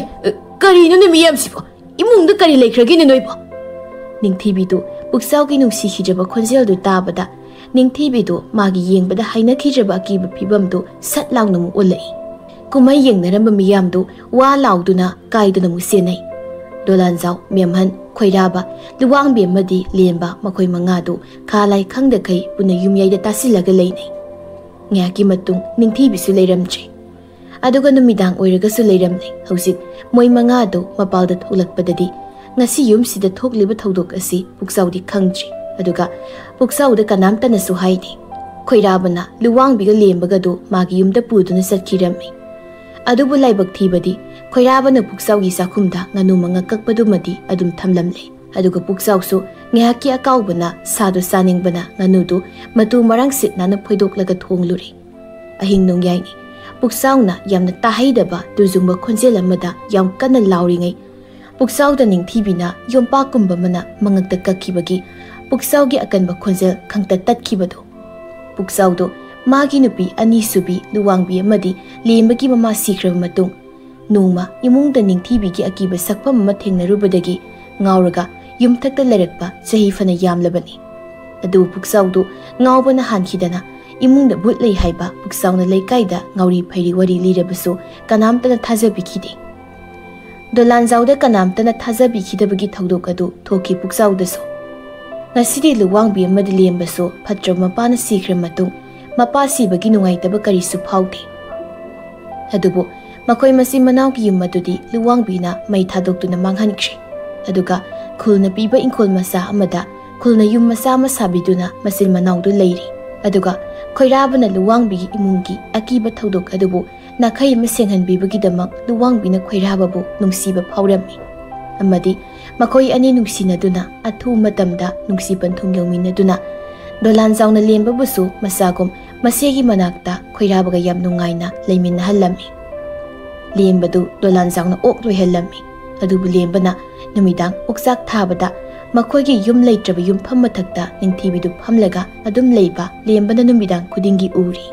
ꯀꯔꯤꯅꯣꯅꯦ ꯃꯤꯌꯥꯝꯁꯤꯕꯣ? ꯏꯃꯨꯡꯗ ꯀꯔꯤ ꯂꯩꯈ꯭ꯔꯒꯦꯅꯦ ꯅꯣꯏꯕꯣ?" ꯅꯤꯡꯊꯤꯕꯤꯗꯨ ꯄꯨꯛꯆꯥꯎꯒꯤ ꯅꯨꯡꯁꯤꯈꯤꯗ꯭ꯔꯕ ꯈꯣꯟꯖꯦꯜꯗꯨ ꯇꯥꯕꯗ, ꯅꯤꯡꯊꯤꯕꯤꯗꯨ ꯃꯥꯒꯤ ꯌꯦꯡꯕꯗ ꯍꯩꯅꯈꯤꯗ꯭ꯔꯕ ꯑꯀꯤꯕ ꯐꯤꯕꯝꯗꯨ ꯁꯠ ꯂꯥꯎꯅ ꯑꯃꯨꯛ ꯎꯠꯂꯛꯏ꯫ ꯀꯨꯝꯍꯩ ꯌꯦꯡꯅꯔꯝꯕ ꯃꯤꯌꯥꯝꯗꯨ ꯋꯥ ꯂꯥꯎꯗꯨꯅ ꯀꯥꯏꯗꯅ ꯑꯃꯨꯛ ꯆꯦꯟꯅꯩ꯫ ꯗꯣꯂꯥꯟꯖꯥꯎ, ꯃꯦꯝꯍꯟ, ꯈꯣꯏꯔꯥꯕ, ꯂꯨꯋꯥꯡꯕꯤ ꯑꯃꯗꯤ ꯂꯦꯝꯕ, ꯃꯈꯣꯏ ꯃꯉꯥꯗꯨ ꯈꯥ ꯂꯥꯏ ꯈꯪꯗꯈꯩ ꯄꯨꯟꯅ ꯌꯨꯝꯌꯥꯏꯗ ꯇꯥꯁꯤꯜꯂꯒ ꯂꯩꯅꯩ꯫ ꯉꯥꯏꯍꯥꯛꯀꯤ ꯃꯇꯨꯡ ꯅꯤꯡꯊꯤꯕꯤꯁꯨ ꯂꯩꯔꯝꯗ꯭ꯔꯦ꯫ ꯑꯗꯨꯒ ꯅꯨꯃꯤꯗꯥꯡ ꯑꯣꯏꯔꯒꯁꯨ ꯂꯩꯔꯝꯂꯦ꯫ ꯍꯧꯖꯤꯛ ꯃꯣꯏ ꯃꯉꯥꯗꯨ ꯃꯄꯥꯜꯗ ꯊꯣꯛꯂꯛꯄꯗꯗꯤ ꯉꯁꯤ ꯌꯨꯝꯁꯤꯗ ꯊꯣꯛꯂꯤꯕ ꯊꯧꯗꯣꯛ ꯑꯁꯤ ꯄꯨꯛꯆꯥꯎꯗꯤ ꯈꯪꯗ꯭ꯔꯤ꯫ ꯑꯗꯨꯒ ꯄꯨꯛꯆꯥꯎꯗ ꯀꯅꯥꯝꯇꯅꯁꯨ ꯍꯥꯏꯗꯦ꯫ ꯈꯣꯏꯔꯥꯕꯅ ꯂꯨꯋꯥꯡꯕꯤꯒ ꯂꯦꯝꯕꯒꯗꯨ ꯃꯥꯒꯤ ꯌꯨꯝꯗ ꯄꯨꯗꯨꯅ ꯆꯠꯈꯤꯔꯝꯃꯤ꯫ ꯑꯗꯨꯕꯨ ꯂꯥꯏꯕꯛ ꯊꯤꯕꯗꯤ ꯈꯣꯏꯔꯥꯕꯅ ꯄꯨꯛꯆꯥꯎꯒꯤ ꯆꯥꯛꯈꯨꯝꯗ ꯉꯥꯅꯨ ꯃꯉꯛ ꯀꯛꯄꯗꯨꯃꯗꯤ ꯑꯗꯨꯝ ꯊꯝꯂꯝꯂꯦ꯫ ꯑꯗꯨꯒ ꯄꯨꯛꯆꯥꯎꯁꯨ ꯉꯥꯏꯍꯥꯛꯀꯤ ꯑꯀꯥꯎꯕꯅ ꯁꯥꯗꯨ ꯆꯥꯅꯤꯡꯕꯅ ꯉꯥꯅꯨꯗꯨ ꯃꯇꯨ ꯃꯔꯥꯡ ꯁꯤꯠ ꯅꯥꯟꯅ ꯐꯣꯏꯗꯣꯛꯂꯒ ꯊꯣꯡꯂꯨꯔꯦ꯫ ꯑꯍꯤꯡ ꯅꯣꯡꯌꯥꯏꯅꯤ꯫ ꯄꯨꯛꯆꯥꯎꯅ ꯌꯥꯝꯅ ꯇꯥꯍꯩꯗꯕ ꯇꯨꯖꯨꯡꯕ ꯈꯣꯟꯖꯦꯜ ꯑꯃꯗ ꯌꯥꯝ ꯀꯟꯅ ꯂꯥꯎꯔꯤꯉꯩ, ꯄꯨꯛꯆꯥꯎꯗ ꯅꯤꯡꯊꯤꯕꯤꯅ ꯌꯣꯝꯄꯥꯛꯀꯨꯝꯕ ꯑꯃꯅ ꯃꯉꯛꯇ ꯀꯛꯈꯤꯕꯒꯤ ꯄꯨꯛꯆꯥꯎꯒꯤ ꯑꯀꯟꯕ ꯈꯣꯟꯖꯦꯜ ꯈꯪꯇꯠ ꯇꯠꯈꯤꯕꯗꯨ꯫ ꯄꯨꯛꯆꯥꯎꯗꯨ ꯃꯥꯒꯤ ꯅꯨꯄꯤ ꯑꯅꯤꯁꯨꯕꯤ ꯂꯨꯋꯥꯡꯕꯤ ꯑꯃꯗꯤ ꯂꯦꯝꯕꯒꯤ ꯃꯃꯥ ꯁꯤꯈ꯭ꯔꯕ ꯃꯇꯨꯡ, ꯅꯣꯡꯃ ꯏꯃꯨꯡꯗ ꯅꯤꯡꯊꯤꯕꯤꯒꯤ ꯑꯀꯤꯕ ꯁꯛꯐꯝ ꯑꯃ ꯊꯦꯡꯅꯔꯨꯕꯗꯒꯤ ꯉꯥꯎꯔꯒ ꯌꯨꯝꯊꯛꯇ ꯂꯩꯔꯛꯄ ꯆꯍꯤ ꯐꯅ ꯌꯥꯝꯂꯕꯅꯤ꯫ ꯑꯗꯨꯕꯨ ꯄꯨꯛꯆꯥꯎꯗꯨ ꯉꯥꯎꯕꯅ ꯍꯥꯟꯈꯤꯗꯅ ꯏꯃꯨꯡꯗ ꯚꯨꯠ ꯂꯩ ꯍꯥꯏꯕ ꯄꯨꯛꯆꯥꯎꯅ ꯂꯩꯀꯥꯏꯗ ꯉꯥꯎꯔꯤ ꯐꯩꯔꯤ ꯋꯥꯔꯤ ꯂꯤꯔꯕꯁꯨ ꯀꯅꯥꯝꯇꯅ ꯊꯥꯖꯕꯤꯈꯤꯗꯦ꯫ ꯗꯣꯂꯥꯟꯖꯥꯎꯗ ꯀꯅꯥꯝꯇꯅ ꯊꯥꯖꯕꯤꯈꯤꯗꯕꯒꯤ ꯊꯧꯗꯣꯛ ꯑꯗꯨ ꯊꯣꯛꯈꯤ ꯄꯨꯛꯆꯥꯎꯗꯁꯨ꯫ ꯉꯁꯤꯗꯤ ꯂꯨꯋꯥꯡꯕꯤ ꯑꯃꯗꯤ ꯂꯦꯝꯕꯁꯨ ꯐꯠꯇ꯭ꯔꯕ ꯃꯄꯥꯅ ꯁꯤꯈ꯭ꯔ ꯃꯇꯨꯡ ꯃꯄꯥ ꯁꯤꯕꯒꯤ ꯅꯨꯡꯉꯥꯏꯇꯕ ꯀꯔꯤꯁꯨ ꯐꯥꯎꯗꯦ꯫ ꯑꯗꯨꯕꯨ ꯃꯈꯣꯏ ꯃꯆꯤꯟ ꯃꯅꯥꯎꯒꯤ ꯌꯨꯝ ꯑꯗꯨꯗꯤ ꯂꯨꯋꯥꯡꯕꯤꯅ ꯃꯩ ꯊꯥꯗꯣꯛꯇꯨꯅ ꯃꯥꯡꯍꯟꯈ꯭ꯔꯦ꯫ ꯑꯗꯨꯒ ꯈꯨꯜꯅ ꯄꯤꯕ ꯏꯪꯈꯣꯜ ꯃꯆꯥ ꯑꯃꯗ ꯈꯨꯜꯅ ꯌꯨꯝ ꯃꯆꯥ ꯑꯃ ꯁꯥꯕꯤꯗꯨꯅ ꯃꯆꯤꯟ ꯃꯅꯥꯎꯗꯨ ꯂꯩꯔꯤ꯫ ꯑꯗꯨꯒ ꯈꯣꯏꯔꯥꯕꯅ ꯂꯨꯋꯥꯡꯕꯤꯒꯤ ꯏꯃꯨꯡꯒꯤ ꯑꯀꯤꯕ ꯊꯧꯗꯣꯛ ꯑꯗꯨꯕꯨ ꯅꯥꯈꯩ ꯑꯃ ꯁꯦꯡꯍꯟꯕꯤꯕꯒꯤꯗꯃꯛ ꯂꯨꯋꯥꯡꯕꯤꯅ ꯈꯣꯏꯔꯥꯕꯕꯨ ꯅꯨꯡꯁꯤꯕ ꯐꯥꯎꯔꯝꯃꯤ꯫ ꯑꯃꯗꯤ ꯃꯈꯣꯏ ꯑꯅꯤ ꯅꯨꯡꯁꯤꯅꯗꯨꯅ ꯑꯊꯨꯕ ꯃꯇꯝꯗ ꯅꯨꯡꯁꯤ ꯄꯟꯊꯨꯡ ꯌꯧꯃꯤꯟꯅꯗꯨꯅ ꯗꯣꯂꯥꯟꯖꯥꯎꯅ ꯂꯦꯝꯕꯕꯨꯁꯨ ꯃꯆꯥꯒꯨꯝ ꯃꯆꯦꯒꯤ ꯃꯅꯥꯛꯇ ꯈꯣꯏꯔꯥꯕꯒ ꯌꯥꯝ ꯅꯨꯡꯉꯥꯏꯅ ꯂꯩꯃꯤꯟꯅꯍꯜꯂꯝꯃꯤ꯫ ꯂꯦꯝꯕꯗꯨ ꯗꯣꯂꯥꯟꯖꯥꯎꯅ ꯑꯣꯛ ꯂꯣꯏꯍꯜꯂꯝꯃꯤ꯫ ꯑꯗꯨꯕꯨ ꯂꯦꯝꯕꯅ ꯅꯨꯃꯤꯗꯥꯡ ꯑꯣꯛꯆꯥꯛ ꯊꯥꯕꯗ ꯃꯈꯣꯏꯒꯤ ꯌꯨꯝ ꯂꯩꯇ꯭ꯔꯕ ꯌꯨꯝꯐꯝ ꯃꯊꯛꯇ ꯅꯤꯡꯊꯤꯕꯤꯗꯨ ꯐꯝꯂꯒ ꯑꯗꯨꯝ ꯂꯩꯕ ꯂꯦꯝꯕꯅ ꯅꯨꯃꯤꯗꯥꯡ ꯈꯨꯗꯤꯡꯒꯤ ꯎꯔꯤ꯫